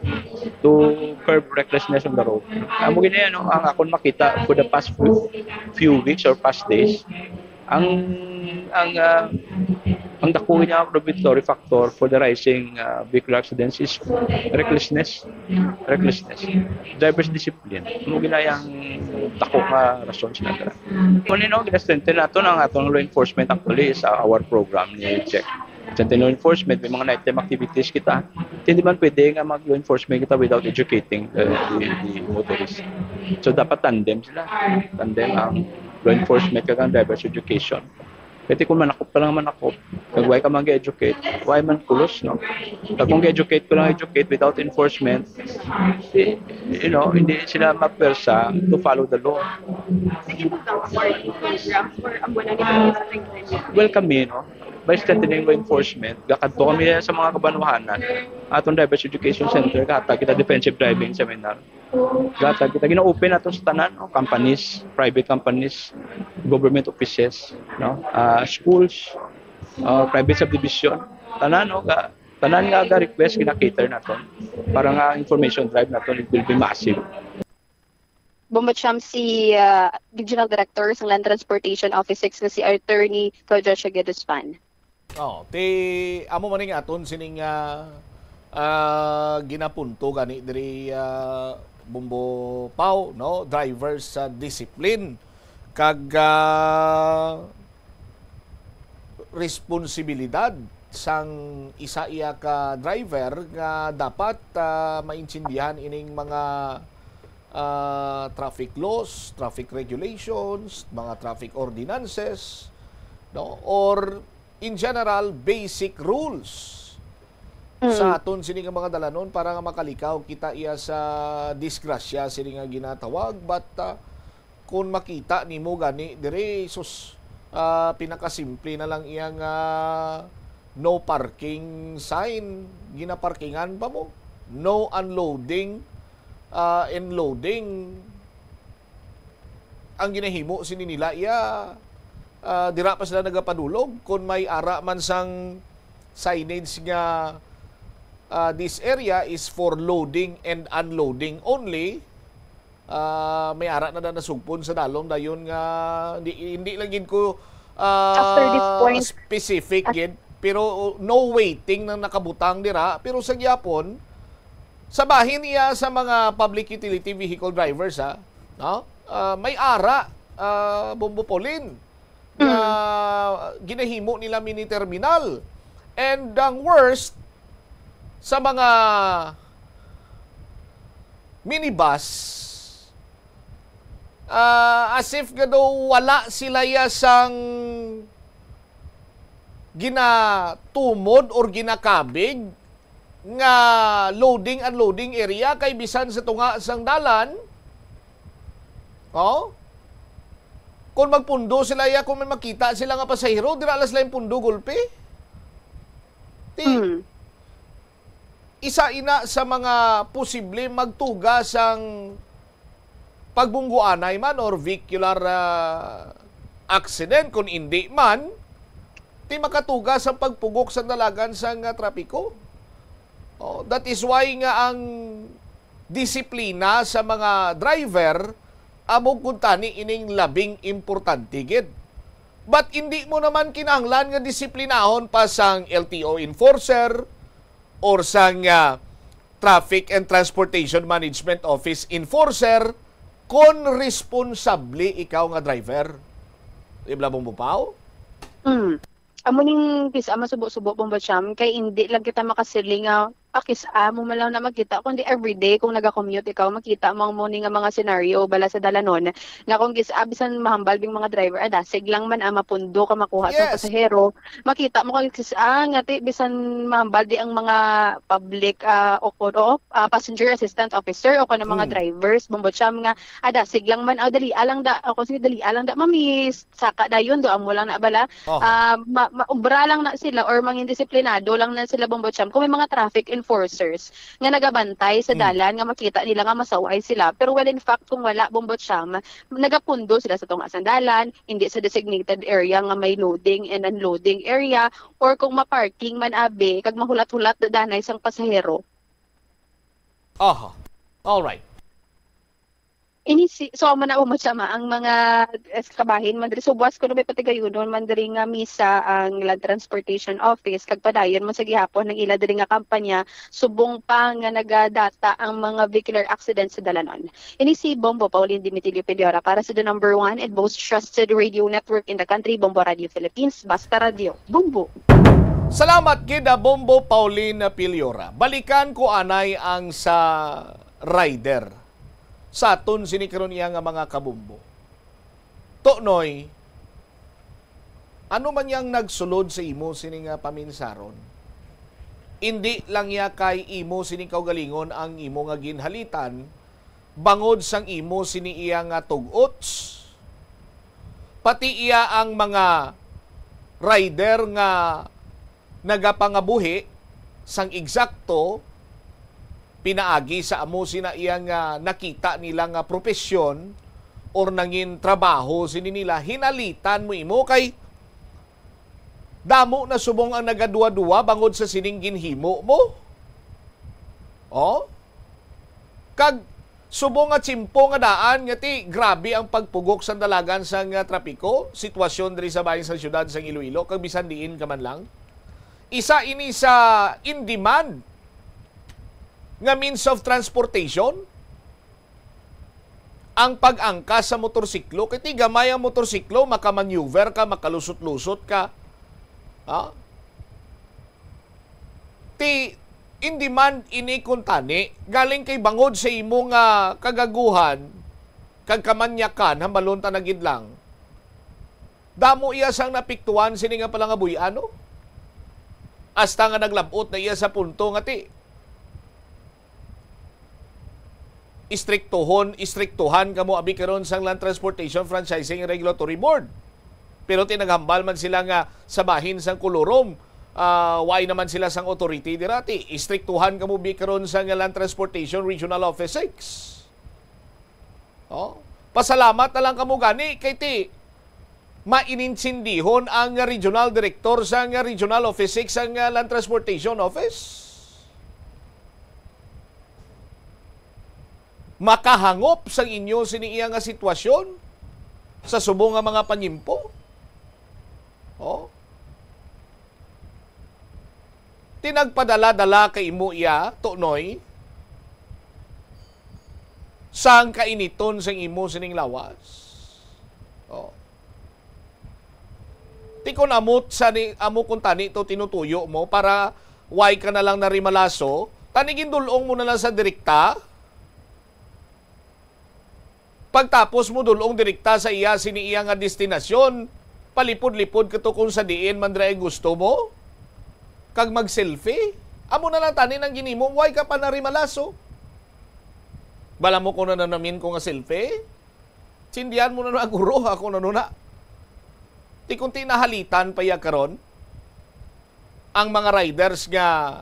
to curb recklessness on the road. Amo gid na, no, ang akon makita for the past few, few weeks or past days, ang, ang, ah, ang dako niya contributory factor for the rising, ah, vehicular accidents is recklessness. Recklessness. Driver's discipline. Amo gid na ang dako nga rason sila dira. Kung ano, gina-strengthen naton ang atong law enforcement actually is, ah, our program ni Check. Sa law enforcement, may mga nighttime activities kita. Hindi man pwede nga mag-law enforcement kita without educating the, the, the motorist. So, dapat tandem sila. Tandem ang law enforcement kag ang driver's education. Pwede kung manakop ka lang manakop, kag why ka mag-educate, why man kulos, no? Kag kung educate ko lang educate without enforcement, eh, you know, hindi sila mapwersa to follow the law. Sige po, Doc, for program or ang wala nito sa Well, kami, no? By strengthening law enforcement, gakadto kami sa mga kabanwahanan. Atong Driver's Education Center, gahatag kita defensive driving seminar. Gahatag kita, gina-open nato sa tanan, no? Companies, private companies, government offices, no? Ah, schools, ah, private subdivision. Tanan, no? Ga-, tanan nga ga-request, gina-cater nato. Para nga information drive nato, it will be massive. Bombo Cham, si, ah, Regional Director sa Land Transportation Office six nga si Attorney Claudio Chageduspan. Oh, ti amo man ning aton sining, ah, ah, ginapunto gani diri, ah, Bombo Pau, no? Drivers sa discipline kag, ah, responsibilidad sang isa iya ka driver nga dapat, ah, maintindihan ining mga, ah, traffic laws, traffic regulations, mga traffic ordinances, no? Or in general, basic rules Mm. sa aton sini nga mga dalanon para nga makalikaw kita iya sa disgrasya sini nga ginatawag. But, ah, kung makita nimo gani diri, sus, ah, pinakasimple na lang iya nga no parking sign, ginaparkingan pa mo. No unloading, ah, and loading. Ang ginahimo sini nila iya, ah, dira pa sila nagapadulog. Kung may ara man sang signage nga, ah, "This area is for loading and unloading only," ah, may ara na na nasugpon sa dalom dayon nga hindi, hindi lang gid ko, ah, After this point, specific as gid, pero no waiting nang nakabutang dira. Pero sa gyapon, sa bahin iya sa mga public utility vehicle drivers, ha, no? Ah, may ara, ah, Bombo Pauline, nga Mm. ginahimo nila mini terminal. And ang worst, sa mga minibus, ah, as if nga daw wala sila iya sang ginatumod or ginakabig nga loading unloading area, kay bisan sa tunga sang dalan, oh, kung magpundo sila iya, kung may makita sila nga pasahero, dira lang sila yung pundo gulpi. Ti, Mm. isa ina sa mga posible magtuga sang pagbungguanay man or vehicular, ah, accident, kung indi man, ti makatuga sa pagpugok sa dalagan sang, ah, trapiko. Oh, that is why nga ang disiplina sa mga driver amo gud tani ining labing importante gid. But indi mo naman kinahanglan nga disiplinahon pa sang L T O enforcer or sang, ah, Traffic and Transportation Management Office enforcer kon responsable ikaw nga driver. Di ba, Bombo Pao? Mm. Amo ning kis-a masubo-subo, Bombo Cham, kay indi lang kita makasiling nga, ah, kis-a mo man lang na makita, kundi everyday kung naga-commute ikaw, makita mo ang mo ni nga mga senaryo bala sa dalanon, nga kung kis-a bisan mahambal bing mga driver, ah, dasig lang man, ah, mapundo ka, makuha sa Yes. pasahero, makita mo kung kis-a nga ti bisan mahambal di ang mga public, ah, o, o, o, ah, passenger assistance officer o kanang mga Mm. drivers, Bombo Cham, nga, ah, dasig lang man, ah, dali lang da, o kung sige, dali lang da, mamiss, saka dayon, do amo lang na bala. Oh. Ah, ma-, maubra lang na sila or mangin disiplinado lang na sila, Bombo Cham, kung may mga traffic enforcers nga nagabantay sa Mm. dalan nga makita nila nga masaway sila. Pero well, in fact, kung wala, Bombo Cham, nagapundo sila sa tunga sang dalan, hindi sa designated area nga may loading and unloading area, or kung ma-parking man, abi, kag mahulat-hulat dadanay sang pasahero. Aha. All right. Ini si, so, amo na, Bombo Cham, ang mga, eh, kabahin man diri. So, buwas ko na may patigayunon man diri nga misa ang Land Transportation Office, kag padayon man sa gihapon ang ila diri nga kampanya, subong pa nga nagadata ang mga vehicular accident sa dalanon. Ini si Bombo Pauline Dimitilio Piliora para sa the number one and most trusted radio network in the country, Bombo Radio Philippines, Basta Radio, Bombo. Salamat gid, ah, Bombo Pauline Piliora. Balikan ko anay ang sa rider sa aton sini karon iya nga mga kabombo. Tonoy, ano man yang nagsulod sa imo sini nga paminsaron? Indi lang ya kay imo sini kaugalingon ang imo nga ginhalitan bangod sang imo sini iya nga tug-ots, pati iya ang mga rider nga nagapangabuhi sang eksakto pinaagi sa amo sina iya nga nakita nila nga propesyon or nangin trabaho sini nila, hinalitan mo imo kay damo na subong ang nagaduwa-duwa bangod sa sining ginhimo mo. Oh? Kag subong nga tiyempo nga daan nga ti grabe ang pagpugok sa dalagan sa nga trapiko, sitwasyon diri sa bahin sa siyudad sa Iloilo, kag bisan diin ka man lang. Isa ini sa in demand nga means of transportation, ang pag-angkas sa motorsiklo. Kay ti gamay ang motorsiklo, makamaneuver ka, makalusot-lusot ka. Ha? in demand ini kuntani, galing kay bangod sa imo nga kagaguhan, kag kamanyakan, hambalon ta na gid lang. Damo iya sang napiktuan sini nga palangabuy-an, no? Hasta nga naglab-ot na iya sa punto nga ti, istriktuhon, istriktuhan kamo abi karon sang Land Transportation Franchising Regulatory Board. Pero ti naghambal man sila nga sa bahin sang kulurom, ah, wala naman sila sang authority dira. Ti istriktuhan kamo bi karon sang Land Transportation Regional Office six. Oh, pasalamat na lang kamo gani kay ti mainintindihon ang regional director sang Regional Office six sang, ah, Land Transportation Office. Makahangop sang inyo sini iya nga sitwasyon sa subong nga mga panyimpo. Oh. Ti nagpadala-dala kay imo iya, Tunoy, sang kainiton sang imo sining lawas. Oh. Ti kun amo sa ni, amo kuntani to tinutuyo mo para way ka na lang narimalaso, tani gindul-ong mo na lang sa direkta. Pagtapos mo dul-ong direkta sa iya sini iya nga destinasyon, palipod-lipod ka to kung sa diin man dira ang gusto mo, kag mag-selfie. Amo na lang tani nang ginimo, way ka pa narimalaso. Bala mo kung nananamin ko nga selfie? Sindihan mo na na, guro, ako na nuna. Ti kunti nahalitan pa iya karon ang mga riders nga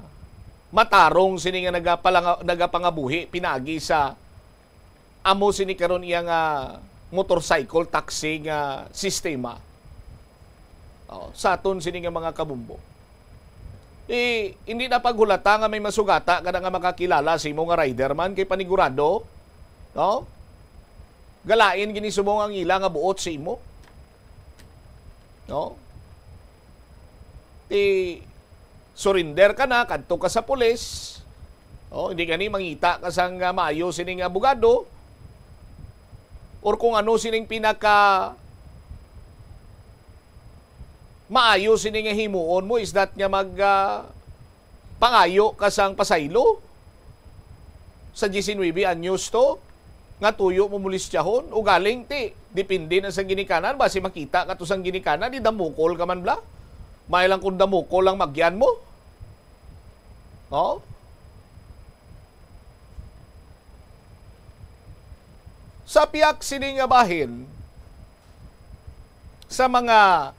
matarong sini nga nagapalanga-, nagapangabuhi pinaagi sa amo sini karon iya nga motorcycle taxi nga sistema. Oh, sa aton sini nga mga kabumbo. Eh, hindi na paghulata nga may masugata ka na nga makakilala sa imo nga rider man kay panigurado, no? Galain gini subong ang ila nga buot sa imo. No? Ti surrender ka na, kadto ka sa pulis. Oh, hindi gani mangita ka sang, ah, maayo sining abogado or kung ano sining pinaka maayo sini nga himuon mo is that nga mag, ah, pangayo ka sang pasaylo sa diecinuebe anyos to nga tuyo mo mulistyahon. Ugaling ti depende na sa ginikanan, basi makita ka to sang ginikanan, di damukol ka man bla. May lang kung damukol ang magyan mo. Oh? Sa piyak sini nga bahin, sa mga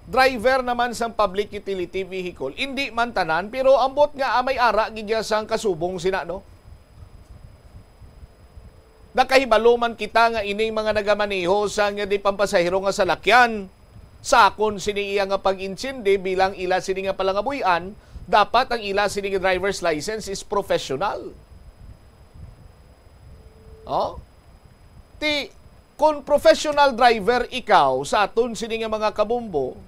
driver naman sang public utility vehicle, hindi man tanan, pero ambot nga, ah, may ara gid ya sang kasubong sina, no? Nakahibalo man kita nga ining mga nagamaneho sang di pampasahero nga salakyan, sa akon sini iya nga pag-intindi bilang ila sini nga palangabuy-an, dapat ang ila sini nga driver's license is professional. Oh? Ti, kung professional driver ikaw sa aton sini nga mga kabumbo,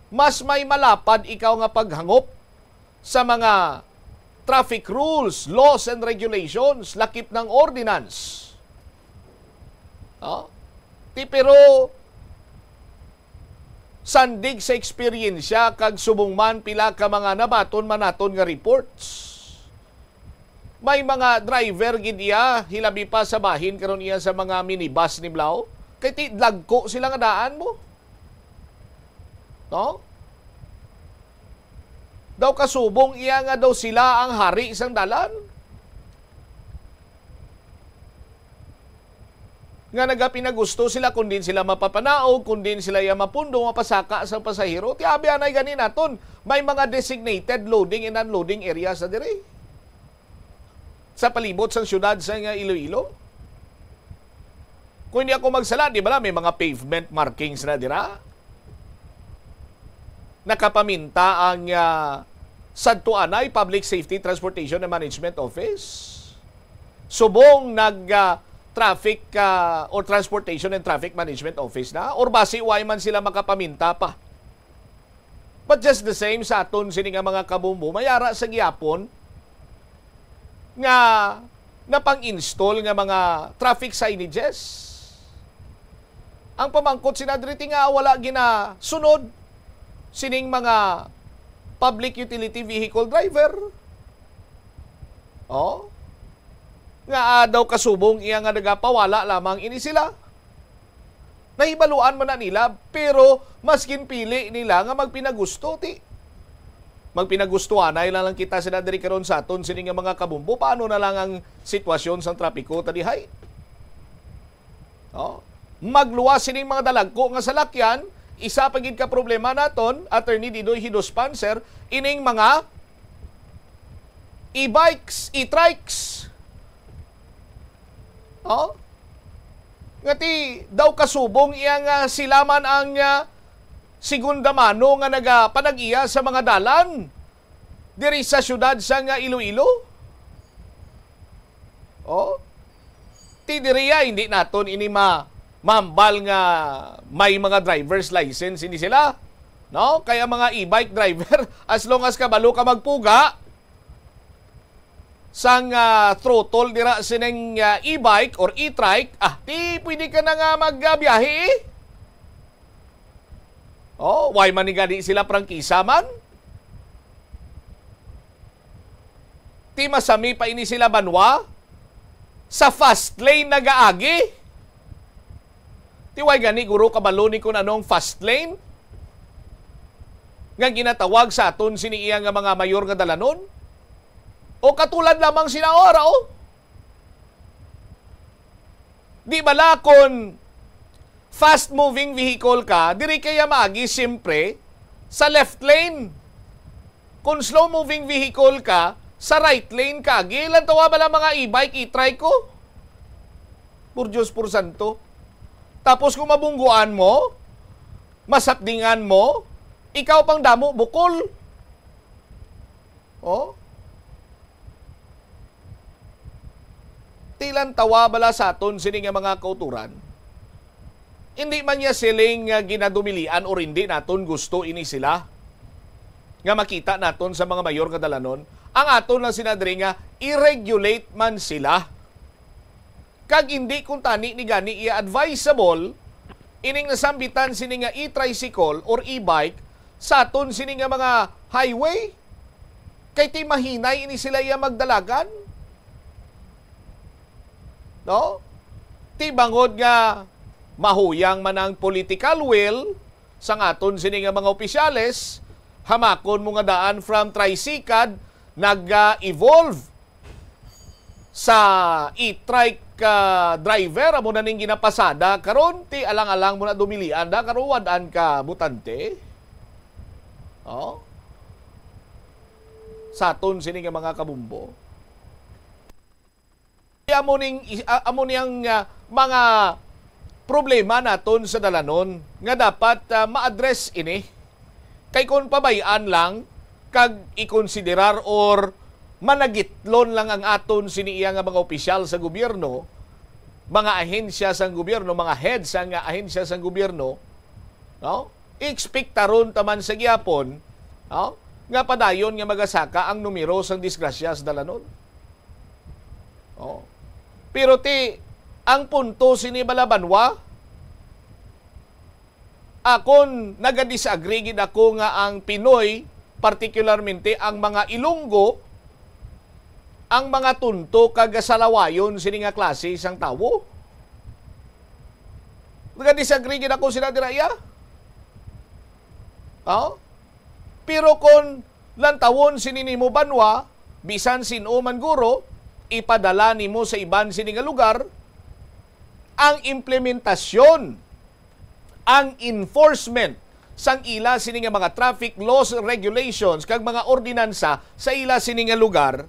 mas may malapad ikaw nga paghangop sa mga traffic rules, laws, and regulations, lakip ng ordinance. Oh? Ti, pero sandig sa eksperyensya kag subong man pila ka mga nabaton man naton nga reports, may mga driver gid iya, hilabi pa sa bahin karon iya sa mga minibus ni Blau, kay ti dagko sila nga daan mo. No? Daw kasubong iya nga daw sila ang hari sang dalan. Nga nagapinagusto sila, kung din sila mapapanaog, kung din sila iya mapundo, mapasaka sang pasahero. Ti abi anay gani naton, may mga designated loading and unloading area sa diri. Sa palibot sang syudad sa nga Iloilo. Kung hindi ako magsala, di ba, may mga pavement markings na dira? Nakapaminta ang, ah, sadto anay Public Safety Transportation and Management Office. Subong nag, ah, traffic, ah, or Transportation and Traffic Management Office na, or basi why man sila makapaminta pa. But just the same, sa aton sini nga mga kabumbo, may ara sa gihapon nga napang-install nga mga traffic signages. Ang pamangkot sina diri ti nga wala ginasunod sining mga public utility vehicle driver. Oh? Nga, ah, daw kasubong iya nga nagapawala lamang ini sila. Nahibaluan man na nila, pero maskin pili nila nga magpinagusto, ti magpinagustuanay lang, lang kita sila diri karon sa aton sini nga mga kabumbo. Paano na lang ang sitwasyon sa trapiko ta dihay? Oh, magluwas sining mga dalagko nga salakyan. Isa pa gid ka problema naton, Attorney Didoy Hido Spancer, ining mga e-bikes, e-trikes. Oh? Nga ti daw kasubong iya nga sila man ang, ah, segunda mano nga nagapanag-iya sa mga dalan diri sa siyudad sang, ah, Iloilo. Oh? Ti diri, ah, hindi naton ini ma-, mahambal nga may mga driver's license ini sila. No? Kaya mga e-bike driver, as long as kabalo ka magpuga sang, ah, throttle dira sining, ah, e-bike or e-trike, ah, ti pwede ka na nga magbiyahe, eh. Oh, why man ni gani sila prangkisa man? Ti masami pa ini sila banwa sa fast lane nagaagi. Ti why gani, guro, kabalo ni kun ano ang fast lane nga ginatawag sa aton sini iya nga mga mayor nga dalanon? O katulad lamang sila ora, oh. Di bala kon fast-moving vehicle ka, diri kaya maagi siyempre sa left lane. Kung slow-moving vehicle ka, sa right lane ka agi. Lantawa bala mga e-bike, e-trike ko? Por Diyos, por santo. Tapos kung mabungguan mo, masapdingan mo, ikaw pang damo bukol. Oh? Ti lantawa bala sa aton sini nga mga kauturan? Hindi man niya siling nga ginadumilian or hindi naton gusto ini sila nga makita naton sa mga mayor nga dalanon. Ang aton lang sina diri nga i-regulate man sila. Kag hindi kuntani ni gani iya advisable ining nasambitan sini nga e-tricycle or e-bike sa aton sini nga mga highway, kay ti mahinay ini sila iya magdalagan. No? Ti bangod nga mahuyang man ang political will sang aton sini nga mga opisyales, hamakon mo nga daan from tricycad nag-evolve sa e-trike, ah, driver, amo na ning ginapasada karon, ti alang-alang mo na dumilian da karon, wad-an ka botante. Oh? Sa aton sini nga mga kabumbo. Amo ning, ah, amo niyang, ah, mga problema naton sa dalanon nga dapat, ah, ma-address ini. Kay kung pabay-an lang kag ikonsiderar or managitlon lang ang aton sini iya nga mga opisyal sa gobyerno, mga ahensya sang gobyerno, mga head sang ahensya sang gobyerno, no? Ekspektaron ta man sa gihapon, no? Nga padayon nga magasaka ang numero sang disgrasya sa dalanon. Oh. Pero ti, ang punto sini bala banwa, akon naga-disagree gid ako nga ang Pinoy, particularmente ang mga Ilonggo, ang mga tunto kag salawayon sini nga klase sang tawo. Naga-disagree gid ako sila dira, iya. Oh? Pero kon lantawon sini nimo banwa, bisan sin-o man guro, ipadala nimo sa iban sini nga lugar, ang implementasyon, ang enforcement sang ila sini nga mga traffic laws, regulations, kag mga ordinansa sa ila sini nga lugar,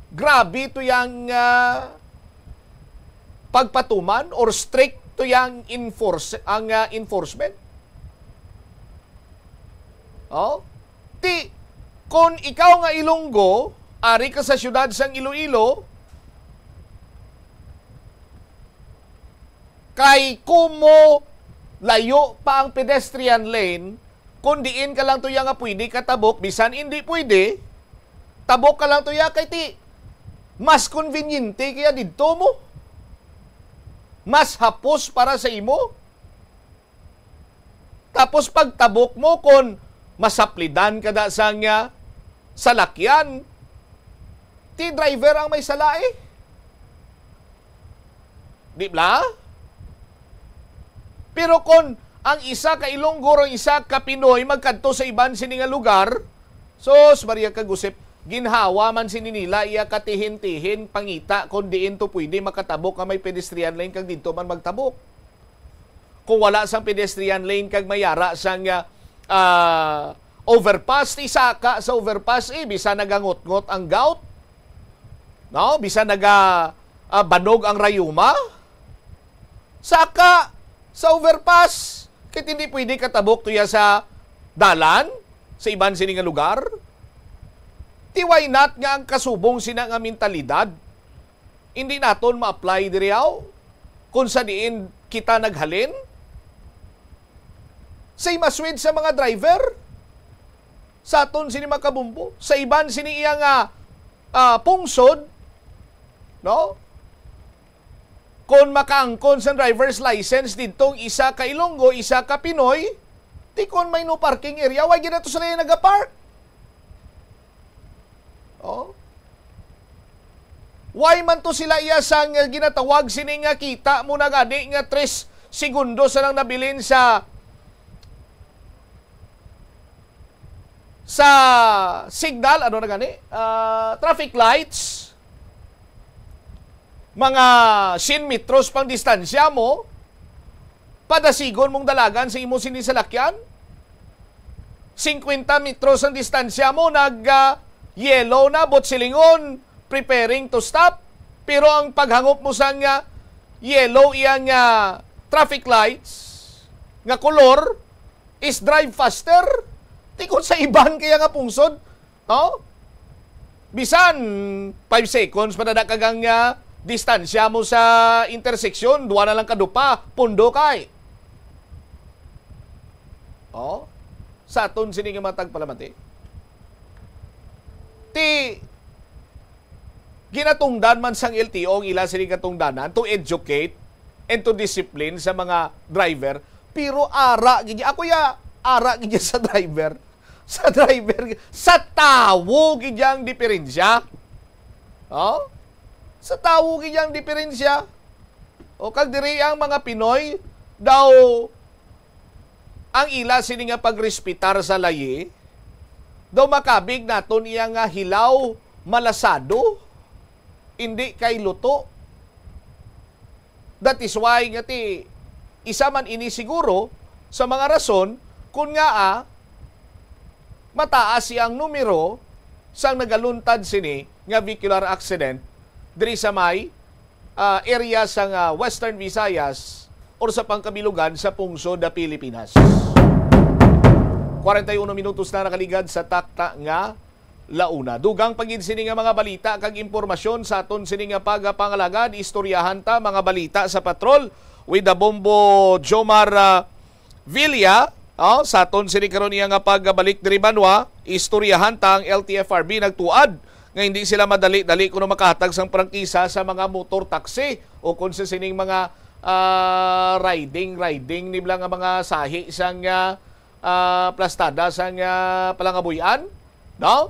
grabe to yang, ah, pagpatuman or strict to yang enforce, ang, ah, enforcement. Oh? Ti, kon ikaw nga Ilonggo, ari ka sa siyudad sang Iloilo, kay kumo layo pa ang pedestrian lane, kon diin ka lang tuya nga pwede ka tabok, bisan hindi pwede, tabok ka lang tuya kay ti mas konbinyente kaya didto mo. Mas hapos para sa imo. Tapos pagtabok mo, kon masaplidan kada sang, ah, salakyan, ti driver ang may sala, eh. Di bala? Pero kon ang isa ka Ilonggo o isa ka Pinoy magkadto sa iban sini nga lugar, sus, Maria kag Josep, ginhawa man sini nila iya katihin-tihin pangita kon diin to pwede makatabok nga may pedestrian lane kag didto man magtabok. Kung wala sang pedestrian lane kag may ara sang, ah, ah, overpass, ti saka sa overpass, eh, bisan nagangutngot ang gout, no? Bisan naga, ah, banog ang rayuma, saka sa overpass, kay hindi pwede katabok tuya sa dalan sa iban sini nga lugar. Ti why not nga ang kasubong sina nga mentalidad hindi naton ma-apply diri, aw, kung sa diin kita naghalin? Same as with sa mga driver sa aton sini, mga kabombo, sa iban sini iya nga, ah, pungsod, no? Kon makaangkon sang driver's license didtong isa ka Ilonggo, isa ka Pinoy, ti kon may no parking area, why gid ato sila nagapark? Oh. Why man to sila iya sang, eh, ginatawag sini nga kita mo na gani nga tres segundos na lang nabilin sa, sa signal, ano na gani? Ah, traffic lights. Mga cien metros pang distansya mo, padasigon mong dalagan sa imo sini salakyan. Singkwenta metros ang distansya mo, nag, ah, yellow na, buot silingon, preparing to stop. Pero ang paghangop mo sang, ah, yellow iyang, ah, traffic lights nga kolor is drive faster. Ti kon sa iban kaya nga pungsod, no? Bisan five seconds pa na kagang, ah, distansya mo sa interseksyon, duwa na lang ka dupa, pundo kay. Oh, sa aton sini nga matag palamati. Ti ginatungdan man sang L T O ang ila sini katungdanan to educate and to discipline sa mga driver, pero ara gid, ako ya, ara gid sa driver. Sa driver, sa tawo gid ang diferensya. Oh? Sa tawo gid ang diferensya. O kag diri ang mga Pinoy daw ang ila sini nga pagrespetar sa layi, daw makabig naton iya nga hilaw malasado, indi kay luto. That is why nga ti isa man ini siguro sa mga rason kun ngaa mataas iyang numero sang nagaluntad sini nga vehicular accident diri sa may, ah, area sang, ah, Western Visayas or sa pangkabilugan sa pungsod na Pilipinas. Kwarenta y uno minutos na nakaligad sa takna nga la una. Dugang pa gid sini nga mga balita kag impormasyon sa aton sini nga pagapangalagad. Istoryahan ta mga balita sa patrol with the Bombo Jomar, ah, Villa. Oh, sa aton sini karon iya nga pagbalik diri banwa, istoryahan ta ang L T F R B nagtuad nga hindi sila madali-dali kuno makahatag sang prangkisa sa mga motor taxi o kung sa sining mga, ah, riding, riding nibla nga mga sahi sang, ah, ah, plastada sang, ah, palangabuy-an. No?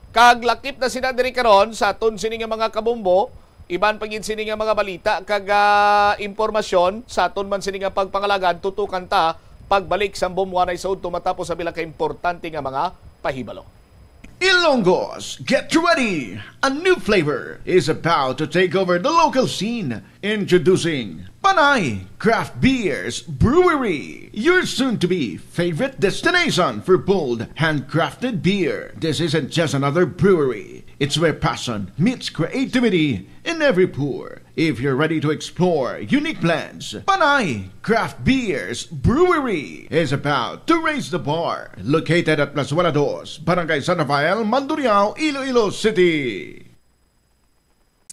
Kag lakip na sila diri karon sa aton sini nga mga kabombo, iban pa gid sini nga mga balita kag, ah, impormasyon sa aton man sini nga pagpangalagad, tutukan ta pagbalik sa Bombo Anay sa udto matapos sa pila ka importante nga mga pahibalo. Ilonggos, get ready! A new flavor is about to take over the local scene. Introducing Panay Craft Beers Brewery, your soon-to-be favorite destination for bold, handcrafted beer. This isn't just another brewery. It's where passion meets creativity in every pour. If you're ready to explore unique blends, Panay Craft Beers Brewery is about to raise the bar. Located at Plazuela Dos, Barangay San Rafael, Mandurriao, Iloilo City.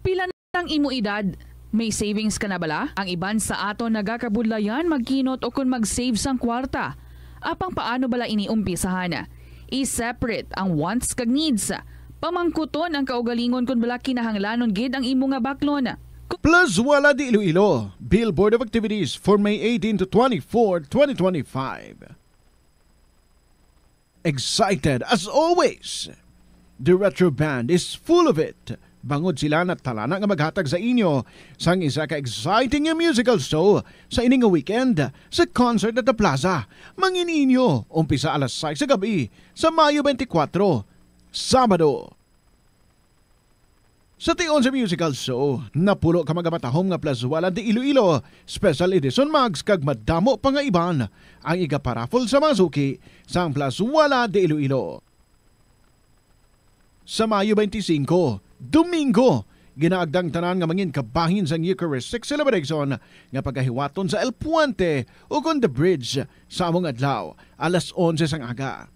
Pila na ang imo edad? May savings ka na bala? Ang iban sa aton nagakabudlayan magkinot o kon mag-save sang kwarta. Apang paano bala ini umpisahan? I-separate ang wants kag needs. Pamangkuton ang kaugalingon kon bala kinahanglanon gid ang imo nga baklon. Plazuela de Iloilo, Bill Board of Activities for May eighteen to twenty-four, twenty twenty-five. Excited as always. The Retro Band is full of it. Bangod sila natalana nga maghatag sa inyo sang isa ka exciting nga musical show sa ini nga weekend sa Concert at the Plaza. Mangin inyo, umpisa alas sais sa gabi sa Mayo twenty-four, Sabado. Sa tion sa musical show, napulo ka magamatahom nga Plazuela de Iloilo Special Edition mugs kag madamo pa nga iban ang igaparaffle sa mga suki sang Plazuela de Iloilo. Sa Mayo twenty-five, Domingo, ginaagda ang tanan nga mangin kabahin sang Eucharistic celebration nga pagahiwaton sa El Puente ukon The Bridge sa among adlaw, alas onse sang aga.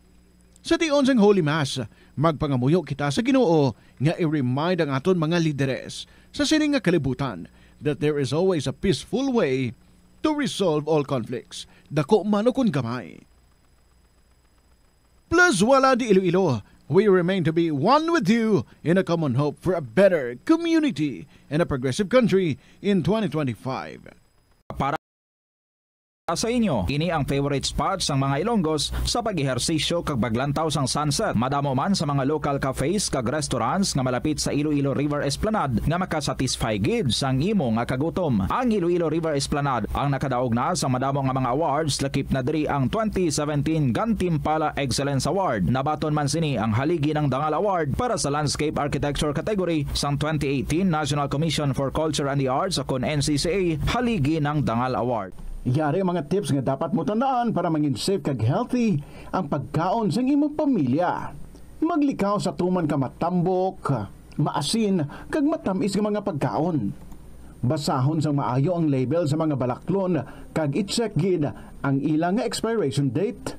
Sa tion sang Holy Mass, magpangamuyo kita sa Ginoo nga i-remind ang aton mga lideres sa sini nga kalibutan that there is always a peaceful way to resolve all conflicts, dako man ukon gamay. Plazuela de Iloilo, we remain to be one with you in a common hope for a better community and a progressive country in twenty twenty-five. Para sa inyo, ini ang favorite spot sang mga Ilonggos sa pag-ehersisyo kag paglantaw sang sunset. Madamo man sa mga local cafes kag restaurants nga malapit sa Iloilo River Esplanade nga makasatisfy gid sang imo nga kagutom. Ang Iloilo River Esplanade ang nakadaog na sang madamo nga mga awards, lakip na diri ang twenty seventeen Gantimpala Excellence Award. Nabaton man sini ang Haligi ng Dangal Award para sa Landscape Architecture category sang twenty eighteen National Commission for Culture and the Arts, o kon N C C A, Haligi ng Dangal Award. Yari ang mga tips nga dapat mo tandaan para mangin safe kag healthy ang pagkaon sang imong pamilya. Maglikaw sa tuman ka matambok, maasin, kag matamis nga mga pagkaon. Basahon sang maayo ang label sa mga balaklon kag i-check gid ang ila nga expiration date.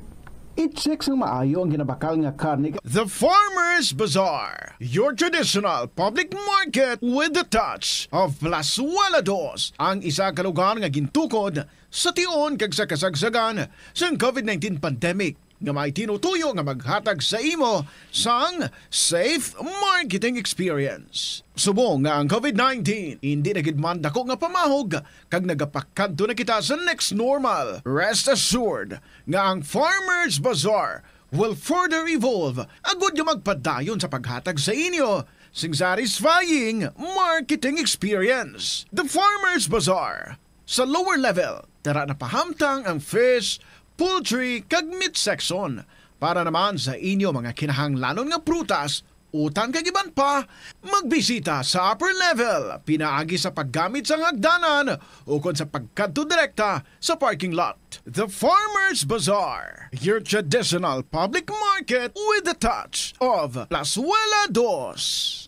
I-check sang maayo ang ginabakal nga karne. The Farmers Bazaar, your traditional public market with the touch of Plazuela Dos, ang isa ka lugar nga gintukod sa tion kag sa kasagsagan sang COVID nineteen pandemic, nga may tinutuyo nga maghatag sa imo sang safe marketing experience. Subong nga ang COVID nineteen indi na gid man dako nga pamahog kag nagapakadto na kita sa next normal, rest assured nga ang Farmers Bazaar will further evolve agud nga magpadayon sa paghatag sa inyo sing satisfying marketing experience. The Farmers Bazaar, sa lower level, tara na pahamtang ang fish, poultry, kag meat section. Para naman sa inyo mga kinahanglanon nga prutas, utan kag iban pa, magbisita sa upper level pinaagi sa paggamit sang hagdanan ukon sa pagkadto direkta sa parking lot. The Farmers Bazaar, your traditional public market with the touch of Plazuela Dos.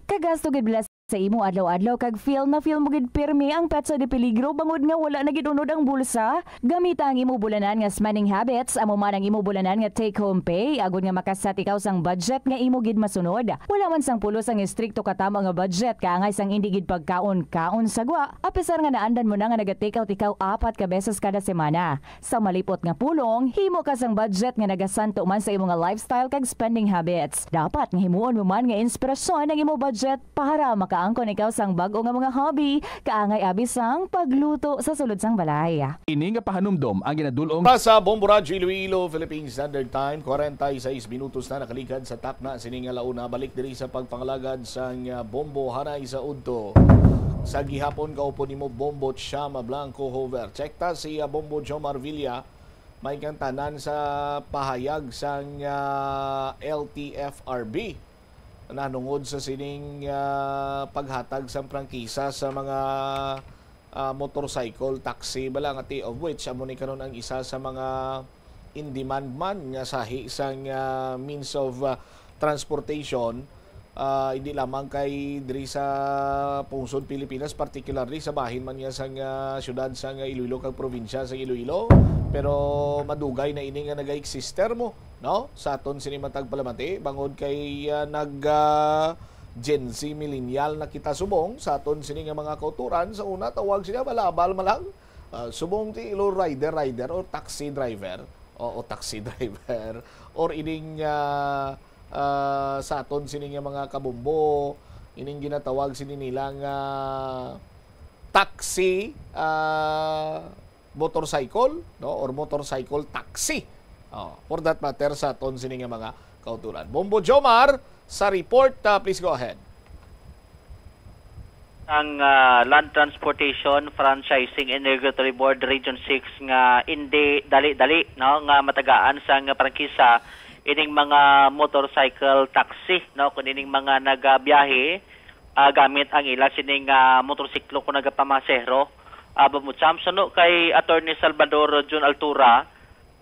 Kagasto gid bala sa imo adlaw-adlaw kag feel na feel mo gid pirmi ang petsa de peligro bangod nga wala na gid unod ang bulsa? Gamita ang imo bulanan nga spending habits, amo man ang imo bulanan nga take-home pay, agod nga maka-set ikaw sang budget nga imo gid masunod. Wala man sang pulos ang estrikto katamo nga budget, kaangay sang indi gid pagkaon-kaon sa gwa, apisar nga naandan mo na nga naga-take out ikaw apat ka beses kada semana. Sa malipot nga pulong, himo ka sang budget nga nagasanto man sa imo nga lifestyle kag spending habits. Dapat nga himuon mo man nga inspirasyon ang imo budget para makaangkon ikaw sang bag-o nga mga hobby, kaangay abi sang pagluto sa sulod sang balay. Ini nga pahanumdom ang ginadul-ong. Para sa Bombo Radyo Iloilo, Philippine Standard Time, kwarenta y seis minutos na nakaligad sa takna sini nga launa. Balik diri sa pagpangalagad sang, ah, Bombo hanay sa udto. Sa gihapon, kaupod nimo Bombo Chama Blanco Hover. Check ta si, ah, Bombo Jomar Villa. May kang tanan sa pahayag sang, ah, L T F R B nanungod sa sining, ah, paghatag sang prangkisa sa mga, ah, motorcycle, taxi, bala nga, ti-, of which amo ni karon ang isa sa mga in demand man nga sahi sang, ah, means of, ah, transportation, ah, hindi lamang kay diri sa pungsod Pilipinas, particularly sa bahin man nga sang, ah, siyudad sang Iloilo kag probinsya sang Iloilo, pero madugay na ini nga naga-exist mo, no? Sa aton sini matag palamati, bangod kay, ah, nag, ah, Gen Z millennial na kita subong sa aton sini nga mga kauturan. Sa una, tawag sila balabal man lang. Ah, subong ti ilo rider, rider or taxi driver. Oo, taxi driver. Or ining, ah, ah, sa aton sini nga mga kabombo, ining ginatawag sini nila nga taxi, ah, motorcycle, no? Or motorcycle taxi. Oh, for that matter, sa aton sini nga mga kautulan. Bombo Jomar, sa report, ah, please go ahead. Ang, ah, Land Transportation Franchising and Regulatory Board Region six nga indi dali-dali, no, nga matagaan sang prangkisa ining mga motorcycle taxi, no, kun ining mga nagabiyahe, ah, gamit ang ila sining, ah, motorsiklo kun nagapamasahero. Ah, Bombo Champ, suno kay Attorney Salvador Jun Altura,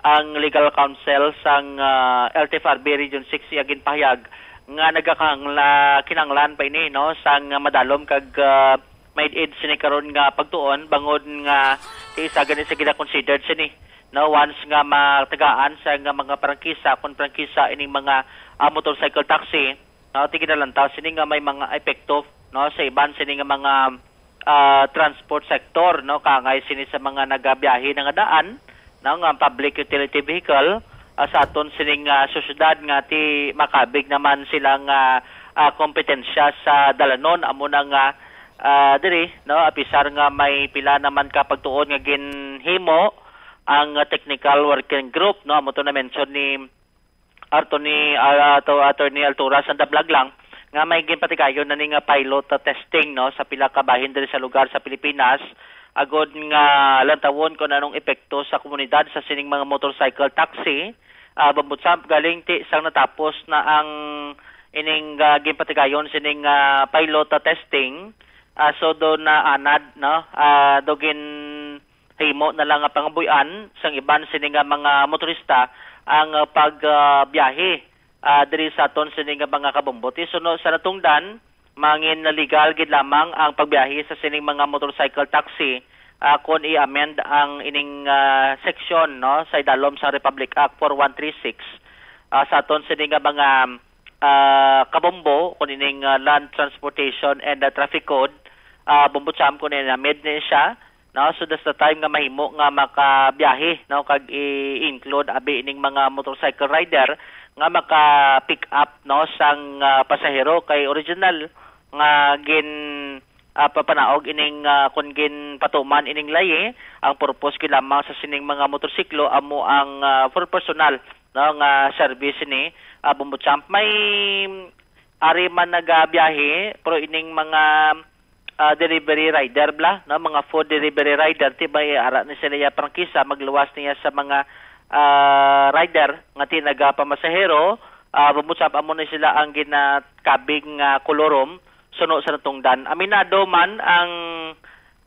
ang legal counsel sang, ah, L T F R B Region six, iya ginpahayag nga nagakahangla-, kinahanglan pa ini, no, sang madalom kag, ah, maid-id sini karon nga pagtuon, bangod nga ti isa gani sa gina-considered sini, no, once nga matagaan sa nga mga prangkisa, kon prangkisa ining mga, ah, motorcycle taxi, no, ti ginalantaw sini nga may mga epekto, no, sa iban sini nga mga, ah, transport sector, no, kaangay sini sa mga nagabiyahe na nga daan, no, nga public utility vehicle, ah, sa aton sining, ah, sosyedad nga ti makabig naman sila nga, ah, kompetensya sa dalanon, amo na nga, ah, diri, no, apisar nga may pila naman ka pagtuon nga ginhimo ang, ah, technical working group, no, amo to na mention ni Attorney, ah, ato, Attorney Altura, sa dablag lang nga may ginpatigayon na ni nga pilot, ah, testing, no, sa pila ka bahin diri sa lugar sa Pilipinas, agod nga lantawon kung anong epekto sa komunidad sa sining mga motorcycle taxi. Ah, Bombo Champ, galing ti sang natapos na ang ining, ah, ginpatigayon sining, ah, pilot, ah, testing, ah, so do na anad, no, ah, do gin himo na lang nga pangabuy-an sang iban sini nga mga motorista ang, ah, pag, ah, biyahe, ah, diri sa aton sini nga mga kabombo. Ti suno sa natungdan, mangin legal gid lamang ang pagbiyahe sa sining mga motorcycle taxi, ah, kon i-amend ang ining, ah, seksyon, no, sa idalom sa Republic Act four one three six, ah, sa aton sini nga mga, ah, kabombo, kon ining, ah, Land Transportation and, ah, Traffic Code, ah, Bombo Champ, kon i-amend ni siya, no? So, that's the time nga mahimo nga makabiyahe, no, kag i-include abi ining mga motorcycle rider nga maka-pick up, no, sang, ah, pasahero, kay original nga gin, ah, papanaog ining, ah, kon ginpatuman ining layi, ang purpose gyud lamang sa sining mga motorsiklo amo ang, ah, for personal, no, nga service ni, ah, Bombo Champ. May ari man nagabiyahe, pero ining mga, ah, delivery rider bla, no, mga food delivery rider, ti may ara ni sila ya prangkisa, magluwas niya sa mga, ah, rider nga ti nagapamasahero, ah, Bombo Champ, amo ni sila ang ginakabig nga kolorum suno sa natungdan. Aminado man ang,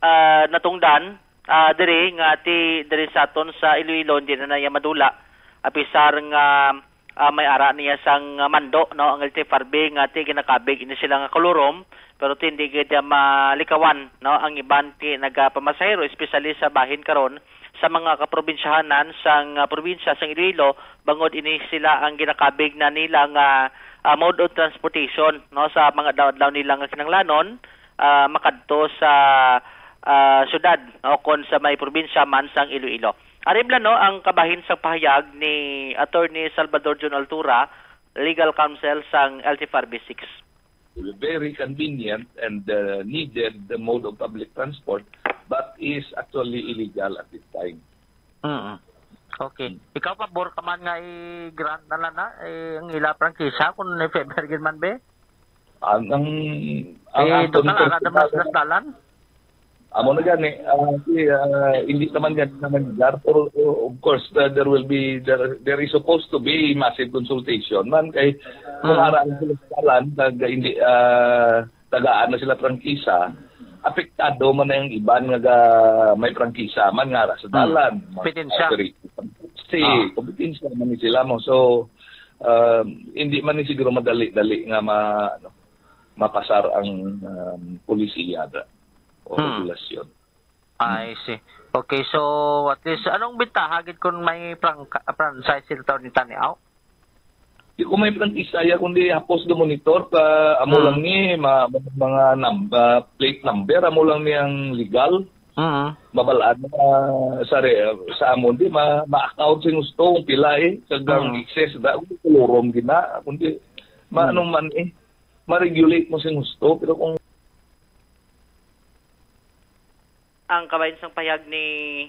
ah, natungdan, ah, diri nga ti diri sa aton sa Iloilo, hindi na naya madula. Apisar nga, ah, may ara niya sang mando, no, ang L T F R B nga ti ginakabig ini sila nga kolorum, pero ti hindi gid niya malikawan, no, ang iban ti nagapamasahero, especially sa bahin karon sa mga kaprobinsyahanan sang, ah, probinsya sang Iloilo, bangod ini sila ang ginakabig na nila nga, ah, mode of transportation, no, sa mga adlaw-adlaw nila nga kinahanglanon, ah, makadto sa, ah, syudad o kon sa may probinsya man sang Iloilo. Ari bala, no, ang kabahin sang pahayag ni Attorney Salvador Jun Altura, legal counsel sang L T F R B six. Very convenient and, uh, needed the mode of public transport, but is actually illegal at this time. Mm. Okay. Ikaw, pabor ka man nga i-grant na lang na, eh, ang ila prangkisa kung if ever gid man, be? Ang, ang, ang Eh, akon total, ara personal naman sa dalan. Amo na gani, ah, si, ah, hindi naman gani naman lugar. Pero, uh, of course, uh, there will be, there, there is supposed to be massive consultation man kay kung Mm. ara ang sila sa dalan, nag-, hindi, ah, tagaan na sila prangkisa, apektado man na yung iban nga ga-, may prangkisa man nga ara sa Mm. dalan. Kompetensya. Mga si, Ah. kompetensya man ni sila mo. So, ah, hindi man ni siguro madali-dali nga ma-, ano, mapasar ang, um, polisiya da, o Hmm. regulasyon. I see. Okay, so at least, anong bintaha gid kung may prangka-, franchise sila ni Taniaw? Di ko may prangkisa ya, kundi hapos do monitor ka, amo Hmm. lang ni, ma-, mga num-, ah, plate number, amo lang ni ang legal. Hmm. Mabalaan na, sa re-, sa amon, di ma-, ma-account sing gusto kung pila eh, sa gang Hmm. excess da, kung kolorum gina, kundi, ma-, Hmm. ano man eh, ma-regulate mo sing gusto, pero kung Ang kabahin sang pahayag ni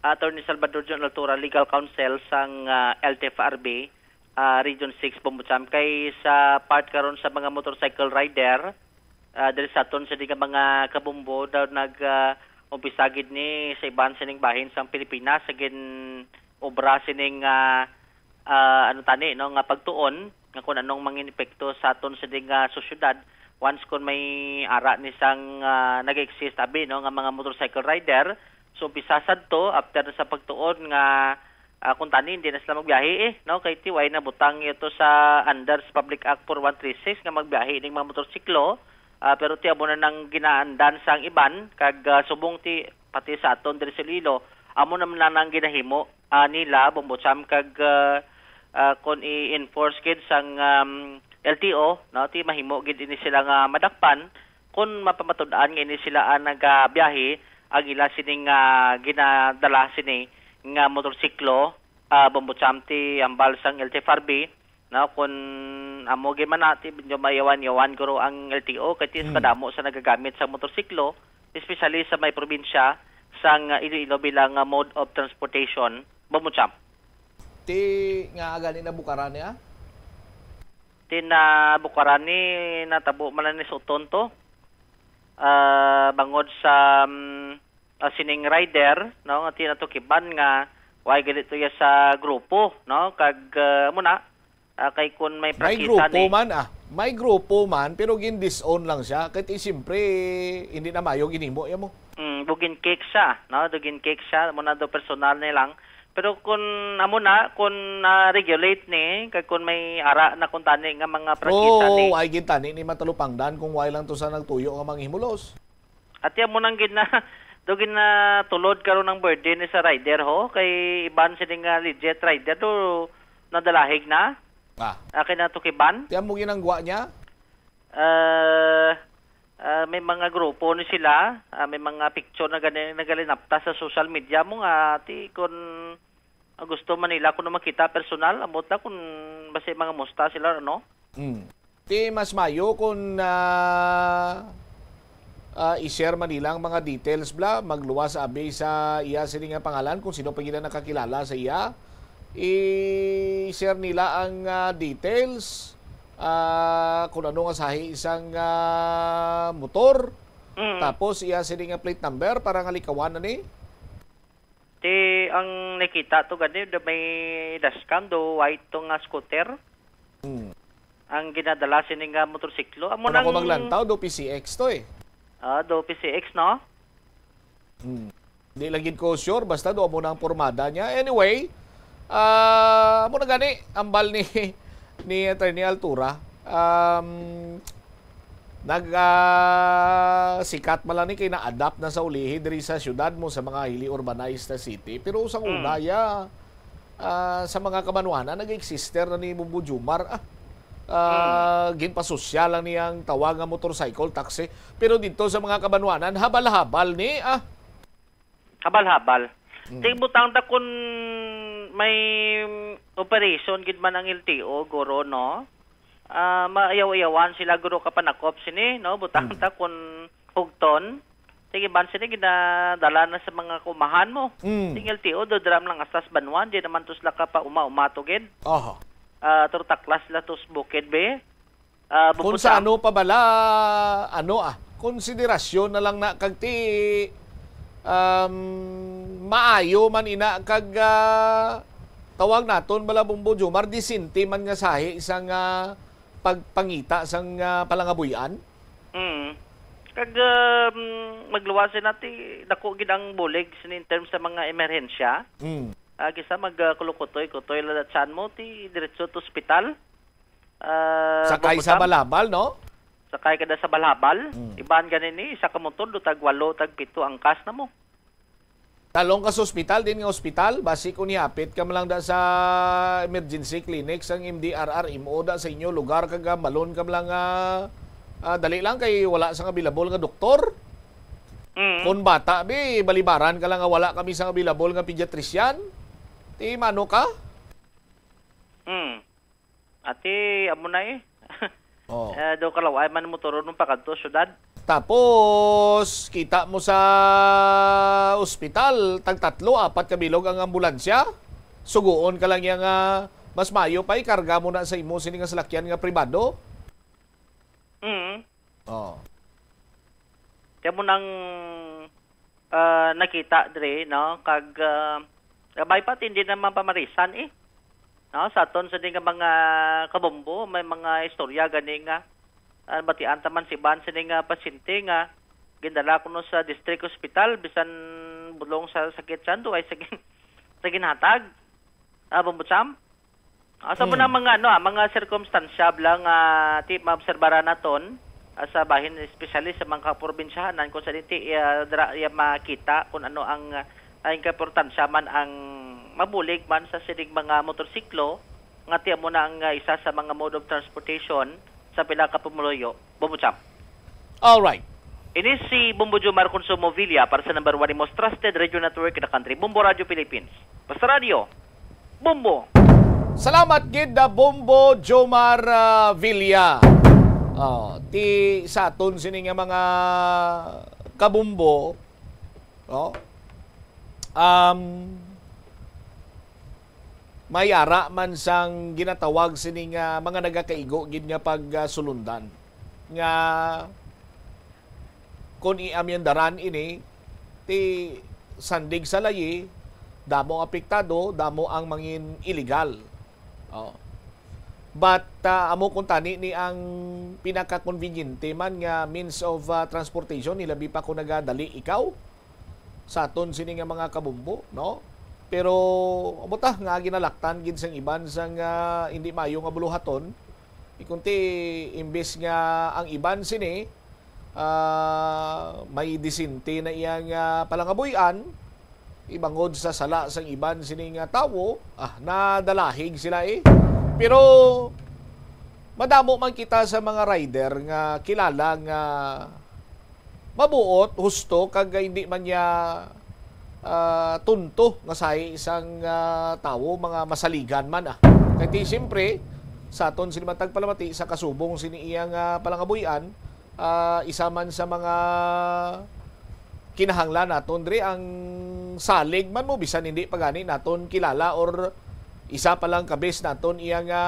Attorney Salvador John Altura, Legal Counsel sang, ah, L T F R B, ah, Region six, Bombo Champ. Kay sa part karon sa mga motorcycle rider, ah, diri sa aton sa di nga mga kabombo daw nag, ah, umpisa gid ni sa iban sining bahin sang Pilipinas sa gin-obra sining, ah, ah, ano tani, no, nga pagtuon nga kung anong mangin epekto sa aton sa di nga sosyedad once kung may ara ni sang, ah, nag-exist abi, no, nga mga motorcycle rider. So umpisa sadto after sa pagtuon nga, ah, kung tani hindi na sila magbiyahe, eh, no, kay ti way na butang ito sa under sa Public Act four one three six nga magbiyahe ning mga motorsiklo. Ah, pero ti amo na nang ginaandan sang iban kag, ah, subong ti pati sa aton diri sa Iloilo, amo naman lang ang ginahimo, ah, nila, Bombo Cham, kag, ah, ah, kon i-enforce gid sang, um, L T O, no, ti mahimo gid ini sila nga madakpan kon mapamatud-an nga ini sila ang nagabiyahe ang ila sining, ah, ginadala sini nga motorsiklo, ah, Bombo Cham, ti hambal sang L T F R B, no, kun amo gid man na, ti medyo mayawan-yawan guro ang L T O kay ti Hmm. kadamo sa nagagamit sa motorsiklo, especially sa may probinsya sang Iloilo bilang, ah, mode of transportation. Bombo Cham. Ti nga gani nabukaran niya? Ti nabukaran ni natabo man lang ni sa Otonto. Ah, bangod sa, mm, ah, sining rider, no, nga tinatukiban nga way gali to ya sa grupo, no, kag, ah, amo na, ah, kay kun may May prangkisa grupo ni man, ah. May grupo man, pero gin-disown lang siya. Kay ti, siyempre, hindi na mayo ginimo ya mo. Mm, bugin cake siya, no? Dugin cake siya, mo na do personal ni lang. Pero kun amo na, kun na-regulate ni, kag kun may ara na kun tani nga mga prangkisa ni. Oh, ay gintani ni matalupangdan kung why lang to sa nagtuyo nga manghimulos. Ati amo nang gina, do ginatulod karon ang burden ni sa rider ho, kay iban sini nga legit rider do nadalahig na. Ah. Ah, kay natukiban. Ti amo ginanggwa niya? Ah, ah, may mga grupo ni sila, ah, may mga picture na gani nagalinapta sa social media mo nga ti kun, ah, gusto man nila kuno makita personal, ambot na kun basi mga musta sila, ano? Mm. Ti mas mayo kun, ah, ah, i-share man nila ang mga details, bla, magluwas abi sa iya sini nga pangalan, kung sino pa gid ang nakakilala sa iya. I-share nila ang, ah, details, ah, kung ano nga sahi isang, ah, motor. Mm. Tapos iya sini nga plate number para nga likawan na ni. Ti ang nakita to gani, do may dashcam, do white to nga scooter. Hmm. Ang ginadala sini nga motorsiklo. Amo Kung ako nang maglantaw, do P C X to eh. Ah, do P C X, no? Hmm. Di lang gid ko sure, basta do amo na ang pormada niya. Anyway, ah, amo na gani, ambal ni, ni Attorney Altura. Um, nag, ah, sikat man lang ni kay na-adapt na sa ulihi diri sa syudad mo sa mga highly urbanized na city. Pero sa Mm. una, ya, ah, sa mga kabanwanan, nag-exister na ni Bumbo Jumar. Ah, ah, Mm. ginpasosyal lang niya ang tawag nga motorcycle taxi. Pero dito sa mga kabanwanan, habal-habal ni, ah. Habal-habal. Mm. Ting butang ta kun may operation gid man ang L T O, guro, no? Ah, maayaw-ayawan sila, guro, kapanakop sini, no? Butang Mm. ta kun hugton. Ting iban sini ginadala na sa mga kumahan mo. Mm. Ting L T O, do dram lang astas banwan, di naman to sila ka pa uma-uma to gid. Aha. Ah, turtaklas sila to sa bukid, be. Ah, Kung bubutang. Sa ano pa bala, ano, ah, konsiderasyon na lang na kag ti, um, maayo man ina kag, ah, tawag naton bala, Bumbo Jomar, disente man nga sahi sang, ah, pagpangita sang, ah, palangabuy-an? Mm. Kag, um, magluwas na ti dako gid ang bulig sini in terms sa mga emerhensya. Mm. Ah, kisa mag, ah, kulukutoy-kutoy lang sa tiyan mo, ti diretso to ospital. Ah, Sakay sa Bambutam. Balabal, no? Sakay ka na sa Balabal. Mm. Iban gani ni, isa ka motor, do tag walo, tag pito ang kas na mo. Talong ka sa ospital, din nga ospital, basi kung nihapit ka man lang da sa emergency clinic sang M D R R M O da sa inyo lugar, kag, ah, malon ka man lang, ah, ah, dali lang kay wala sang available nga doktor. Mm. Kung bata, bi, balibaran ka lang nga wala kami sang available nga pediatrician, ti mano ka? Mm. Ati, amo na eh. Oh. Eh, do kalaw-ay man motoron mo pakadto syudad. Tapos, kita mo sa ospital, tag tatlo, apat ka bilog ang ambulansya. Suguon ka lang niya nga mas maayo pa, ikarga mo na sa imo sini nga salakyan nga pribado. Mm. Oh. Kaya mo nang ah, nakita diri, no? Kag ah, gamay pa, hindi naman pamarisan eh. No? Sa aton sa nga mga kabombo, may mga istorya gani nga ah, batian taman si Ban sini nga pasyente nga gindala kuno sa district hospital bisan bulong sa sakit siya, duay sa gin- sa ginhatag. Ah, Bombo Cham? Asa mo na mga ano, ah, mga sirkumstansya lang nga ti maobserbaran naton ah, sa bahin, especially sa mga kaprobinsyahanan, kung sa dinti iya dra iya makita kung ano ang ah, ang importansya man ang mabulig man sa sining mga motorsiklo nga ti amo na ang ah, isa sa mga mode of transportation sa pila ka pumuluyo. Bobo Cham. All right. Ini si Bombo Jomar Consumo Villa para sa number one most trusted radio network in the country, Bombo Radio Philippines. Basta Radio, Bombo. Salamat gid na Bombo Jomar ah, Villa. Oh, ti sa aton sini nga mga kabumbo, oh, um, may ara man sang ginatawag sini nga mga nagakaigo gid nga pagsulundan nga kon iamyandaran ini, ti sandig sa layi, damo ang apektado, damo ang mangin illegal. Oh. But ah, amo kuntani ni ang pinaka-conveniente man nga means of ah, transportation, hilabi pa kung nagadali ikaw sa aton sini nga mga kabumbo, no? Pero amo ta nga ginalaktan gid sang iban sang ah, hindi maayo nga buluhaton. Ikunti imbes nga ang iban sini ah, may disente na iya nga palangabuy-an, ibangod sa sala sang iban sini nga tawo, ah, nadalahig sila eh. Pero madamo man kita sa mga rider nga kilala nga mabuot, husto, kag hindi man niya ah, tunto nga sahi sang ah, tawo, mga masaligan man ah. Kay ti siyempre, sa aton sini man tagpalamati sa kasubong sini iya nga palangabuy-an, ah, isa man sa mga kinahanglan naton diri ang salig man mo, bisan hindi pa gani naton kilala or isa pa lang ka bes naton iya nga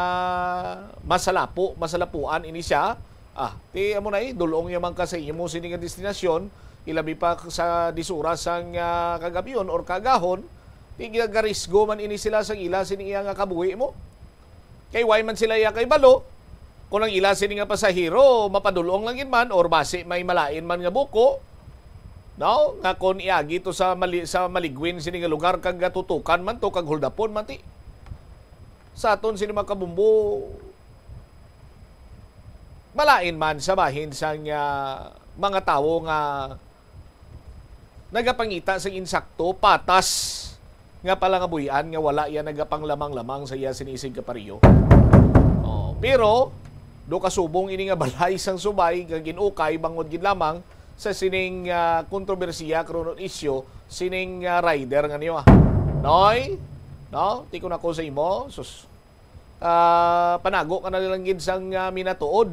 masalapo, masalapuan ini siya. Ah, ti amo na eh, dulong yaman ka sa imo sini nga destinasyon, ilabi pa sa disuras sang ah, kagabyon or kagahon, ti gagarisgo man ini sila sang ila sini iya nga kabuhi mo. Kay why man sila iya kay balo? Kung ang ila sini nga pasahero mapadulong lang gid man or basi may malain man nga buko, no? Nga kon iagi to sa mali, sa maligwin sini nga lugar kag tutukan man to kag huldapon man ti. Sa aton sini mga kabumbo, malain man sa bahin sang ah, mga tawo nga nagapangita sang insakto, patas nga palangabuy-an nga wala iya nagapanglamang-lamang sa iya sini isig kapareho. Oh, pero do kasubong ini nga balay sang subay nga gin-ukay bangod gid lamang sa sining ah, kontrobersiya karon isyu sining ah, rider nga niyo ah. Noy, no? Tikon ako sa imo. Sus. Ah, panago ka na lang gid sang ah, minatuod.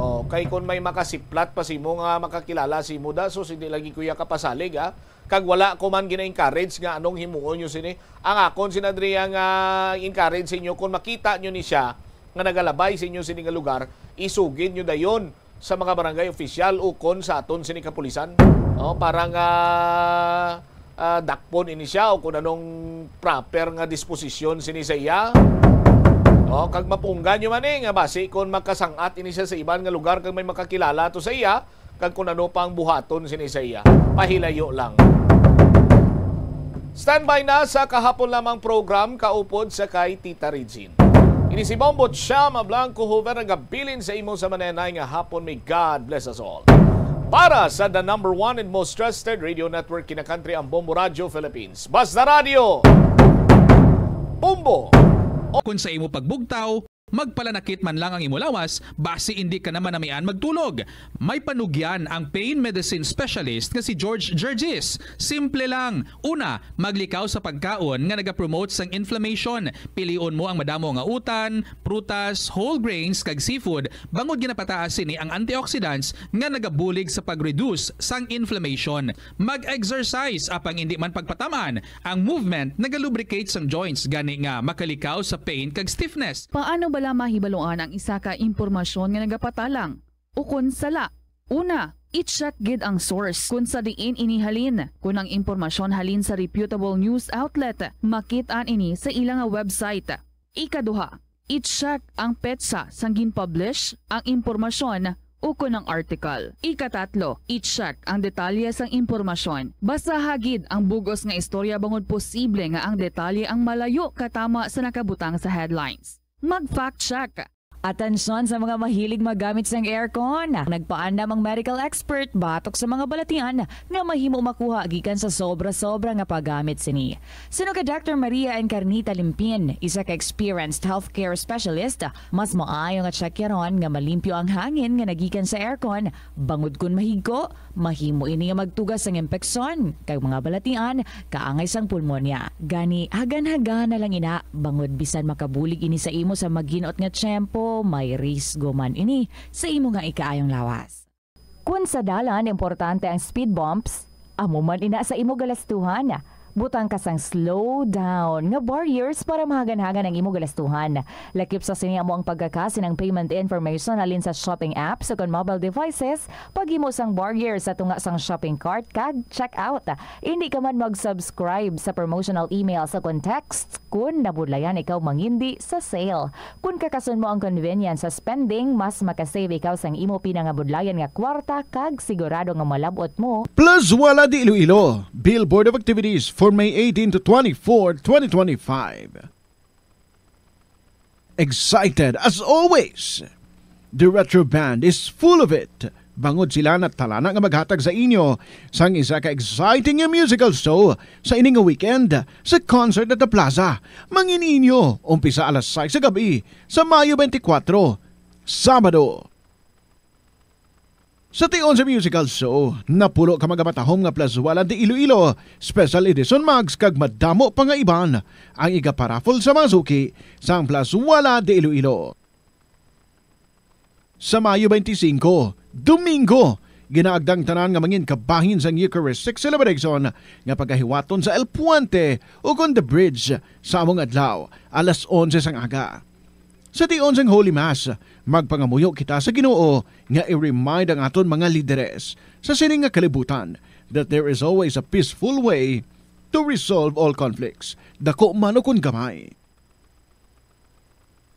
Oh, kay kun may makasiplat pa simo nga makakilala simo da, sus, hindi lagi kuya kapasalig ah. Kag wala ko man gina-encourage nga anong himuon nyo sini. Ang akon sina diri nga encourage sa inyo, kung makita nyo ni siya nga nagalabay sa inyo sini nga lugar, isugid nyo dayon sa mga barangay official ukon sa aton sini kapulisan, no, para nga ah, dakpon ini siya o kung anong proper nga disposisyon sini sa iya. O, kag mapunggan nyo man eh, nga basi kung makasang-at ini siya sa iban nga lugar kag may makakilala to sa iya, kag kung ano pa ang buhaton sini sa iya. Pahilayo lang. Standby na sa kahapon lamang program, kaupod sa kay Tita Regine. Ini si Bombo Chama Blanco Hoover nagabilin sa imo sa manenay nga hapon. May God bless us all. Para sa the number one and most trusted radio network kinakantri ang Bombo Radio Philippines. Basta Radio! Bombo! Kung sa imo pagbugtaw, Magpalanakit man lang ang imo lawas, basi indi ka na manamian magtulog. May panugyan ang pain medicine specialist nga si George Gergis. Simple lang. Una, maglikaw sa pagkaon nga nagapromote sang inflammation. Pilion mo ang madamo nga utan, prutas, whole grains, kag seafood, bangod ginapataas sini ang antioxidants nga nagabulig sa pag-reduce sang inflammation. Mag-exercise, apang indi man pagpataman, ang movement nagalubricate sang joints, gani nga makalikaw sa pain kag stiffness. Paano bala mahibaluan ang isa ka impormasyon nga nagapatalang ukon sala? Una, i-check gid ang source kon sa diin ini halin. Kon ang impormasyon halin sa reputable news outlet, makit-an ini sa ila nga website. Ikaduha, i-check ang petsa sang gin-publish ang impormasyon ukon ang article. Ikatatlo, i-check ang detalye sang impormasyon. Basaha gid ang bug-os nga istorya bangod posible nga ang detalye ang malayo katama sa nakabutang sa headlines. Mag-fact check. Atensyon sa mga mahilig maggamit sang aircon. Nagpaandam ang medical expert batok sa mga balatian nga mahimo makuha gikan sa sobra-sobra nga paggamit sini. Suno kay Doctor Maria Encarnita Limpin, isa ka experienced healthcare specialist, mas maayo nga tsakyaron nga malimpyo ang hangin nga nagikan sa aircon, bangod kon mahigko, mahimo ini nga magtuga sang impeksyon kag mga balatian kaangay sang pulmonya. Gani, hagan-hagan na lang ina, bangod bisan makabulig ini sa imo sa maginot nga tiyempo, may risgo man ini sa imo nga ikaayong lawas. Kon sa dalan, importante ang speed bumps, amo man ina sa imo galastuhan. Butang ka sang slow down nga barriers para mahagan-hagan ang imo galastuhan. Lakip sa sini amo ang pagkakasin ang payment information halin sa shopping apps o kon mobile devices, paghimo sang barrier sa tunga sang shopping cart kag checkout. Indi ka man mag-subscribe sa promotional emails o kon texts kon nabudlayan ikaw mangindi sa sale. Kon kakason mo ang convenience sa spending, mas makasave ikaw sang imo pinangabudlayan nga kwarta kag sigurado nga malab-ot mo. Plus Wala de Iloilo, Billboard of Activities for May eighteen to twenty-four, twenty twenty-five. Excited as always. The Retro Band is full of it. Bangod sila natalana nga maghatag sa inyo sang isa ka exciting nga musical show sa ini nga weekend sa Concert at the Plaza. Mangin-inyo, umpisa alas sais sa gab-i sa Mayo twenty-four, Sabado. Sa tion sa musical show, napulo ka magamatahom nga Plazuela de Iloilo Special Edition mugs kag madamo pa nga iban ang igaparaffle sa mga suki sang Plazuela de Iloilo. Sa Mayo twenty-five, Domingo, ginaagda ang tanan nga mangin kabahin sang Eucharistic celebration nga pagahiwaton sa El Puente o kon The Bridge sa among adlaw, alas onse sang aga. Sa tion sang Holy Mass, magpangamuyo kita sa Ginoo nga i-remind ang aton mga lideres sa sining nga kalibutan that there is always a peaceful way to resolve all conflicts, dako man o kon gamay.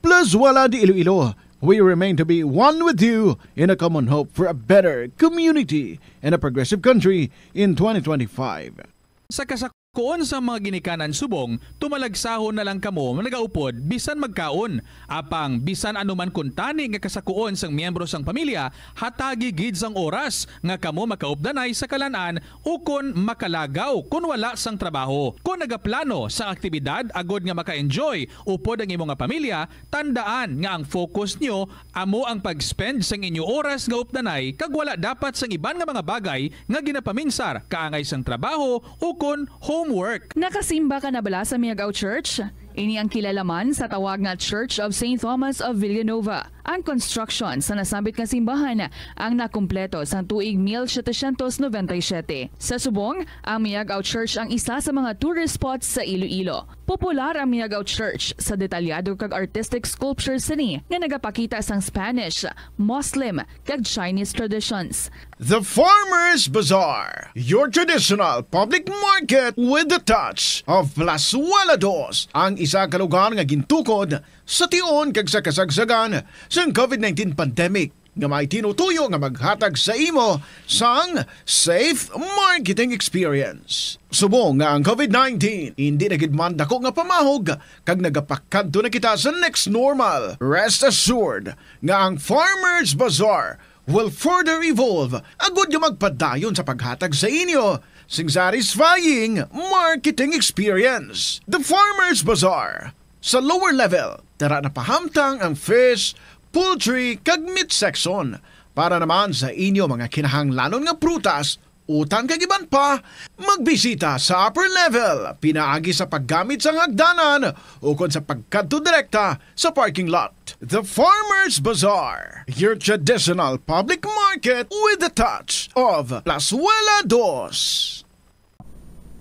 Plazuela de Iloilo, we remain to be one with you in a common hope for a better community and a progressive country in twenty twenty-five. Sa kasakuon sa mga ginikanan subong, tumalagsahon na lang kamo nagaupod bisan magkaon. Apang bisan ano man kuntani nga kasakuon sang miyembro sang pamilya, hatagi gid sang oras nga kamo makaupdanay sa kalan-an ukon makalagaw kon wala sang trabaho. Kon nagaplano sang aktibidad agod nga maka-enjoy upod ang imo nga pamilya, tandaan nga ang focus nyo amo ang pag-spend sang inyo oras nga updanay kag wala dapat sang iban nga mga bagay nga ginapaminsar kaangay sang trabaho ukon homework. Nakasimba ka na bala sa Miagao Church? Ini ang kilala man sa tawag nga Church of Saint Thomas of Villanova. Ang construction sa nasambit nga simbahan ang nakumpleto sang tuig mil setecientos noventa y siete. Sa subong, ang Miagao Church ang isa sa mga tourist spots sa Iloilo. Popular ang Miagao Church sa detalyado kag artistic sculptures sini nga nagapakita sang Spanish, Muslim, kag Chinese traditions. The Farmers Bazaar, your traditional public market with the touch of Plazuela Dos, ang isa ka lugar nga gintukod sa tion kag sa kasagsagan sang COVID nineteen pandemic, nga may tinutuyo nga maghatag sa imo sang safe marketing experience. Subong nga ang COVID nineteen indi na gid man dako nga pamahog kag nagapakadto na kita sa next normal, rest assured nga ang Farmers Bazaar will further evolve agud nga magpadayon sa paghatag sa inyo sing satisfying marketing experience. The Farmers Bazaar, sa lower level, Yara napahamtang ang fish, poultry, kag meat section. Para naman sa inyo mga kinahanglanon nga prutas, utan kag iban pa, magbisita sa upper level, pinaagi sa paggamit sang hagdanan ukon sa pagkadto direkta sa parking lot. The Farmers Bazaar, your traditional public market with the touch of Plazuela Dos.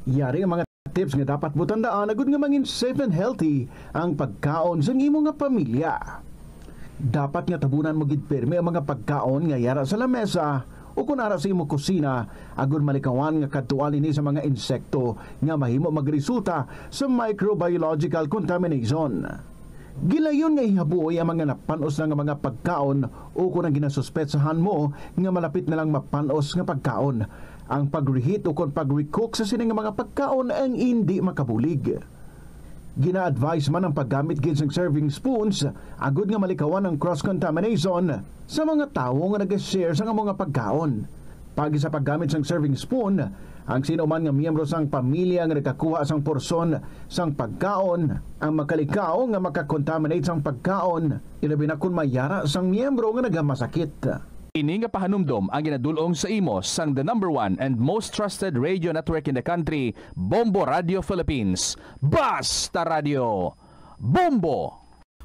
Yari ang mga tips nga dapat mo tandaan agud nga mangin safe and healthy ang pagkaon sang imo nga pamilya. Dapat nga tabunan mo gid pirmi ang mga pagkaon nga yara sa lamesa o kon ara sa imo kusina, agud malikawan nga kadtuan ini sa mga insekto nga mahimo magresulta sa microbiological contamination. Gilayon nga ihaboy ang mga napan-os na nga mga pagkaon o kon ang ginasuspetsahan mo nga malapit na lang mapan-os nga pagkaon. Ang pag-reheat o kon pag-recook sa sini nga mga pagkaon ang indi makabulig. Gina-advise man ang paggamit gid sang serving spoons agud nga malikawan ang cross-contamination sa mga tawo nga nag-share sang amo nga pagkaon. Paagi sa paggamit sang serving spoon, ang sino man nga miyembro sang pamilya nga nagakuha sang porsyon sang pagkaon ang makalikaw nga makakontaminate sang pagkaon, ilabi na kon may yara sang miyembro nga nagamasakit. Ini nga pahanumdom ang ginadul-ong sa imo sang the number one and most trusted radio network in the country, Bombo Radio Philippines. Basta Radio Bombo!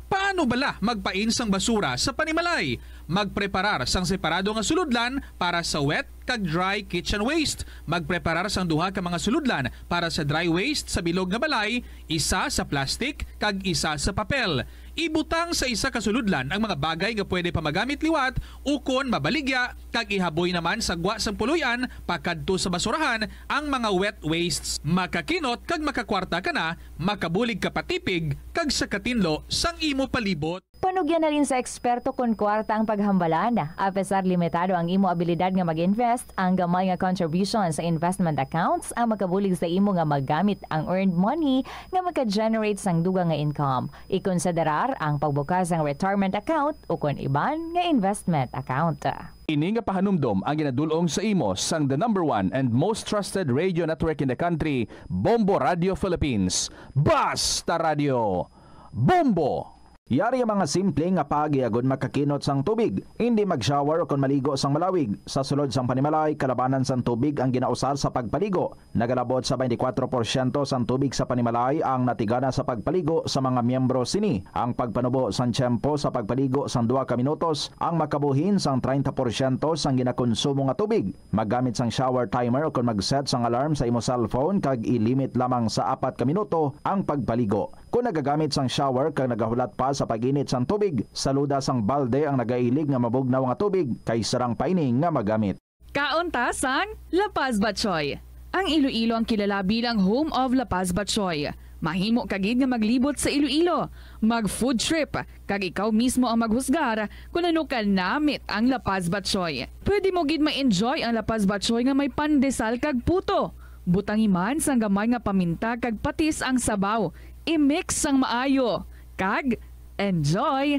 Paano bala magpain sang basura sa panimalay? Magpreparar sang separado nga sulodlan para sa wet kag dry kitchen waste. Magpreparar sang duha ka mga sulodlan para sa dry waste sa bilog nga balay, isa sa plastic kag isa sa papel. Ibutang sa isa ka sulodlan ang mga bagay nga pwede pa magamit liwat ukon mabaligya, kag ihaboy naman sa gwa sang puloy-an pakadto sa basurahan ang mga wet wastes. Makakinot kag makakwarta ka na, makabulig ka pa tipig, kag sa katinlo sang imo palibot. Panugyan halin sa eksperto kon kwarta ang paghambalan. Apesar limitado ang imo abilidad nga mag-invest, ang gamay nga contribution sa investment accounts ang makabulig sa imo nga magamit ang earned money nga maka-generate sang dugang nga income. Ikonsiderar ang pagbukas sang retirement account ukon iban nga investment account. Ini nga pahanumdom ang ginadul-ong sa imo sang the number one and most trusted radio network in the country, Bombo Radio Philippines. Basta Radio Bombo! Yari ang mga simple nga paagi agud makakinot sang tubig. Indi mag-shower ukon maligo sang malawig. Sa sulod sang panimalay, kalabanan sang tubig ang ginausar sa pagpaligo. Nagalabot sa twenty-four porsyento sang tubig sa panimalay ang natigana sa pagpaligo sa mga miyembro sini. Ang pagpanubo sang tiyempo sa pagpaligo sang duha ka minutos ang makabuhin sang treinta porsyento sang ginakonsumo nga tubig. Maggamit sang shower timer ukon mag-set sang alarm sa imo cellphone kag i-limit lamang sa apat ka minuto ang pagpaligo. Kon nagagamit sang shower kag nagahulat pa sa pag-init sang tubig, saluda sang balde ang nagailig nga mabugnaw nga tubig kay sarang pa ini nga magamit. Kaon ta sang La Paz Batchoy. Ang Iloilo ang kilala bilang home of La Paz Batchoy. Mahimo ka gid nga maglibot sa Iloilo, mag-food trip, kag ikaw mismo ang maghusgar kon ano ka namit ang La Paz Batchoy. Pwede mo gid ma-enjoy ang La Paz Batchoy nga may pandesal kag puto. Butangi man sang gamay nga paminta kag patis ang sabaw. I-mix sang maayo, kag enjoy!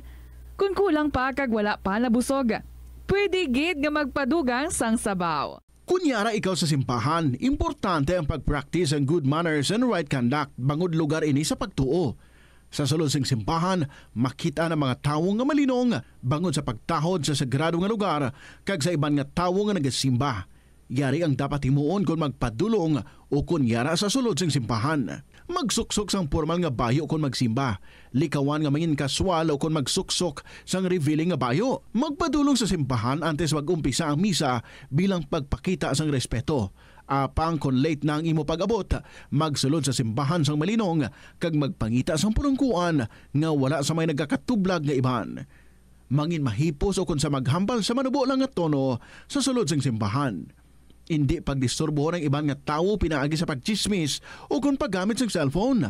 Kon kulang pa kag wala pa nabusog, pwede gid nga magpadugang sang sabaw. Kon yara ikaw sa simbahan, importante ang pag-practice ang good manners and right conduct, bangod lugar ini sa pagtuo. Sa sulod sing simbahan, makit-an ang mga tawo nga malinong bangod sa pagtahod sa sagrado nga lugar kag sa iban nga tawo nga nagasimba. Yari ang dapat himuon kon magpadulong o kon yara sa sulod sing simbahan. Magsuksok sang pormal nga bayo kon magsimba. Likawan nga mangin-kaswal o kon magsuksok sang revealing nga bayo. Magpadulong sa simbahan antes mag-umpisa ang misa bilang pagpakita sang respeto. Apang kon late na ang imo pag-abot, magsulod sa simbahan sang malinong kag magpangita sang pulungkuan nga wala sa may nagakatublag nga iban. Mangin mahipos o kon sa maghambal sa manubo lang nga tono sa sulod sang simbahan. Indi pagdisturbohon ang iban nga tawo pinaagi sa pagtsismis o kon paggamit sang cellphone.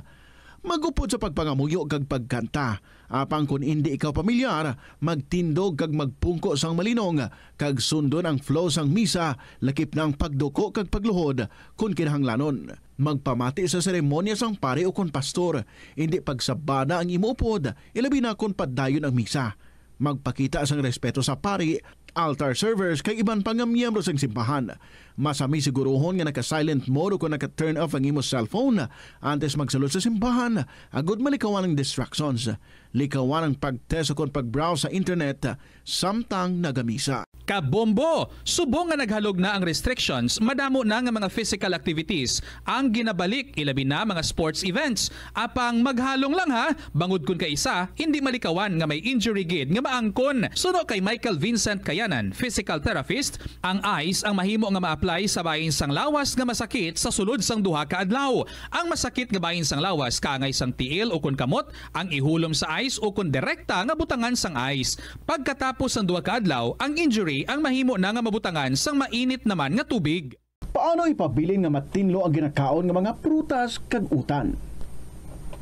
Mag-upod sa pagpangamuyo kag pagkanta. Apang kon indi ikaw pamilyar, magtindog kag magpungko sang malinong, kag sundon ang flow sang misa, lakip na ang pagduko kag pagluhod, kon kinahanglanon. Magpamati sa seremonya sang pari ukon pastor, indi pagsabana ang imo upod, ilabi na kon padayon ang misa. Magpakita sang respeto sa pari altar servers, kag iban pa nga miyembro sang simbahan. Masami siguruhon nga naka-silent mode o kon naka-turn off ang imo cellphone antes magsulod sa simbahan, agud malikawan ang distractions. Likawan ang pag-test o kon pag-browse sa internet samtang nagamisa. Kabombo! Subong nga naghalog na ang restrictions, madamo na nga mga physical activities ang ginabalik, ilabi na mga sports events. Apang maghalong lang ha, bangod kun kaisa, hindi malikawan nga may injury gid nga maangkon. Suno kay Michael Vincent Kayanan, physical therapist, ang ice ang mahimo nga ma-apply sa bahin sang lawas nga masakit sa sulod sang duha ka adlaw. Ang masakit nga bahin sang lawas kaangay sang tiil o kon kamot ang ihulom sa ice o kon direkta nga butangan sang ice. Pagkatapos sang duha ka adlaw, ang injury ang mahimo na nga mabutangan sang mainit naman nga tubig. Paano ipabilin nga matinlo ang ginakaon nga mga prutas kag utan?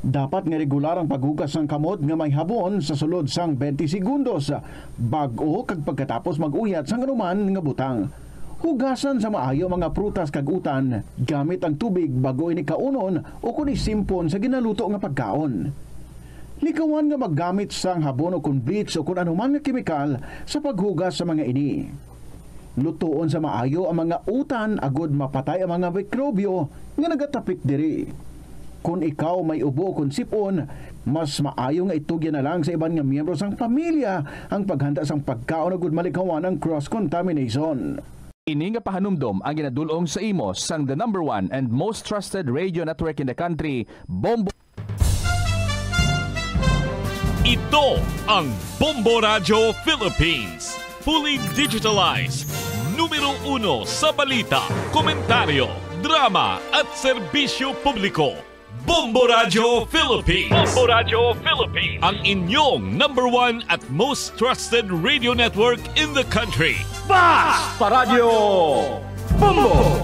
Dapat nga regular ang paghugas sang kamot nga may habon sa sulod sang twenty segundos bag-o kag pagkatapos mag-uyat sang anuman nga butang. Hugasan sa maayo ang mga prutas kag utan gamit ang tubig bag-o ini kaunon o kon isimpon sa ginaluto nga pagkaon. Likawan nga maggamit sang habon o kon bleach o kon anuman nga kemikal sa paghugas sa mga ini. Lutoon sa maayo ang mga utan agud mapatay ang mga mikrobyo nga nagatapik diri. Kon ikaw may ubo kon sip-on, mas maayo nga itugyan na lang sa iban nga miyembro sang pamilya ang paghanda sang pagkaon agud malikawan ang cross contamination. Ini nga pahanumdom ang ginadul-ong sa imo sang the number one and most trusted radio network in the country, Bombo. Ito ang Bombo Radyo Philippines. Fully digitalized. Numero uno sa balita, komentaryo, drama at serbisyo publiko. Bombo Radyo Philippines. Bombo Radyo Philippines. Ang inyong number one at most trusted radio network in the country. Basta Radyo Bombo!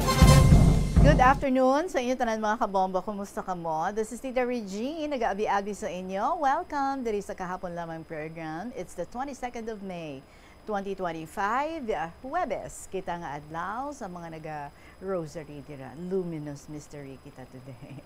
Good afternoon sa inyo tanan, mga kabombo. Kumusta kamo? This is Tita Regine, nag-aabi-abi sa inyo. Welcome diri sa kahapon lamang program. It's the twenty-second of May, twenty twenty-five, uh, Huwebes. Kita nga adlaw sa mga naga-rosary dira. Luminous mystery kita today.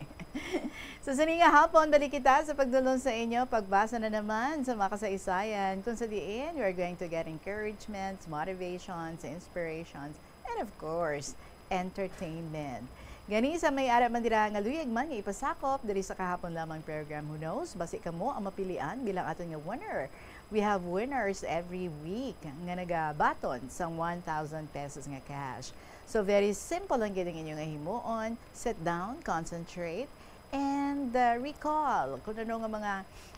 So, sini nga hapon, balik kita sa pagdulong sa inyo, pagbasa na naman sa mga kasaysayan, kung sa diin we are going to get encouragements, motivations, inspirations, and of course, entertainment. Gani, sa may ara man dira nga luyag man nga ipasakop diri sa kahapon lamang program, who knows, basi kamo ang mapilian bilang aton nga winner. We have winners every week nga nagabaton sang one thousand pesos nga cash. So, very simple lang gid ang inyo nga himuon. Sit down, concentrate, and, uh, recall kung ano nga mga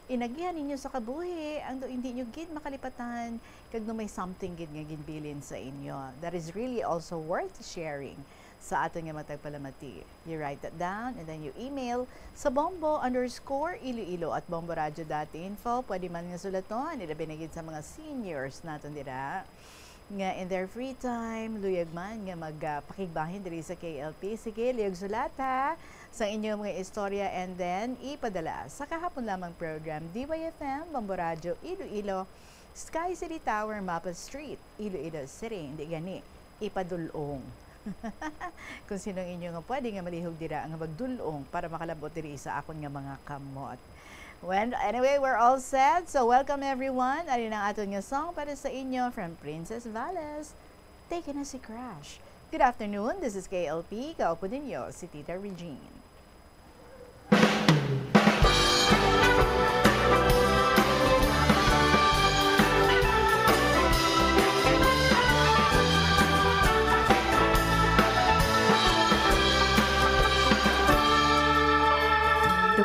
inagihan ninyo sa kabuhi, ang do-, hindi nyo gid makalipatan, kag no may something gid nga ginbilin sa inyo that is really also worth sharing sa aton nga matag palamati. You write that down and then you email sa bombo underscore iloilo at bomboradio dot info. Pwede man nga sulaton, ilabi na gid sa mga seniors naton dira nga in their free time, luyag man nga mag, ah, pakigbahin diri sa K L P. Sige, luyag sulat, ha, sa inyong mga istorya and then ipadala sa kahapon lamang program, D Y F M, Bombo Radyo, Iloilo, Sky City Tower, Maple Street, Iloilo City. Hindi gani, ipadulong. Kung sino ang inyo nga pwede nga malihog dira nga magdulong para makalabot diri sa akon nga mga kamot. Well, anyway, we're all set. So, welcome everyone. Ari na ang aton nga song para sa inyo from Princess Vales. Taken as a crush. Good afternoon, this is K L P. Kaupod ninyo si Tita Regine.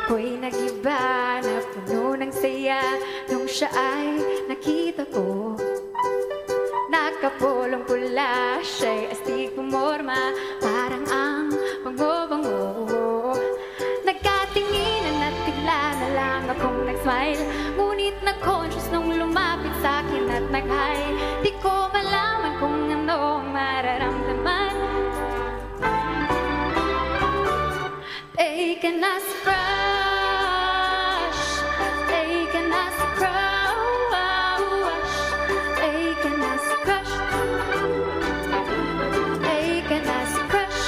Ako'y nag-iba na puno ng saya nung siya ay nakita ko. Nakapulong pula siya'y astig pumorma, parang ang bango-bango. Nagkatinginan at bigla na lang akong nag-smile. Ngunit na-conscious nung lumapit sa akin at nag-hi. Di ko malaman kung ano ang mararamdaman. Taken as crush, taken as crush, taken as crush, taken as crush.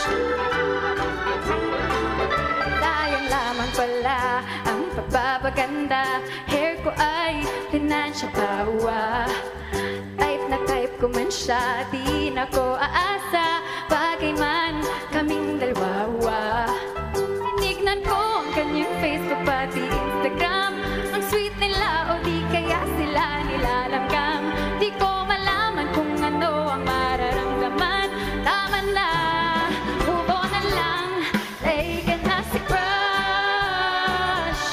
Sayang lamang pala ang pagpapaganda. Hair ko ay pinansya pa, uwa. Type na type ko man Siya, di na ko aasa, bagay man kaming dalawa. Tinignan ko ang kanyang Facebook pati Instagram. Ang sweet nila o di kaya sila nilalanggam. Di ko malaman kung ano ang mararamdaman. Tama na, move on na lang. Taken as a crush.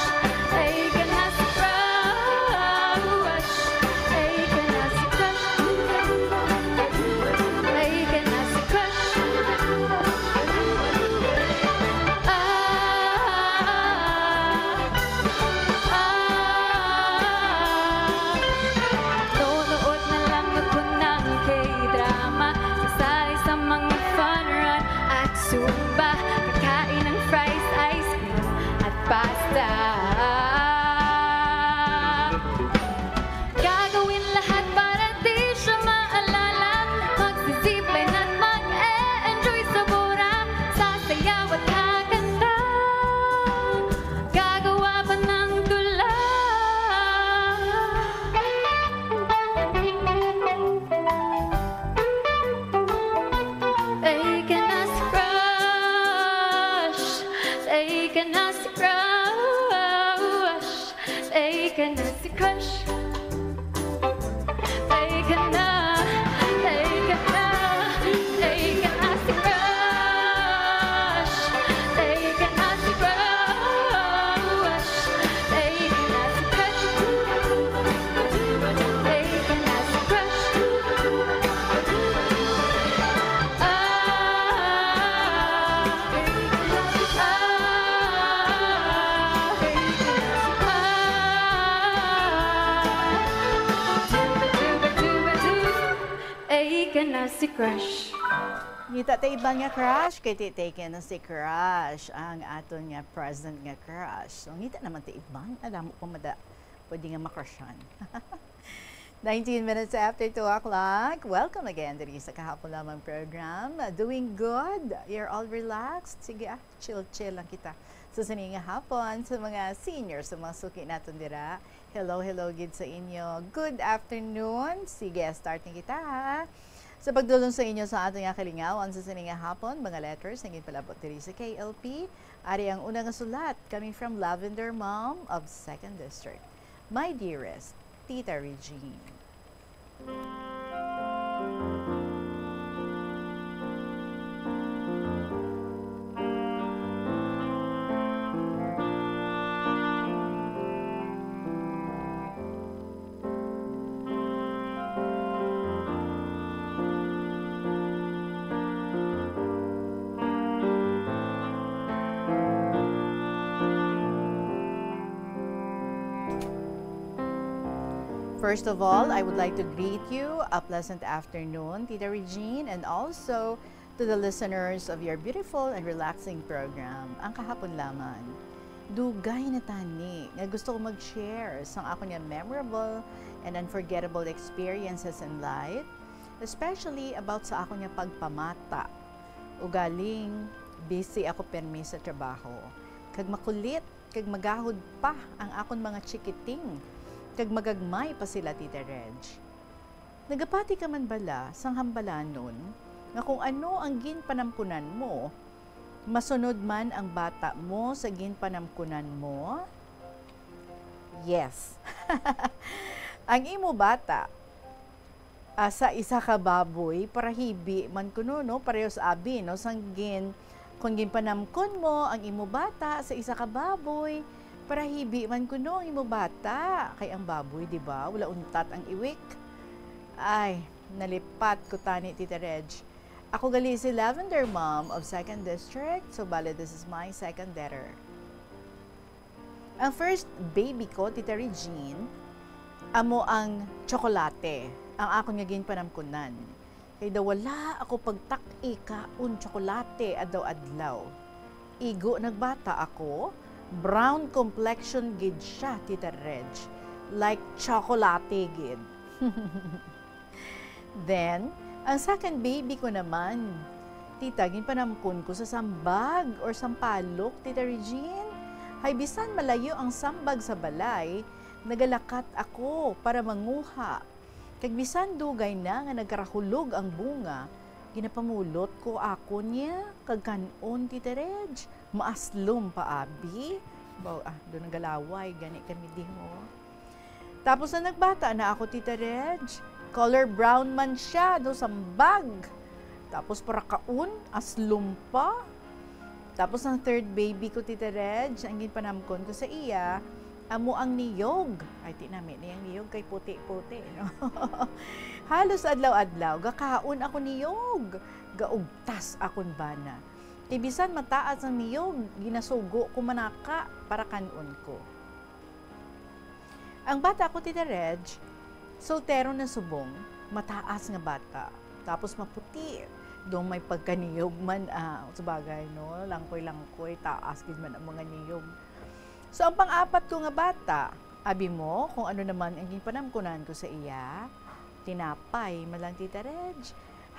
Taken as a crush. Taken as a crush. Taken as a crush. Ah, ah, ah. Nunuot na lang ako ng K-drama. Sasali sa mga fun run at Zumba. Kakain ng fries, ice cream at pasta. Gagawin lahat para di siya maalala. Magsi-zipline at mag-e-enjoy sa Bora. Sasayaw at kakanta. Gagawa pa ng tula. Taken as a crush. Taken as a crush. Taken as a crush. Taken na. Taken na. Taken as a crush. Taken as a crush. Taken as a crush. Taken as a crush. Ah, ah, ah. Taken na si crush. Ngita ta iban nga crush, kay ti taken na si crush, ang aton nga present nga crush. So, ngita naman ta iban, alam mo pa mada, pwede nga makrushan. Nineteen minutes after two o'clock. Welcome again diri sa Kahapon Lamang program. Doing good? You're all relaxed? Sige, ah, chill-chill lang kita. So, sa sini nga hapon, sa mga senior, sa mga suki naton dira, hello, hello gid sa inyo. Good afternoon. Sige, start na kita, ha? Sa pagdulong sa inyo sa aton nga kalingawan sa sini nga hapon, mga letters ang ginpalabot diri sa K L P. Ari ang una nga sulat, coming from Lavender Mom of Second District. My dearest, Tita Regine. First of all, I would like to greet you a pleasant afternoon, Tita Regine, and also to the listeners of your beautiful and relaxing program, Ang Kahapon Lamang. Dugay na tani nga gusto ko mag-share sang akon nga memorable and unforgettable experiences in life, especially about sa akon nga pagpamata. Ugaling, busy ako permi sa trabaho, kag makulit kag magahod pa ang akon mga chikiting, kag magagmay pa sila, Tita Reg. Nagapati ka man bala sang hambalanon nga kung ano ang ginpanamkunan mo, masunod man ang bata mo sa ginpanamkunan mo? Yes. Ang imo bata, ah, sa isa ka baboy, parahibi man kuno, no? Parehas abi, no? Sang gin-, kung ginpanamkon mo ang imo bata sa isa ka baboy, parahibi man kuno ang imo bata. Kay ang baboy, di ba, wala untat ang iwik. Ay, nalipat ko tani, Tita Reg. Ako gali si Lavender Mom of Second District. So, bale, this is my second letter. Ang first baby ko, Tita Regine, amo ang tsokolate, ang akon nga ginpanamkunan. Kay daw wala ako pagtak-i kaon tsokolate adlaw-adlaw. Igo nagbata ako, brown complexion gid siya, Tita Reg. Like tsokolate gid. Then, ang second baby ko naman, tita, ginpanamkon ko sa sambag or sampalok, Tita Regine. Hay bisan malayo ang sambag sa balay, nagalakat ako para manguha. Kag bisan dugay na nga nagkarahulog ang bunga, ginapamulot ko akon niya kag kan-on, Tita Reg. Maaslom pa, abi. Baw, ah, do nagalaway gani kami diho. Tapos na nagbata na ako, Tita Reg. Color brown man siya, do sambag. Tapos para kaon, aslom pa. Tapos ang third baby ko, Tita Reg, ang ginpanamkon ko sa iya, amo ang niyog. Ay, ti nami niyang niyog kay puti-puti, no? Halos adlaw-adlaw, gakaon ako niyog. Gaugtas akon bana. Kay bisan mataas ang niyog, ginasugo ko manaka para kan-on ko. Ang bata ko, Tita Reg, soltero na subong, mataas nga bata. Tapos maputi, daw may pagkaniyog man, ah, sabagay, no? Langkoy-langkoy, taas gid man ang mga niyog. So, ang pang-apat ko nga bata, abi mo kung ano naman ang ginpanamkunan ko sa iya? Tinapay man lang, Tita Reg.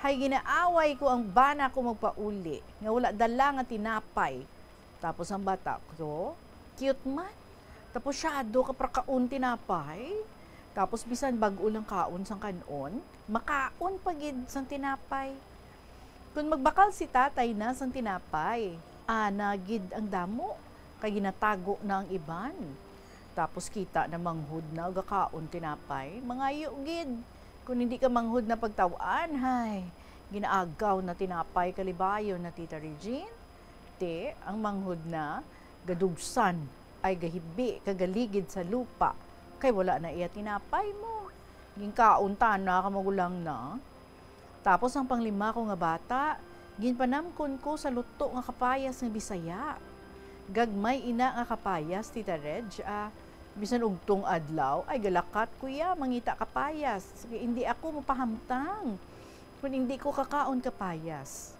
Hay, ginaaway ko ang bana ko magpauli, nga wala dala nga tinapay. Tapos ang bata ko, cute man. Tapos siyado ka para kaon tinapay. Tapos bisan bag-o lang kaon sang kan-on, makaon pa gid sang tinapay. Kun magbakal si tatay na sang tinapay, ana gid ang damo, kay ginatago na ang iban. Tapos kita na manghod na gakaon tinapay, mangayo gid. Kun hindi ka manghod na pagtaw-an, hay, ginaagaw na tinapay kalibayon na, Tita Regine. Ti, ang manghod na, gadugsan ay gahibi kagaligid sa lupa, kay wala na iya tinapay mo. Ginkaon tana ka magulang na. Tapos ang panglima ko nga bata, ginpanamkon ko sa luto nga kapayas nga Bisaya. Gagmay ina nga kapayas, Tita Reg, ah, bisan ugtong adlaw, ay galakat ko iya mangita kapayas. Kay hindi ako mapahamtang kung hindi ko kakaon kapayas.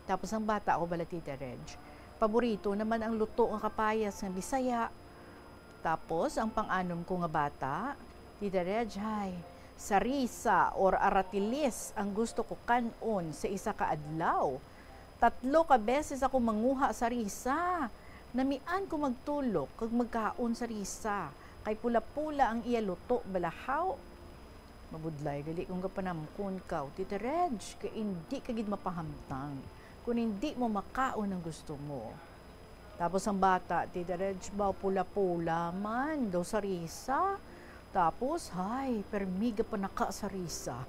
Tapos ang bata ko bala, Tita Reg, paborito naman ang luto nga kapayas nga Bisaya. Tapos ang pang-anom ko nga bata, Tita Reg, hay, sarisa or aratilis ang gusto ko kan-on sa isa ka adlaw. Tatlo ka beses ako manguha sarisa. Namian ko magtulok kag magkaon sarisa, kay pula-pula ang iya luto bala, haw. Mabudlay gali kung gapanamkon ka, Tita Reg, kay indi ka gid mapahamtang kon indi mo makaon ang gusto mo. Tapos ang bata, Tita Reg, baw pula-pula man, daw sarisa. Tapos, hay, permi gapanaka sarisa.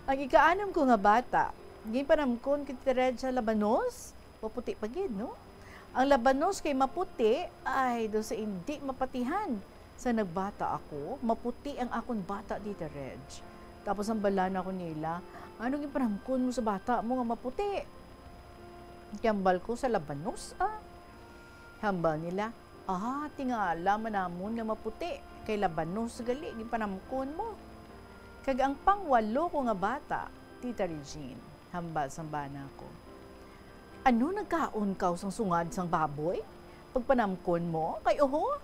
Ang ika-anom ko nga bata, ginpanamkon ko, Tita Reg, sa labanos, maputi pa gid, no? Ang labanos kay maputi, ay, daw sa indi mapatihan. Sa nagbata ako, maputi ang akon bata, Tita Reg. Tapos ang bala na ko nila, "Ano ginpanamkon mo sa bata mo nga maputi?" Hambal ko, "Sa labanos, ah." Hambal nila, "Ah, tingala man namon nga maputi, kay labanos gali ginpanamkon mo." Kag ang pangwalo ko nga bata, Tita Regine, hambal sang bana ko, "Ano, nagkaon kaw sang sungad sang baboy? Pagpanamkon mo, kay oho,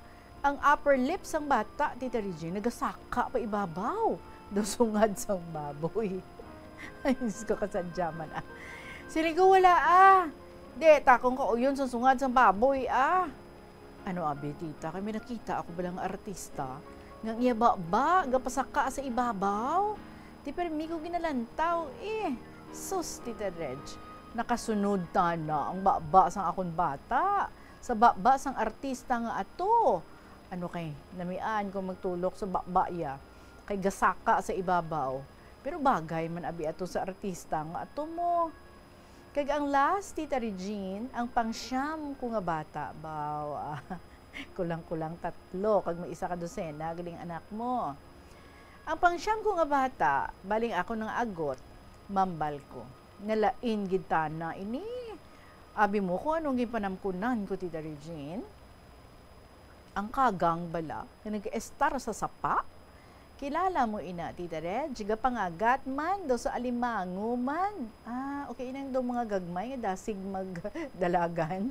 ang upper lip sang bata, Tita Regine, nagasaka pa ibabaw daw sungad sang baboy." Ay, Diyos ko, kasadya man, ah. Siling ko, "Wala, ah. Di, takong kauyon sang sungad sang baboy, ah." Ano abi, tita, kay may nakita ako bala nga artista nga ang iya baba gapasaka sa ibabaw. Ti permi ko ginalantaw, eh. Sus, Tita Reg, nakasunod tana ang baba sang akon bata sa baba sang artista nga ato. Ano kay, namian ko magtulok sa baba iya, kay gasaka sa ibabaw. Pero bagay man abi ato sa artista nga ato mo. Kag ang last, Tita Regine, ang pangsyam ko nga bata, baw, ah, kulang-kulang tatlo, kag may isa ka dosena, galing anak mo. Ang pangsyam ko nga bata, baling ako nang agot, mambal ko. Nalain gid tana ini. Abi mo kung anong ginpanamkunan ko, Tita Regine? Ang kagang bala, nga nag-estar sa sapa? Kilala mo ina, Tita Reg, gapangagat man daw sa alimango man. Ah, okay, inang daw mga gagmay nga dasig magdalagan.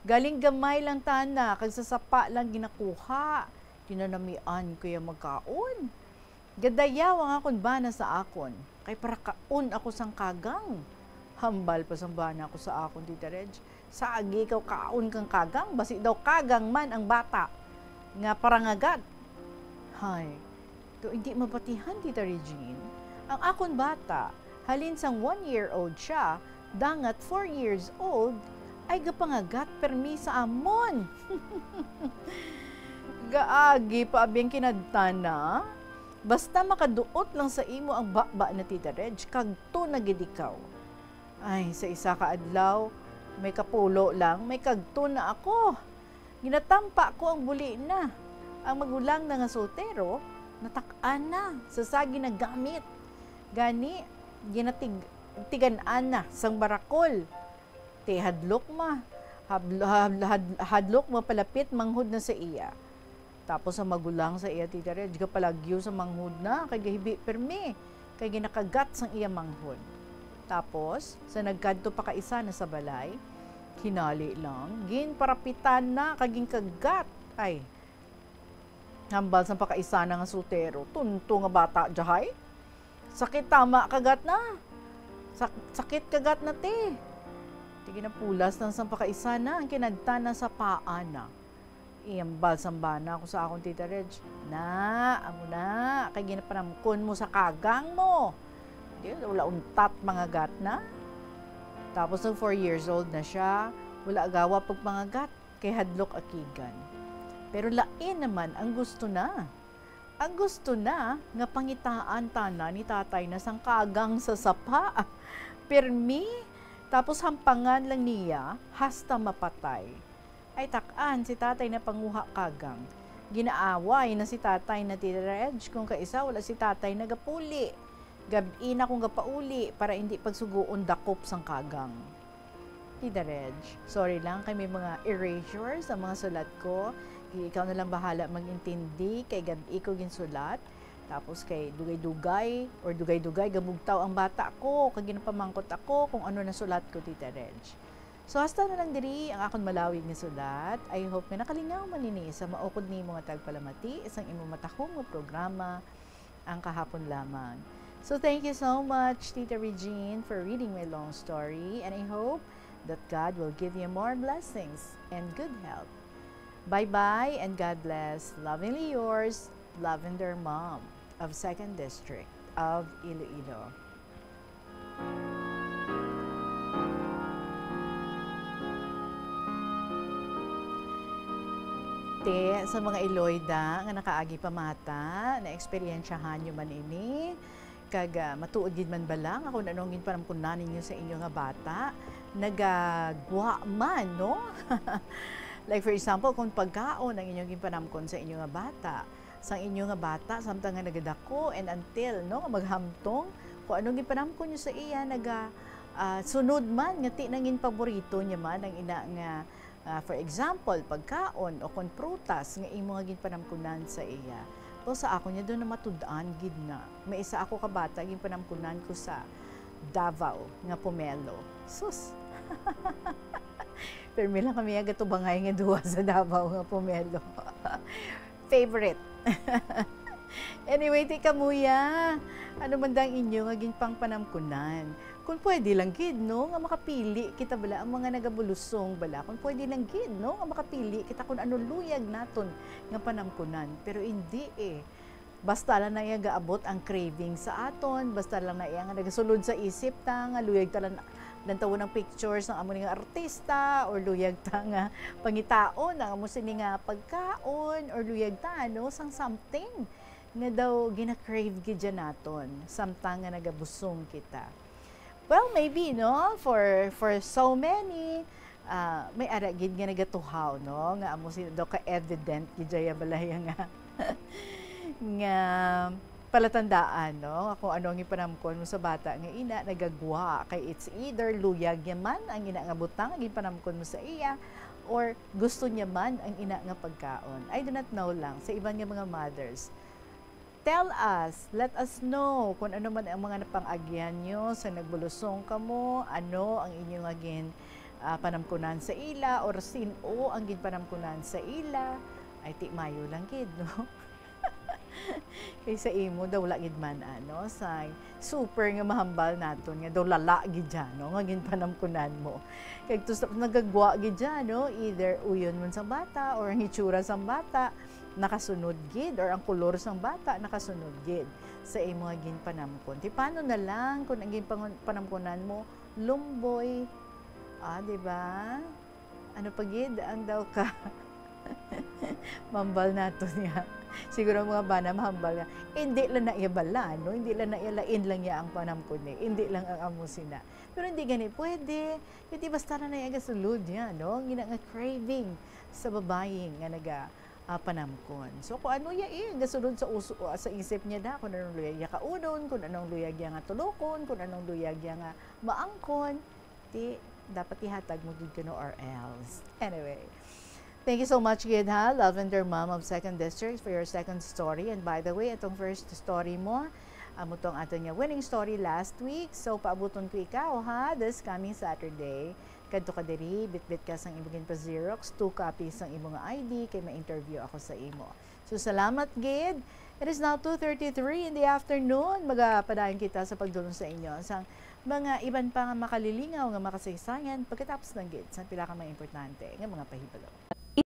Galing gamay lang tana, kag sa sapa lang ginakuha. Ginanamian ko iya magkaon. Gadayaw ang akon bana sa akon, kay parakaon ako sang kagang. Hambal pa sang bana ko sa akon, Tita Reg, "Sagi ikaw kaon kang kagang, basi daw kagang man ang bata nga parangagat." Hay, To hindi mabatihan, Tita Regine, ang akon bata, halin sang one year old siya, dangat four years old, ay gapangagat permi sa amon. Gaagi pa abi ang kinadtana. Basta makaduot lang sa imo ang baba na, Tita Reg, kagto na gid ikaw. Ay, sa isa ka adlaw, may kapulo lang, may kagto na ako. Ginatampa ko ang buli na. Ang magulang na nga soltero, natak-an na sa sagi na gamit. Gani, ginatig-, tigan-an na sang barakol. Ti hadlok ma, habl-, had-, had-, hadlok mapalapit manghod na sa iya. Tapos ang magulang sa iya, Tita Reg, gapalagyo sa manghod na, kay gahibi permi, kay ginakagat sang iya manghod. Tapos, sa nagkadto pa kaisa na sa balay, kinali lang, ginparapitan na, kag ginkagat. Ay, hambal sang pakaisa na nga soltero, tunto nga bata, jahay. Sakit tama kagat na. Sak-, sakit kagat na, ti. Ti ginapulas lang sang pakaisa na, ang kinadtana sa paa na. Iyambal sang bana ko sa akon, Tita Reg, "Na, amo na, kay ginapanamkon mo sa kagang mo. Di, wala untat mangagat na." Tapos nag four years old na siya, wala gawa pagpangagat, kay hadlok akigan. Pero lain naman ang gusto na. Ang gusto na nga pangitaan tana ni tatay na sang kagang sa sapa. Pirmi, tapos hampangan lang niya hasta mapatay. Ay, tak-an, si tatay na panguha kagang. Ginaaway na si tatay na, Tita Reg, kung kaisa wala si tatay nagapuli. Gab-i na kung gapauli para hindi pagsugoon dakop sang kagang. Tita Reg, sorry lang kay may mga erasure sa mga sulat ko. Ikaw na lang bahala mag-intindi kay gab-i ko ginsulat. Tapos kay dugay-dugay or dugay-dugay gabugtaw ang bata ko kag ginapamangkot ako kung ano nasulat ko, Tita Reg. So, hasta na lang diri ang akon malawig nga sulat. I hope nga nakalingaw man ini sa maukod nimo nga tagpalamati sang imo matahom nga programa, Ang Kahapon Lamang. So, thank you so much, Tita Regine, for reading my long story, and I hope that God will give you more blessings and good health. Bye-bye and God bless. Lovingly yours, Lavender Mom of Second District of Iloilo. Te, sa mga Iloida nga nakaagi pa mata, naeksperyensyahan nyo man ini, kag, ah, matuod gid man bala nga kung ano ang ginpanamkunan ninyo sa inyo nga bata, nagagwa man, no? Like, for example, kung pagkaon ang inyong ginpanamkon sa inyo nga bata, sang inyo nga bata, samtang nga nagadako and until, no, nga maghamtong, kung ano ginpanamkon nyo sa iya, naga, ah, sunod man, nga ti nangin paborito niya man ang ina nga, ah, for example, pagkaon o kon prutas nga imo nga ginpanamkunan sa iya. To sa ako niya, doon na matud-an gid na. May isa ako ka bata, ginpanamkunan ko sa Davao nga pomelo. Sus! Permi lang kami nga gatubangay nga duwa sa Davao nga pomelo. Favorite. Anyway, ti kamuya, ano man dang inyo nga ginpangpanamkunan? Kung pwede lang gid, no, nga makapili kita bala ang mga nagabulusong bala. Kung pwede lang gid, no, nga makapili kita kung ano luyag naton nga panamkunan. Pero hindi eh. Basta lang na iya gaabot ang craving sa aton, basta lang na iya nga nagasulod sa isip ta nga luyag ta lang lantawon ang pictures ng amo ni nga artista, or luyag ta nga pangitaon ang amo sini nga pagkaon, or luyag ta, ano, sang something nga daw gina-crave gid dyan naton, samtang nga nagabusong kita. Well, maybe, no? For, for so many, ah, may ara gid nga nagatuhaw, no? Nga amo sila daw ka-evident gid dyan balaya nga, nga palatandaan, no? Kung ano ang ipanamkon mo sa bata nga ina, nagagwa. Kay it's either luyag niya man ang ina nga butang nga ginpanamkon mo sa iya, or gusto niya man ang ina nga pagkaon. I do not know lang sa iban nga mga mothers. Tell us, let us know kung ano man ang mga napang-agyan nyo sa nagbulusong kamo, ano ang inyo nga gin, ah, panamkunan sa ila, or sin-o ang ginpanamkunan sa ila. Ay, ti mayo lang gid, no? Kay sa imo daw, wala gid man, ano, sa super nga mahambal naton nga daw lala gid dyan, no, nga ginpanamkunan mo. Kay to sa nagagwa gid dyan, no, either uyon man sang bata or ang itsura sang bata, nakasunod gid, or ang kolor sang bata nakasunod gid sa imo nga ginpanamkon. Ti paano na lang kung ang ginpangun-, panamkunan mo, lumboy? Ah, di ba? Ano pa gid ang daw ka? Mambal nato niya. Siguro ang mga bana mahambal nga, "Hindi lang na iya bala, no? Hindi lang na iya, lain lang niya ang panamkon, eh. Hindi lang ang amo sina." Pero hindi gani pwede. Hindi basta na na iya gasulod niya, no? Ang gina nga craving sa babayi nga naga, ah, panamkon. So, kung ano iya, eh, gasulod sa uso, ah, sa isip niya da, kung anong luyag iya kaunon, kung anong luyag iya nga tulokon, kung anong luyag iya nga maangkon, ti, dapat ihatag mo gid kuno or else. Anyway, thank you so much gid ha, Lavender Mom of Second District, for your second story. And by the way, atong first story mo, amo tong ato nga winning story last week. So, paabuton ko ikaw ha, this coming Saturday. Kadto ka diri, bitbit ka sang imo ginpa-xerox, two copies sang imo nga I D, kay ma-interview ako sa imo. So, salamat gid. It is now two thirty-three in the afternoon. Magapadayon kita sa pagdulong sa inyo sang mga iban pa nga makalilingaw nga makasaysayan pagkatapos lang gid sa pila ka mga importante nga mga pahibalo.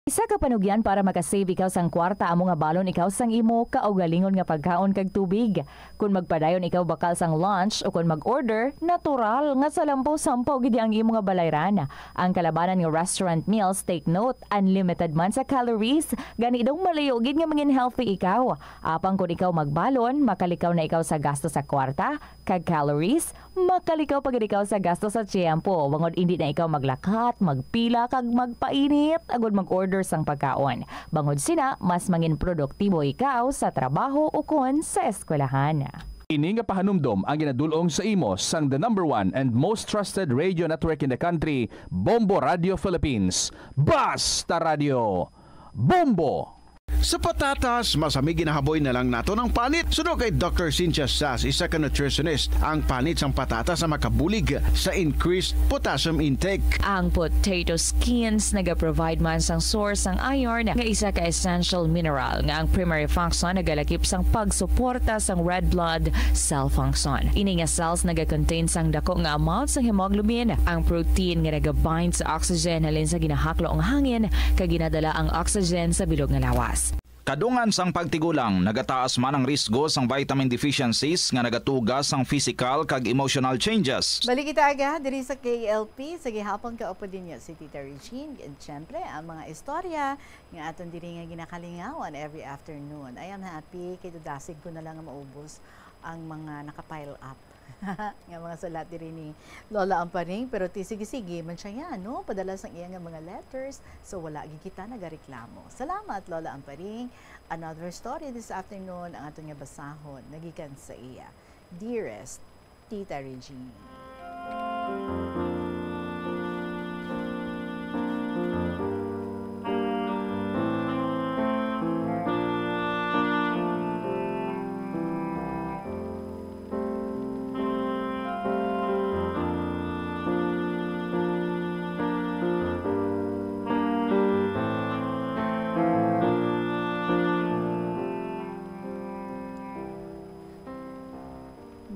Isa ka panugyan para makasave ikaw sang kwarta amo nga balon ikaw sang imo kaugalingon nga pagkaon kag tubig. Kon magpadayon ikaw bakal sang lunch o kon mag-order, natural nga salampo-sampaw gid ang imo nga balayran. Ang kalabanan nga restaurant meals, take note, unlimited man sa calories, gani daw malayo gid nga mangin healthy ikaw. Apang kon ikaw magbalon, makalikaw na ikaw sa gasto sa kwarta kag calories, makalikaw pa gid ikaw sa gasto sa tiyempo, bangod indi na ikaw maglakat, magpila, kag magpainit agud mag-order sang pagkaon. Bangod sina, mas mangin produktibo ikaw sa trabaho ukon sa eskwelahan. Ini nga pahanumdom ang ginadul-ong sa imo sang the number one and most trusted radio network in the country, Bombo Radio Philippines. Basta Radio, Bombo! Sa patatas, masami ginahaboy na lang naton ang panit. Suno kay Doctor Cynthia Sas, isa ka nutritionist, ang panit sang patatas ang makabulig sa increased potassium intake. Ang potato skins nagaprovide man sang source sang iron, nga isa ka essential mineral nga ang primary function nagalakip sang pagsuporta sang red blood cell function. Ini nga cells nagakontain sang dako nga amount sang hemoglobin, ang protein nga nagabind sa oxygen halin sa ginahaklo nga hangin kag ginadala ang oxygen sa bilog nga lawas. Kadungan sang pagtigulang, nagataas man ang risgo sang vitamin deficiencies nga nagatuga sang physical kag emotional changes. Balik kita aga diri sa K L P sa gihapon, kaupod ninyo si Tita Regine, and syempre ang mga istorya nga aton diri nga ginakalingawan every afternoon. I am happy kay dudasig ko na lang nga maubos ang mga naka-pile up nga mga sulat diri ni Lola Amparing, pero ti sige-sige man siya yan, no? Padala sang iya nga mga letters, so wala gid kita nagareklamo. Salamat, Lola Amparing. Another story this afternoon ang aton nga basahon, nagikan sa iya. Dearest Tita Regine.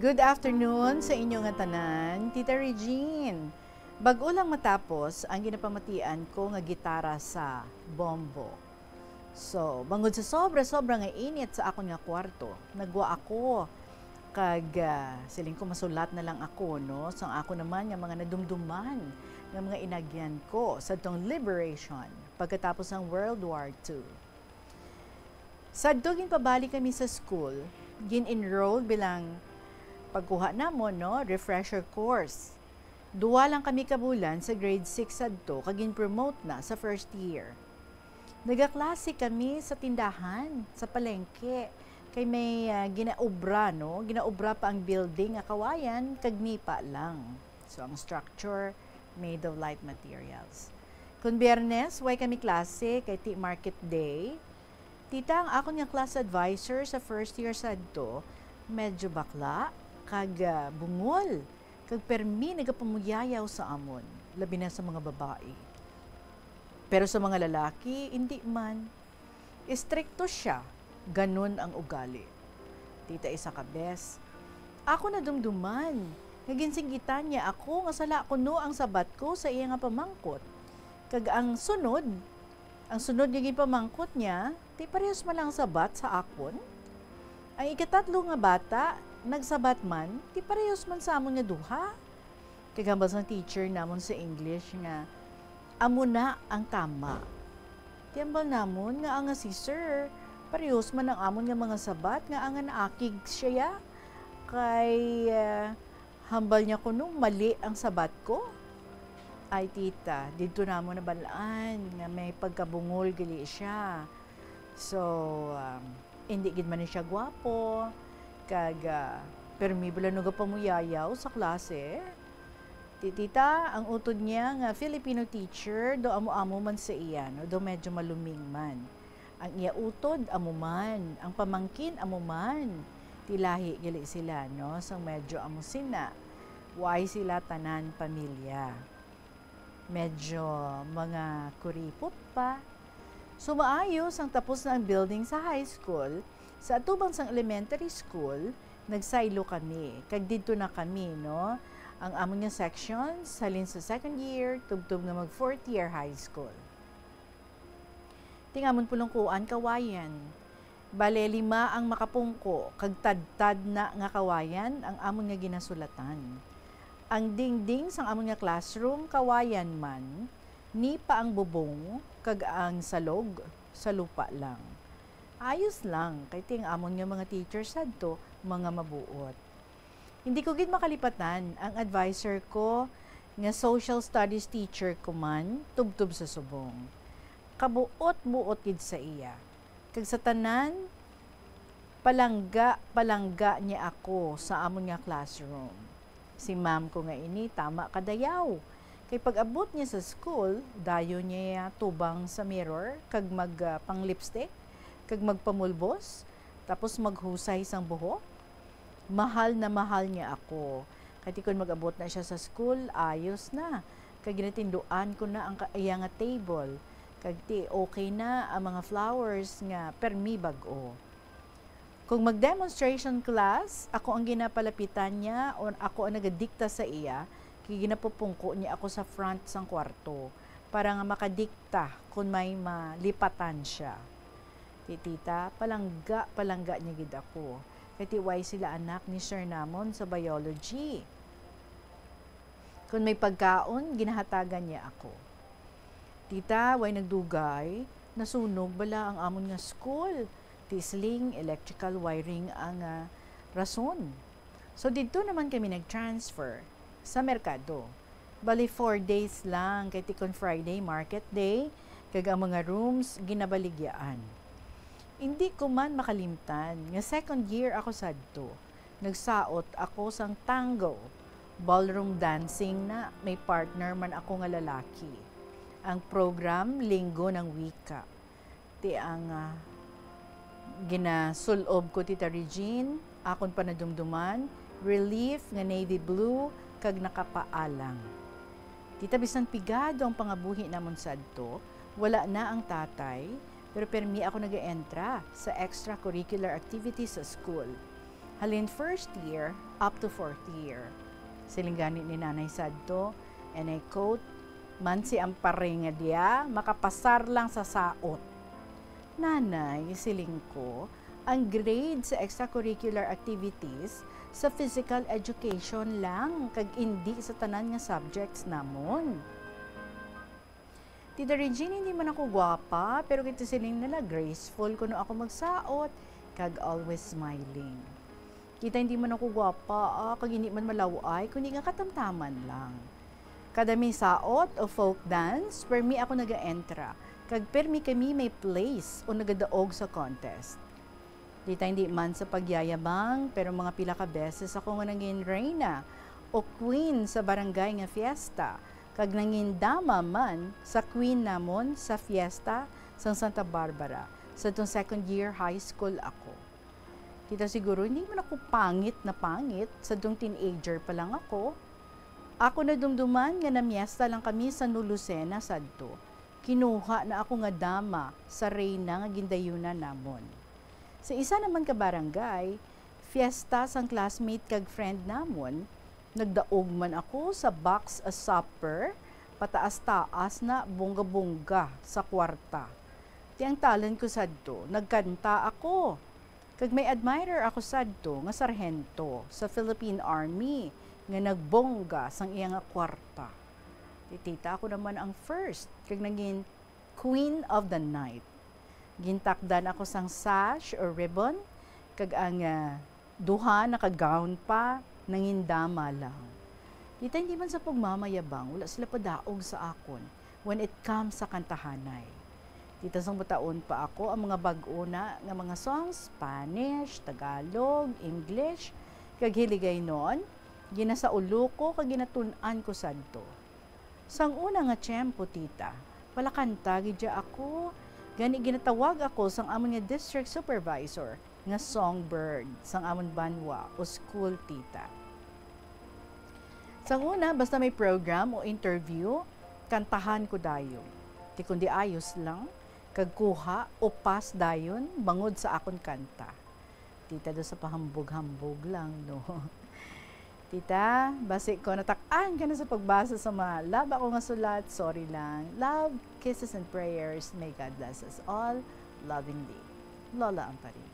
Good afternoon sa inyo nga tanan, Tita Regine. Bag-o lang matapos ang ginapamatian ko nga gitara sa Bombo. So, bangod sa sobra-sobra nga init sa akon nga kwarto, nagwa ako kag, ah, siling ko, masulat na lang ako, no, sa ako naman nga mga nadumduman nga mga inagyan ko sa tong liberation pagkatapos ng World War Two. Sadto ginpabalik kami sa school, gin-enroll bilang pagkuha namon, no, refresher course. Duwa lang kami ka bulan sa grade six sadto kag gin-promote na sa first year. Nagaklase kami sa tindahan, sa palengke, kay may, ah, ginaobra, no? Ginaobra pa ang building nga kawayan kag nipa lang. So, ang structure made of light materials. Kon Biyernes, way kami klase kay ti market day. Tita, ang akon nga class advisor sa first year sadto, medyo bakla, kag, ah, bungol, kag permi nagapamuyayaw sa amon, labi na sa mga babayi. Pero sa mga lalaki, indi man. Istrikto sia, ganun ang ugali. Tita, isa ka bes, ako nadumduman nga ginsinggitan niya ako nga sala kuno ang sabat ko sa iya nga pamangkot. Kag ang sunod, ang sunod nga ginpamangkot niya, Ti parehas man lang sabat sa akon. Ang ikatatlo nga bata, nagsabat man, ti parehas man sa amon nga duha. Kag hambal sang teacher namon sa English nga, "Amo na ang tama." Ti hambal namon nga, "Anga si sir, parehas man ang amon nga mga sabat, nga anga naakig siya ya." Kay, ah, hambal niya kuno mali ang sabat ko. Ay, tita, didto namon nabal-an nga may pagkabungol gali siya. So, um, hindi gid man ni siya gwapo, kag, ah, permi bala nagapamuyayaw sa klase. Ti tita, ang utod niya nga Filipino teacher, daw amo-amo man sa iya, no? Daw medyo maluming man. Ang iya utod, amo man. Ang pamangkin, amo man. Ti lahi gali sila, no? Sang medyo amo sina. Why sila tanan pamilya? Medyo mga kuripot pa. So, maayo sang tapos na ang building sa high school, sa atubang sang elementary school, nagsaylo kami. Kag didto na kami, no? Ang amon nga sections, halin sa second year, tubtob nga mag fourth year high school. Ti ang amon pulongkoan, kawayan. Bale, lima ang makapungko, kag tadtad na nga kawayan ang amon nga ginasulatan. Ang dingding sang amon nga classroom, kawayan man, ni pa ang bubong, kag ang salog, salupa lang. Ayos lang, kay ti ang amon nga mga teacher sadto, mga mabuot. Hindi ko gid makalipatan ang adviser ko nga social studies teacher ko man tubtob sa subong. Kabuot-buot gid sa iya. Kag sa tanan, palangga, palangga niya ako sa amon nga classroom. Si ma'am ko nga ini, tama kadayaw. Kay pag-abot niya sa school, dayon niya tubang sa mirror kag mag, ah, pang-lipstick, kag magpamulbos, tapos maghusay sang buhok. Mahal na mahal niya ako. Kay ti kon mag-abot na siya sa school, ayos na. Kay ginatinduan ko na ang ka-, iya nga table. Kag ti okay na ang mga flowers nga permi bag-o. Kung mag-demonstration class, ako ang ginapalapitan niya o ako ang nagadikta sa iya, kay ginapupungko niya ako sa front sang kwarto para nga makadikta kon may malipatan siya. Ti tita, palangga, palangga niya gid ako. Kay ti way sila anak ni sir namon sa biology. Kon may pagkaon, ginahatagan niya ako. Tita, way nagdugay, nasunog bala ang amon nga school. Ti siling electrical wiring ang, ah, rason. So, didto naman kami nag-transfer sa merkado. Bali, four days lang, kay ti kon Friday, market day, kag ang mga rooms, ginabaligyaan. Hindi ko man makalimtan nga second year ako sadto. Nagsaot ako sang tango, ballroom dancing na, may partner man ako nga lalaki. Ang program, Linggo ng Wika. Ti ang, ah, ginasul-ob ko, Tita Regine, akon panadumduman, relief nga navy blue, kag nakapaalang. Tita, bisan pigado ang pangabuhi namon sadto, wala na ang tatay, pero permi ako nag-entra sa extracurricular activities sa school. Halin first year up to fourth year. Siling gani ni Nanay sadto, and I quote, "Mansi ang pare nga diya, makapasar lang sa saot." "Nanay," siling ko, "ang grade sa extracurricular activities sa physical education lang, kag indi sa tanan nga subjects namon." Tita Regine, hindi man ako gwapa, pero kita siling nila, graceful kuno ako magsaot, kag always smiling. Kita hindi man ako gwapa, ah, kag hindi man malaw-ay, kundi nga katamtaman lang. Kada may saot o folk dance, permi ako naga-entra, kag permi kami may place o nagadaog sa contest. Dita hindi man sa pagyayabang, pero mga pila ka beses ako nga nangin reyna o queen sa barangay nga fiesta, kag nangin dama man sa queen namon sa fiesta sang Santa Barbara, sadtong second year high school ako. Kita siguro, hindi man ako pangit na pangit, sadtong teenager pa lang ako. Ako nadumduman nga namiesta lang kami sa Nulucena sadto. Kinuha na ako nga dama sa reyna nga gindayunan namon. Sa isa naman ka barangay, fiesta sang classmate kag friend namon, nagdaog man ako sa box a supper, pataas-taas na, bongga-bongga sa kwarta. Ti ang talent ko sadto, nagkanta ako. Kag may admirer ako sadto nga sarhento sa Philippine Army nga nagbongga sang iya nga kwarta. Ti tita, ako naman ang first, kag nangin Queen of the Night. Gintakdan ako sang sash or ribbon, kag ang, ah, duha naka-gown pa, nangin dama lang. Tita, hindi man sa pagmamayabang, wala sila padaog sa akon when it comes sa kantahanay. Tita, sang bataon pa ako, ang mga bag-o na nga mga songs, Spanish, Tagalog, English, kag Hiligaynon, ginasaulo ko kag ginatun-an ko sadto. Sang una nga tiyempo, tita, palakanta gid ya ako. Gani ginatawag ako sang amon nga district supervisor nga songbird sang amon banwa o school, tita. Sang una, basta may program o interview, kantahan ko dayon. Ti kundi ayos lang, kag kuha o pass dayon bangod sa akon kanta. Tita, do sa pahambog-hambog lang, no? Tita, basi ko natak-an ka na sa pagbasa sa mga laba ko nga sulat, sorry lang. Love, kisses, and prayers. May God bless us all. Lovingly, Lola Amparing.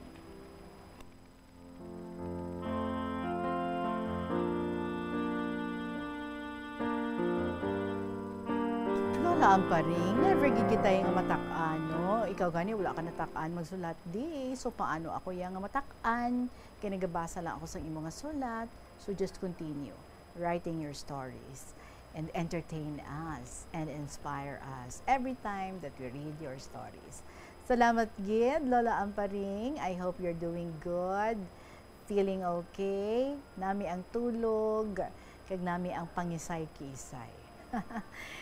Lola Amparing, never gid kita nga matak-an, no? Ikaw gani, wala ka natak-an magsulat di. So, paano ako ya nga matak-an? Kay nagabasa lang ako sa imo nga sulat. So, just continue writing your stories and entertain us and inspire us every time that we read your stories. Salamat gid, Lola Amparing. I hope you're doing good, feeling okay. Nami ang tulog, kag nami ang pangisay-kisay.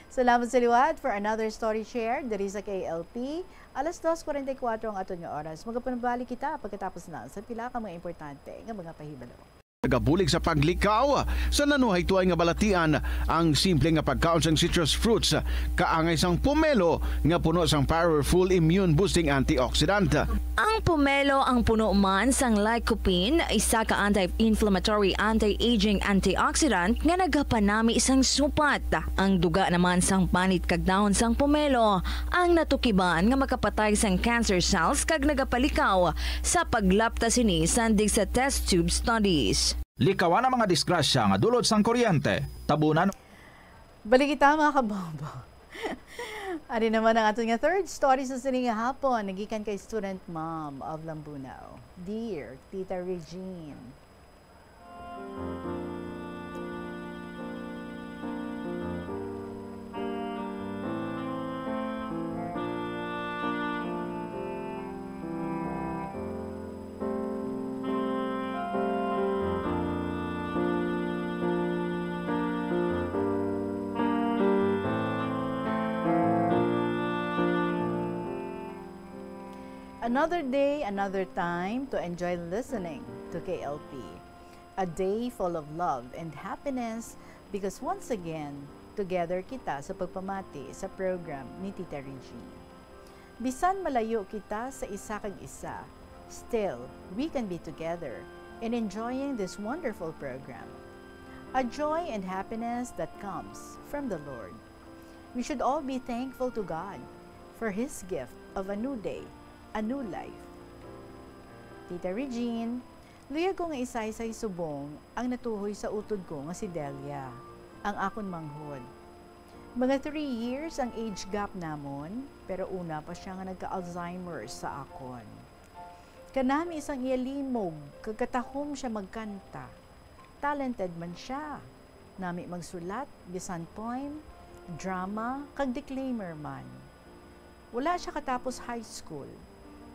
Salamat sa liwat for another story share diri sa K L P. Alas dos forty-four ang aton nga oras. Magapanabalik kita pagkatapos na sa pila ka mga importante nga mga pahibalo. Nagabulig sa paglikaw sa nanuhaytoy nga balatian ang simple nga pagkaon sang citrus fruits, kaangay sang pomelo nga puno sang powerful immune boosting antioxidant. Ang pomelo ang puno man sang lycopene, isa ka anti-inflammatory, anti-aging antioxidant nga nagapanami sang supat. Ang duga naman sang panit kag dahon sang pomelo ang natukiban nga makapatay sang cancer cells kag nagapalikaw sa paglapta sini sandig sa test tube studies. Likawan ang mga disgrasya nga dulot sang kuryente, tabunan. Balik kita, mga kabobo. Ari naman ang aton nga third story sa sini nga hapon, nagikan kay student mom of Lambunao. Dear Tita Regine. Another day, another time to enjoy listening to K L P. A day full of love and happiness because once again, together kita sa pagpamati sa program ni Tita Regine. Bisan malayo kita sa isa kag isa, still, we can be together and enjoying this wonderful program. A joy and happiness that comes from the Lord. We should all be thankful to God for His gift of a new day, a new life. Tita Regine, luyag ko nga isaysay subong ang natuhoy sa utod ko nga si Delia, ang akon manghod. Mga three years ang age gap namon, pero una pa siya nga nagka-Alzheimer's sa akon. Kanami sang iya limog, kag katahom siya magkanta. Talented man siya. Nami magsulat, bisan poem, drama, kag declaimer man. Wala siya katapos high school.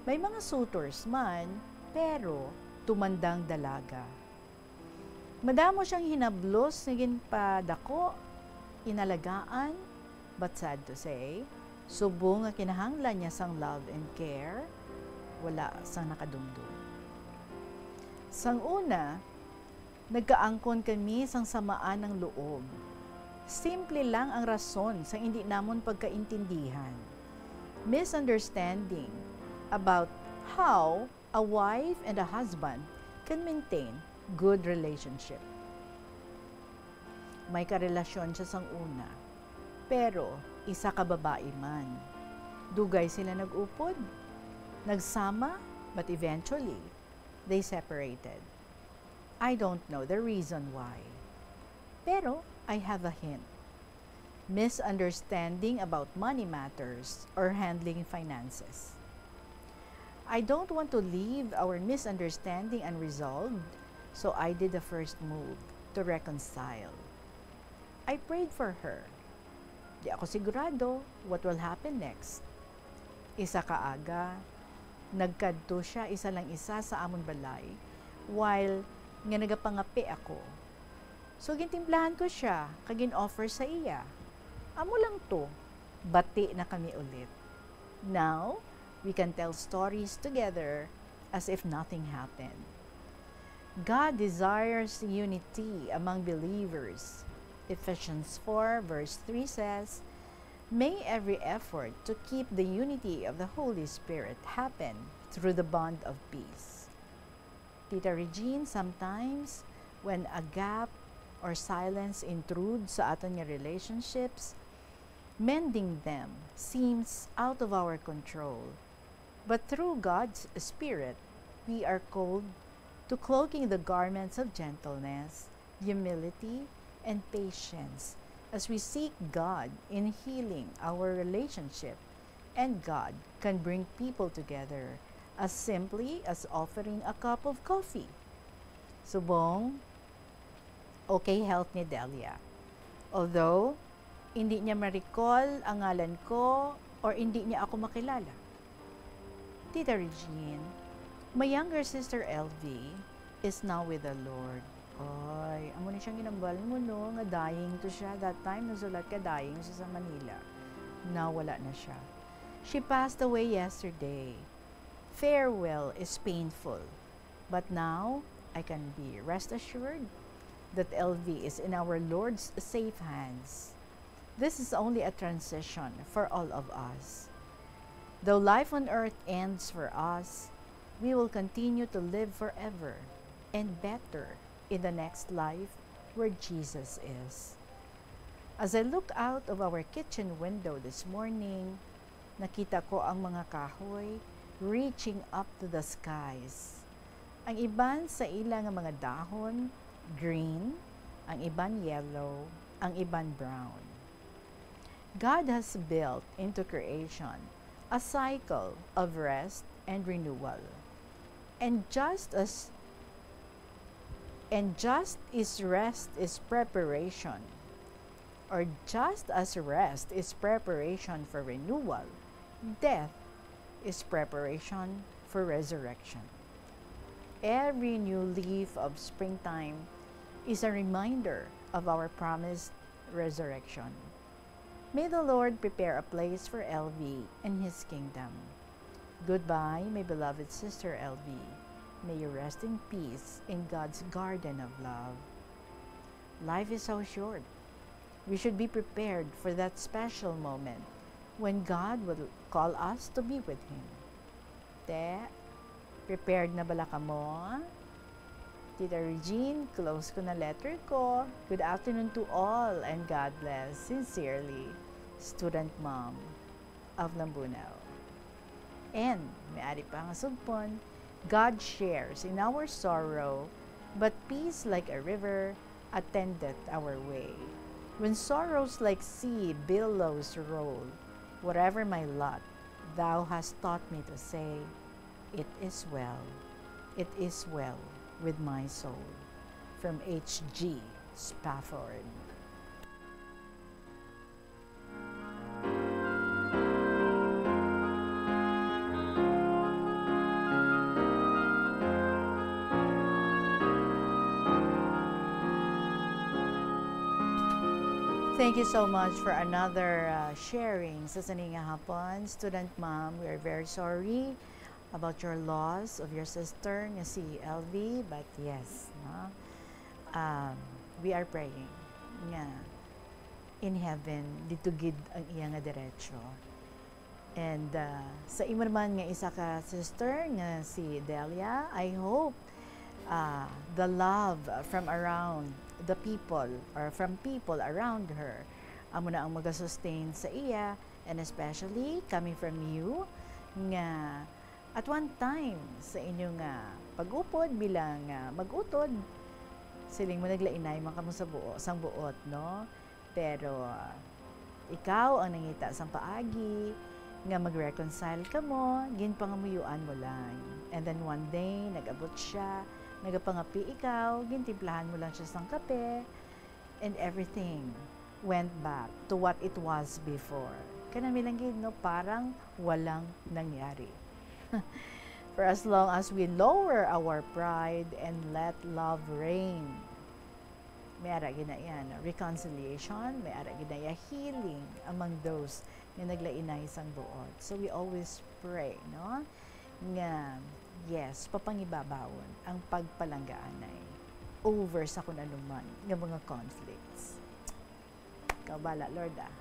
May mga suitors man, pero tumandang dalaga. Madamo siyang hinablos nga ginpadako, inalagaan, but sad to say, subong nga kinahanglan niya sang love and care, wala sang nakadumdom. Sang una, nagkaangkon kami sang samaan ng loob. Simple lang ang rason sang indi namon pagkaintindihan. Misunderstanding about how a wife and a husband can maintain good relationship. May karelasyon siya sang una, pero isa ka babayi man. Dugay sila nag-upod, nagsama, but eventually, they separated. I don't know the reason why. Pero I have a hint. Misunderstanding about money matters or handling finances. I don't want to leave our misunderstanding unresolved, so I did the first move to reconcile. I prayed for her. Di ako sigurado what will happen next. Isa ka aga, nagkadto siya isa lang isa sa amon balay, while nga nagapangape ako. So, gintimplahan ko siya kag gin-offer sa iya. Amo lang to, bati na kami ulit. Now, we can tell stories together as if nothing happened. God desires unity among believers. Ephesians four verse three says, "May every effort to keep the unity of the Holy Spirit happen through the bond of peace." Tita Regine, sometimes when a gap or silence intrudes sa aton nga relationships, mending them seems out of our control. But through God's Spirit, we are called to cloaking the garments of gentleness, humility, and patience as we seek God in healing our relationship and God can bring people together as simply as offering a cup of coffee. Subong, okay health ni Delia. Although, hindi niya ma-recall ang ngalan ko or hindi niya ako makilala. Tita Regine, my younger sister L V is now with the Lord. Ay, amo ni siyang ginambal mo, no, nga dying to siya. That time, nagsulat ka, dying siya sa Manila. Now, wala na siya. She passed away yesterday. Farewell is painful, but now I can be rest assured that L V is in our Lord's safe hands. This is only a transition for all of us. Though life on earth ends for us, we will continue to live forever and better in the next life where Jesus is. As I look out of our kitchen window this morning, nakita ko ang mga kahoy reaching up to the skies. Ang iban sa ila nga mga dahon, green, ang iban yellow, ang iban brown. God has built into creation a cycle of rest and renewal. And just as and just as rest is preparation, or just as rest is preparation for renewal, death is preparation for resurrection. Every new leaf of springtime is a reminder of our promised resurrection. May the Lord prepare a place for L V in His kingdom. Goodbye, my beloved sister L V. May you rest in peace in God's garden of love. Life is so short. We should be prepared for that special moment when God will call us to be with Him. Te, prepared na bala kamo? Tita Regine, close ko na letter ko. Good afternoon to all and God bless. Sincerely, Student Mom of Lambunao. And, may ari pa nga sugpon, God shares in our sorrow, but peace like a river attendeth our way. When sorrows like sea billows roll, whatever my lot, thou hast taught me to say, "It is well, it is well with my soul." From H G Spafford. Thank you so much for another, uh, sharing sa sini nga hapon. Student Mom, we are very sorry about your loss of your sister nga si L V, but yes, no? Um, we are praying nga in heaven, dito gid ang iya nga diretso. And, uh, sa imo naman nga isa ka sister nga si Delia, I hope, uh, the love from around the people or from people around her, amo na ang magasustain sa iya And especially coming from you, nga at one time sa inyo nga pag-upod bilang, ah, mag-utod, siling mo naglainay man kamo sa buo, sang buot, no? Pero, ah, ikaw ang nangita sang paagi nga mag-reconcile kamo, ginpangamuyoan mo lang. And then one day, nag-abot siya, nagapangapi ikaw, gintimplahan mo lang siya sang kape, and everything went back to what it was before. Kanami lang gid, no? Parang walang nangyari. For as long as we lower our pride and let love reign, may ara gid na iya, no? Reconciliation, may ara gid na iya healing among those nga naglainay sang buot. So we always pray, no? Nga, yes, papangibabawon ang pagpalanggaanay over sa kun anuman nga mga conflicts. Ikaw bala, Lord, ah.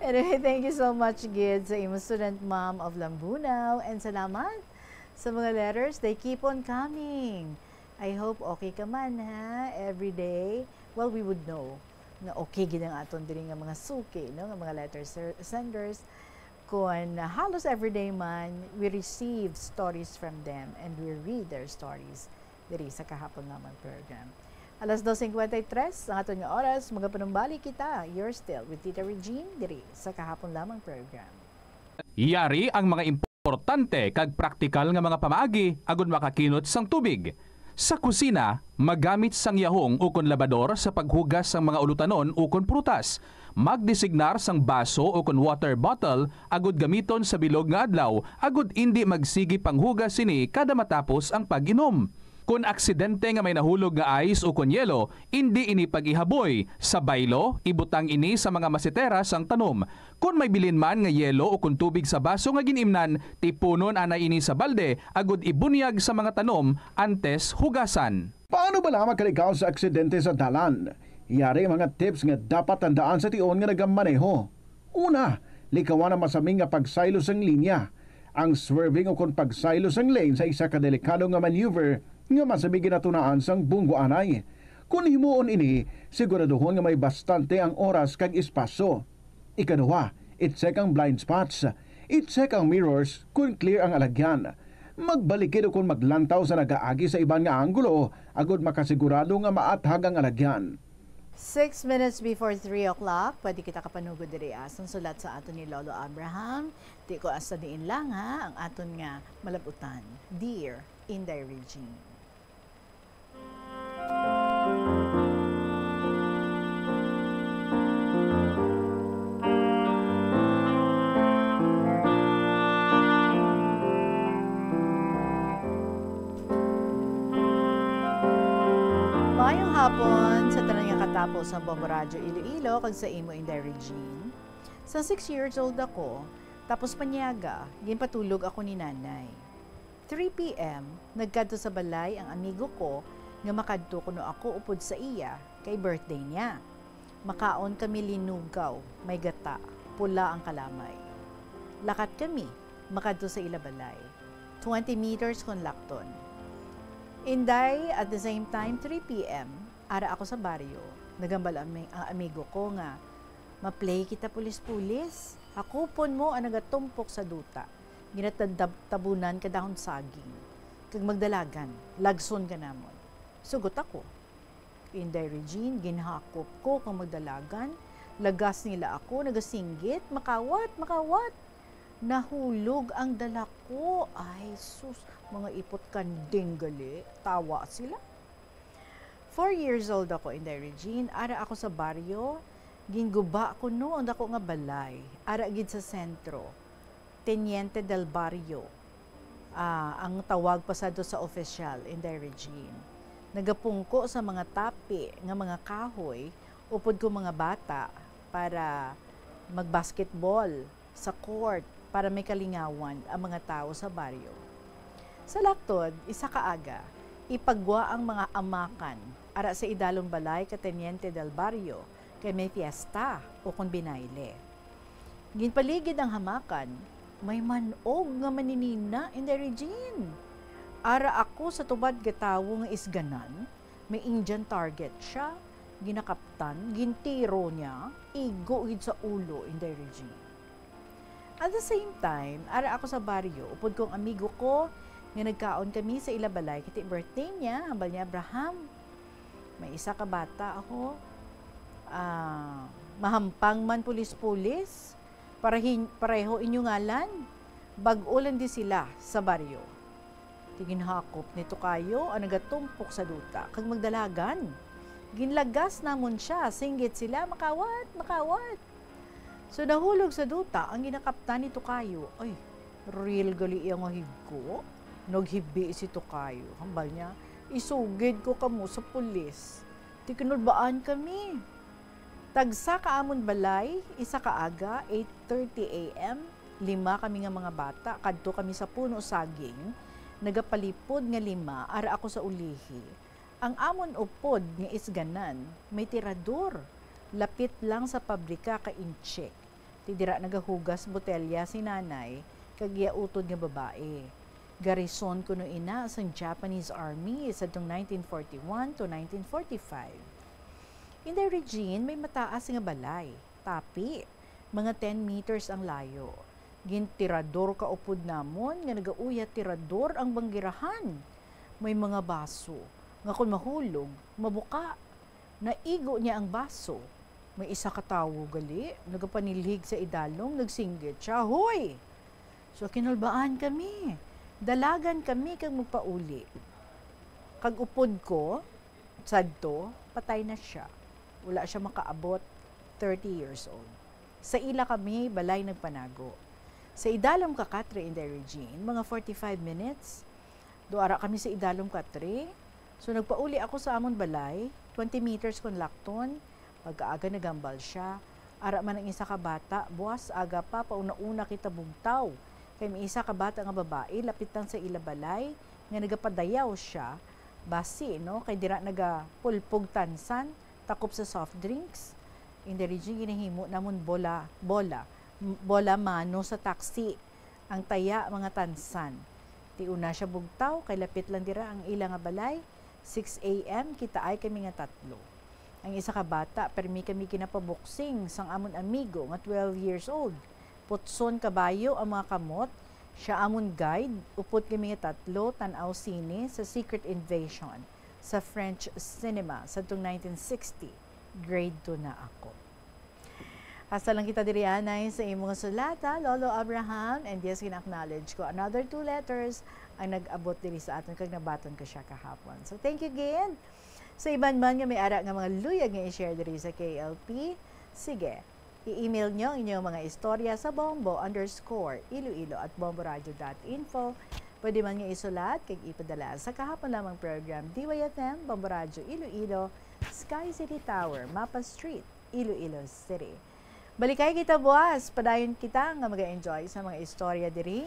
Anyway, thank you so much gid sa imo student mom of Lambunao. And salamat sa mga letters. They keep on coming. I hope okay ka man, ha? Every day. Well, we would know nga okay gid ang aton diri nga mga suki, no? Nga mga letter ser-, senders. Kung halos everyday man, we receive stories from them and we read their stories diri sa Kahapon Lamang program. Alas dos cincuenta y tres ang aton nga oras, magapanumbalik kita. You're still with Tita Regine diri sa Kahapon Lamang program. Yari ang mga importante kag praktikal nga mga pamaagi agud makakinot sang tubig. Sa kusina, magamit sang yahong ukon labador sa paghugas sang mga ulutanon ukon prutas. Magdesignar sang baso ukon water bottle agud gamiton sa bilog nga adlaw agud indi magsigi panghugas sini kada matapos ang pag-inom. Kon aksidente nga may nahulog nga ice ukon yelo, indi ini pag-ihaboy. Sa baylo, ibutang ini sa mga masetera sang tanom. Kon may bilin man nga yelo ukon tubig sa baso nga gin-imnan, tipunon anay ini sa balde agud ibunyag sa mga tanom antes hugasan. Paano bala makalikaw sa aksidente sa dalan? Yari ang mga tips nga dapat tandaan sa tion nga nagamaneho. Una, likawan ang masami nga pagsaylo sang linya. Ang swerving ukon pagsaylo sang lane sa isa ka delikado nga maneuver nga masami ginatunaan sang bunggo anay. Kon himuon ini, siguraduhon nga may bastante ang oras kag espasyo. Ikaduha, i-check ang blind spots. I-check ang mirrors kon clear ang alagyan. Magbalikid ukon maglantaw sa nagaagi sa iban nga anggulo agud makasigurado nga maathag ang alagyan. Six minutes before three o'clock, pwede kita kapanugod diri, ah, sang sulat sa aton ni Lolo Abraham. Di ko asta diin lang, ha, ang aton nga malabutan. Dear Inday Regine. Maayong hapon sa tanan nga katapos sa Bombo Radyo Iloilo kag sa imo, Inday Regine. Sa six years old ako, tapos panyaga, ginpatulog ako ni Nanay. Three P M, nagkadto sa balay ang amigo ko nga makadto kuno ako upod sa iya kay birthday niya. Makaon kami linugaw, may gata, pula ang kalamay. Lakat kami, makadto sa ila balay. Twenty meters kon lakton. Inday, at the same time, three P M, ara ako sa baryo. Nagambal ang ami-, ang amigo ko nga, "Ma-play kita pulis-pulis. Hakupon mo ang nagatumpok sa duta. Ginatadab-, tabunan ka dahon saging. Kag magdalagan, lagson ka namon." Sugot ako. Inday Regine, ginhakop ko kang magdalagan. Lagas nila ako, nagasinggit, "Makawat, makawat!" Nahulog ang dala ko. Ay, sus, mga ipot kanding gali. Tawa sila. Four years old ako, Inday Regine. Ara ako sa baryo. Ginguba ko, no, ang dako nga balay. Ara gid sa sentro. Teniente del Barrio, ah, ang tawag pasado sa opisyal, Inday Regine. Nagapungko sa mga tapi nga mga kahoy, upod ko mga bata para mag-basketball sa court para may kalingawan ang mga tawo sa baryo. Sa laktod, isa ka aga, ipagwa ang mga amakan ara sa idalong balay ka Teniente del Barrio kay may fiesta o kon binayle. Ginpaligid ang hamakan, may man-og nga maninina, Inday Regine. Ara ako sa tubad nga tawo nga isganan, may Indian target siya, Ginakaptan, gintiro niya, igo gid sa ulo, Inday Regine. At the same time, ara ako sa baryo, upod kong amigo ko nga nagkaon kami sa ila balay, kay birthday niya, hambal niya, "Abraham, may isa ka bata ako, ah, mahampang man pulis-pulis, parahin-, pareho inyo ngalan, bag-o lang di sila sa baryo." Ti ginhakop ni Tokayo ang nagatumpok sa duta kag magdalagan. Ginlagas namon sia, singgit sila, "Makawat! Makawat!" So, nahulog sa duta ang ginakaptan ni Tokayo. Ay, real gali iya nga higko. Naghibi si Tokayo. Hambal niya, "Isugid ko kamo sa pulis. Ti kinulbaan kami." Tagsa ka amon balay, isa ka aga, eight thirty A M, lima kami nga mga bata, kadto kami sa puno saging, nagapalipod nga lima, ara ako sa ulihi. Ang amon upod nga isganan, may tirador, lapit lang sa pabrika ka intsik. Ti dira nagahugas botelya si nanay, kag iya utod nga babae. Garison kuno ina sang Japanese Army sadtong nineteen forty-one to nineteen forty-five. Inday Regine, may mataas nga balay, tapi, mga ten meters ang layo. Gintirador ka upod namon nga nagauyat tirador ang banggirahan. May mga baso nga kon mahulog, mabuka. Naigo niya ang baso. May isa ka tawo gali, nagapanilhig sa idalom, nagsinggit siya, "Hoy!" So, kinulbaan kami. Dalagan kami kag magpauli. Kag upod ko, sadto, patay na siya. Wala siya makaabot thirty years old. Sa ila kami balay nagpanago. Sa idalom ka katre, Inday Regine, mga forty-five minutes, do ara kami sa idalom katre. So, nagpauli ako sa amon balay, twenty meters kon lakton. Pagkaaga, naghambal siya. Ara man ang isa ka bata, buas aga pa, pauna-una kita bugtaw. Kay may isa ka bata nga babae, lapit lang sa ila balay, nga nagapadayaw siya. Basi, no? Kay dira nagapulpog tansan, takop sa soft drinks. Inday Regine, ginahimo namon bola, bola, m-, bola mano sa taxi. Ang taya, mga tansan. Ti una siya bugtaw, kay lapit lang dira ang ila nga balay. Six A M, kita ay kami nga tatlo. Ang isa ka bata, permi kami ginapaboksing sang amon amigo nga twelve years old. Putson kabayo ang mga kamot. Siya amon guide, upod kami nga tatlo, tan-aw sine sa Secret Invasion sa French cinema sadtong nineteen sixty. Grade two na ako. Hasta lang kita diri, anay, sa imo nga sulata, Lolo Abraham, and yes, gina-acknowledge ko another two letters ang nag-abot diri sa aton kag nabaton ko siya kahapon. So, thank you again. Sa iban man nga may ara nga mga luyag nga i-share diri sa K L P, sige, i-email nyo ang inyong mga istorya sa bombo underscore iloilo at bomboradio dot info. Pwede man nga isulat kag ipadala sa kahapon lamang program, D Y F M, Bombo Radyo Iloilo, Sky City Tower, Mapa Street, Iloilo City. Balikay kita buas, padayon kita nga mag-enjoy sa mga istorya diri.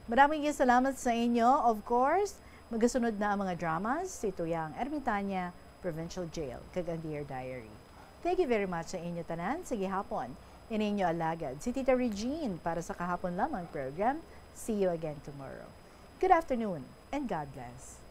Maraming salamat sa inyo. Of course, magasunod na ang mga dramas, si Tuyang Ermitanya, Provincial Jail, kag ang Dear Diary. Thank you very much sa inyo tanan. Sa gihapon, ini inyo alagad, si Tita Regine para sa kahapon lamang program. See you again tomorrow. Good afternoon and God bless.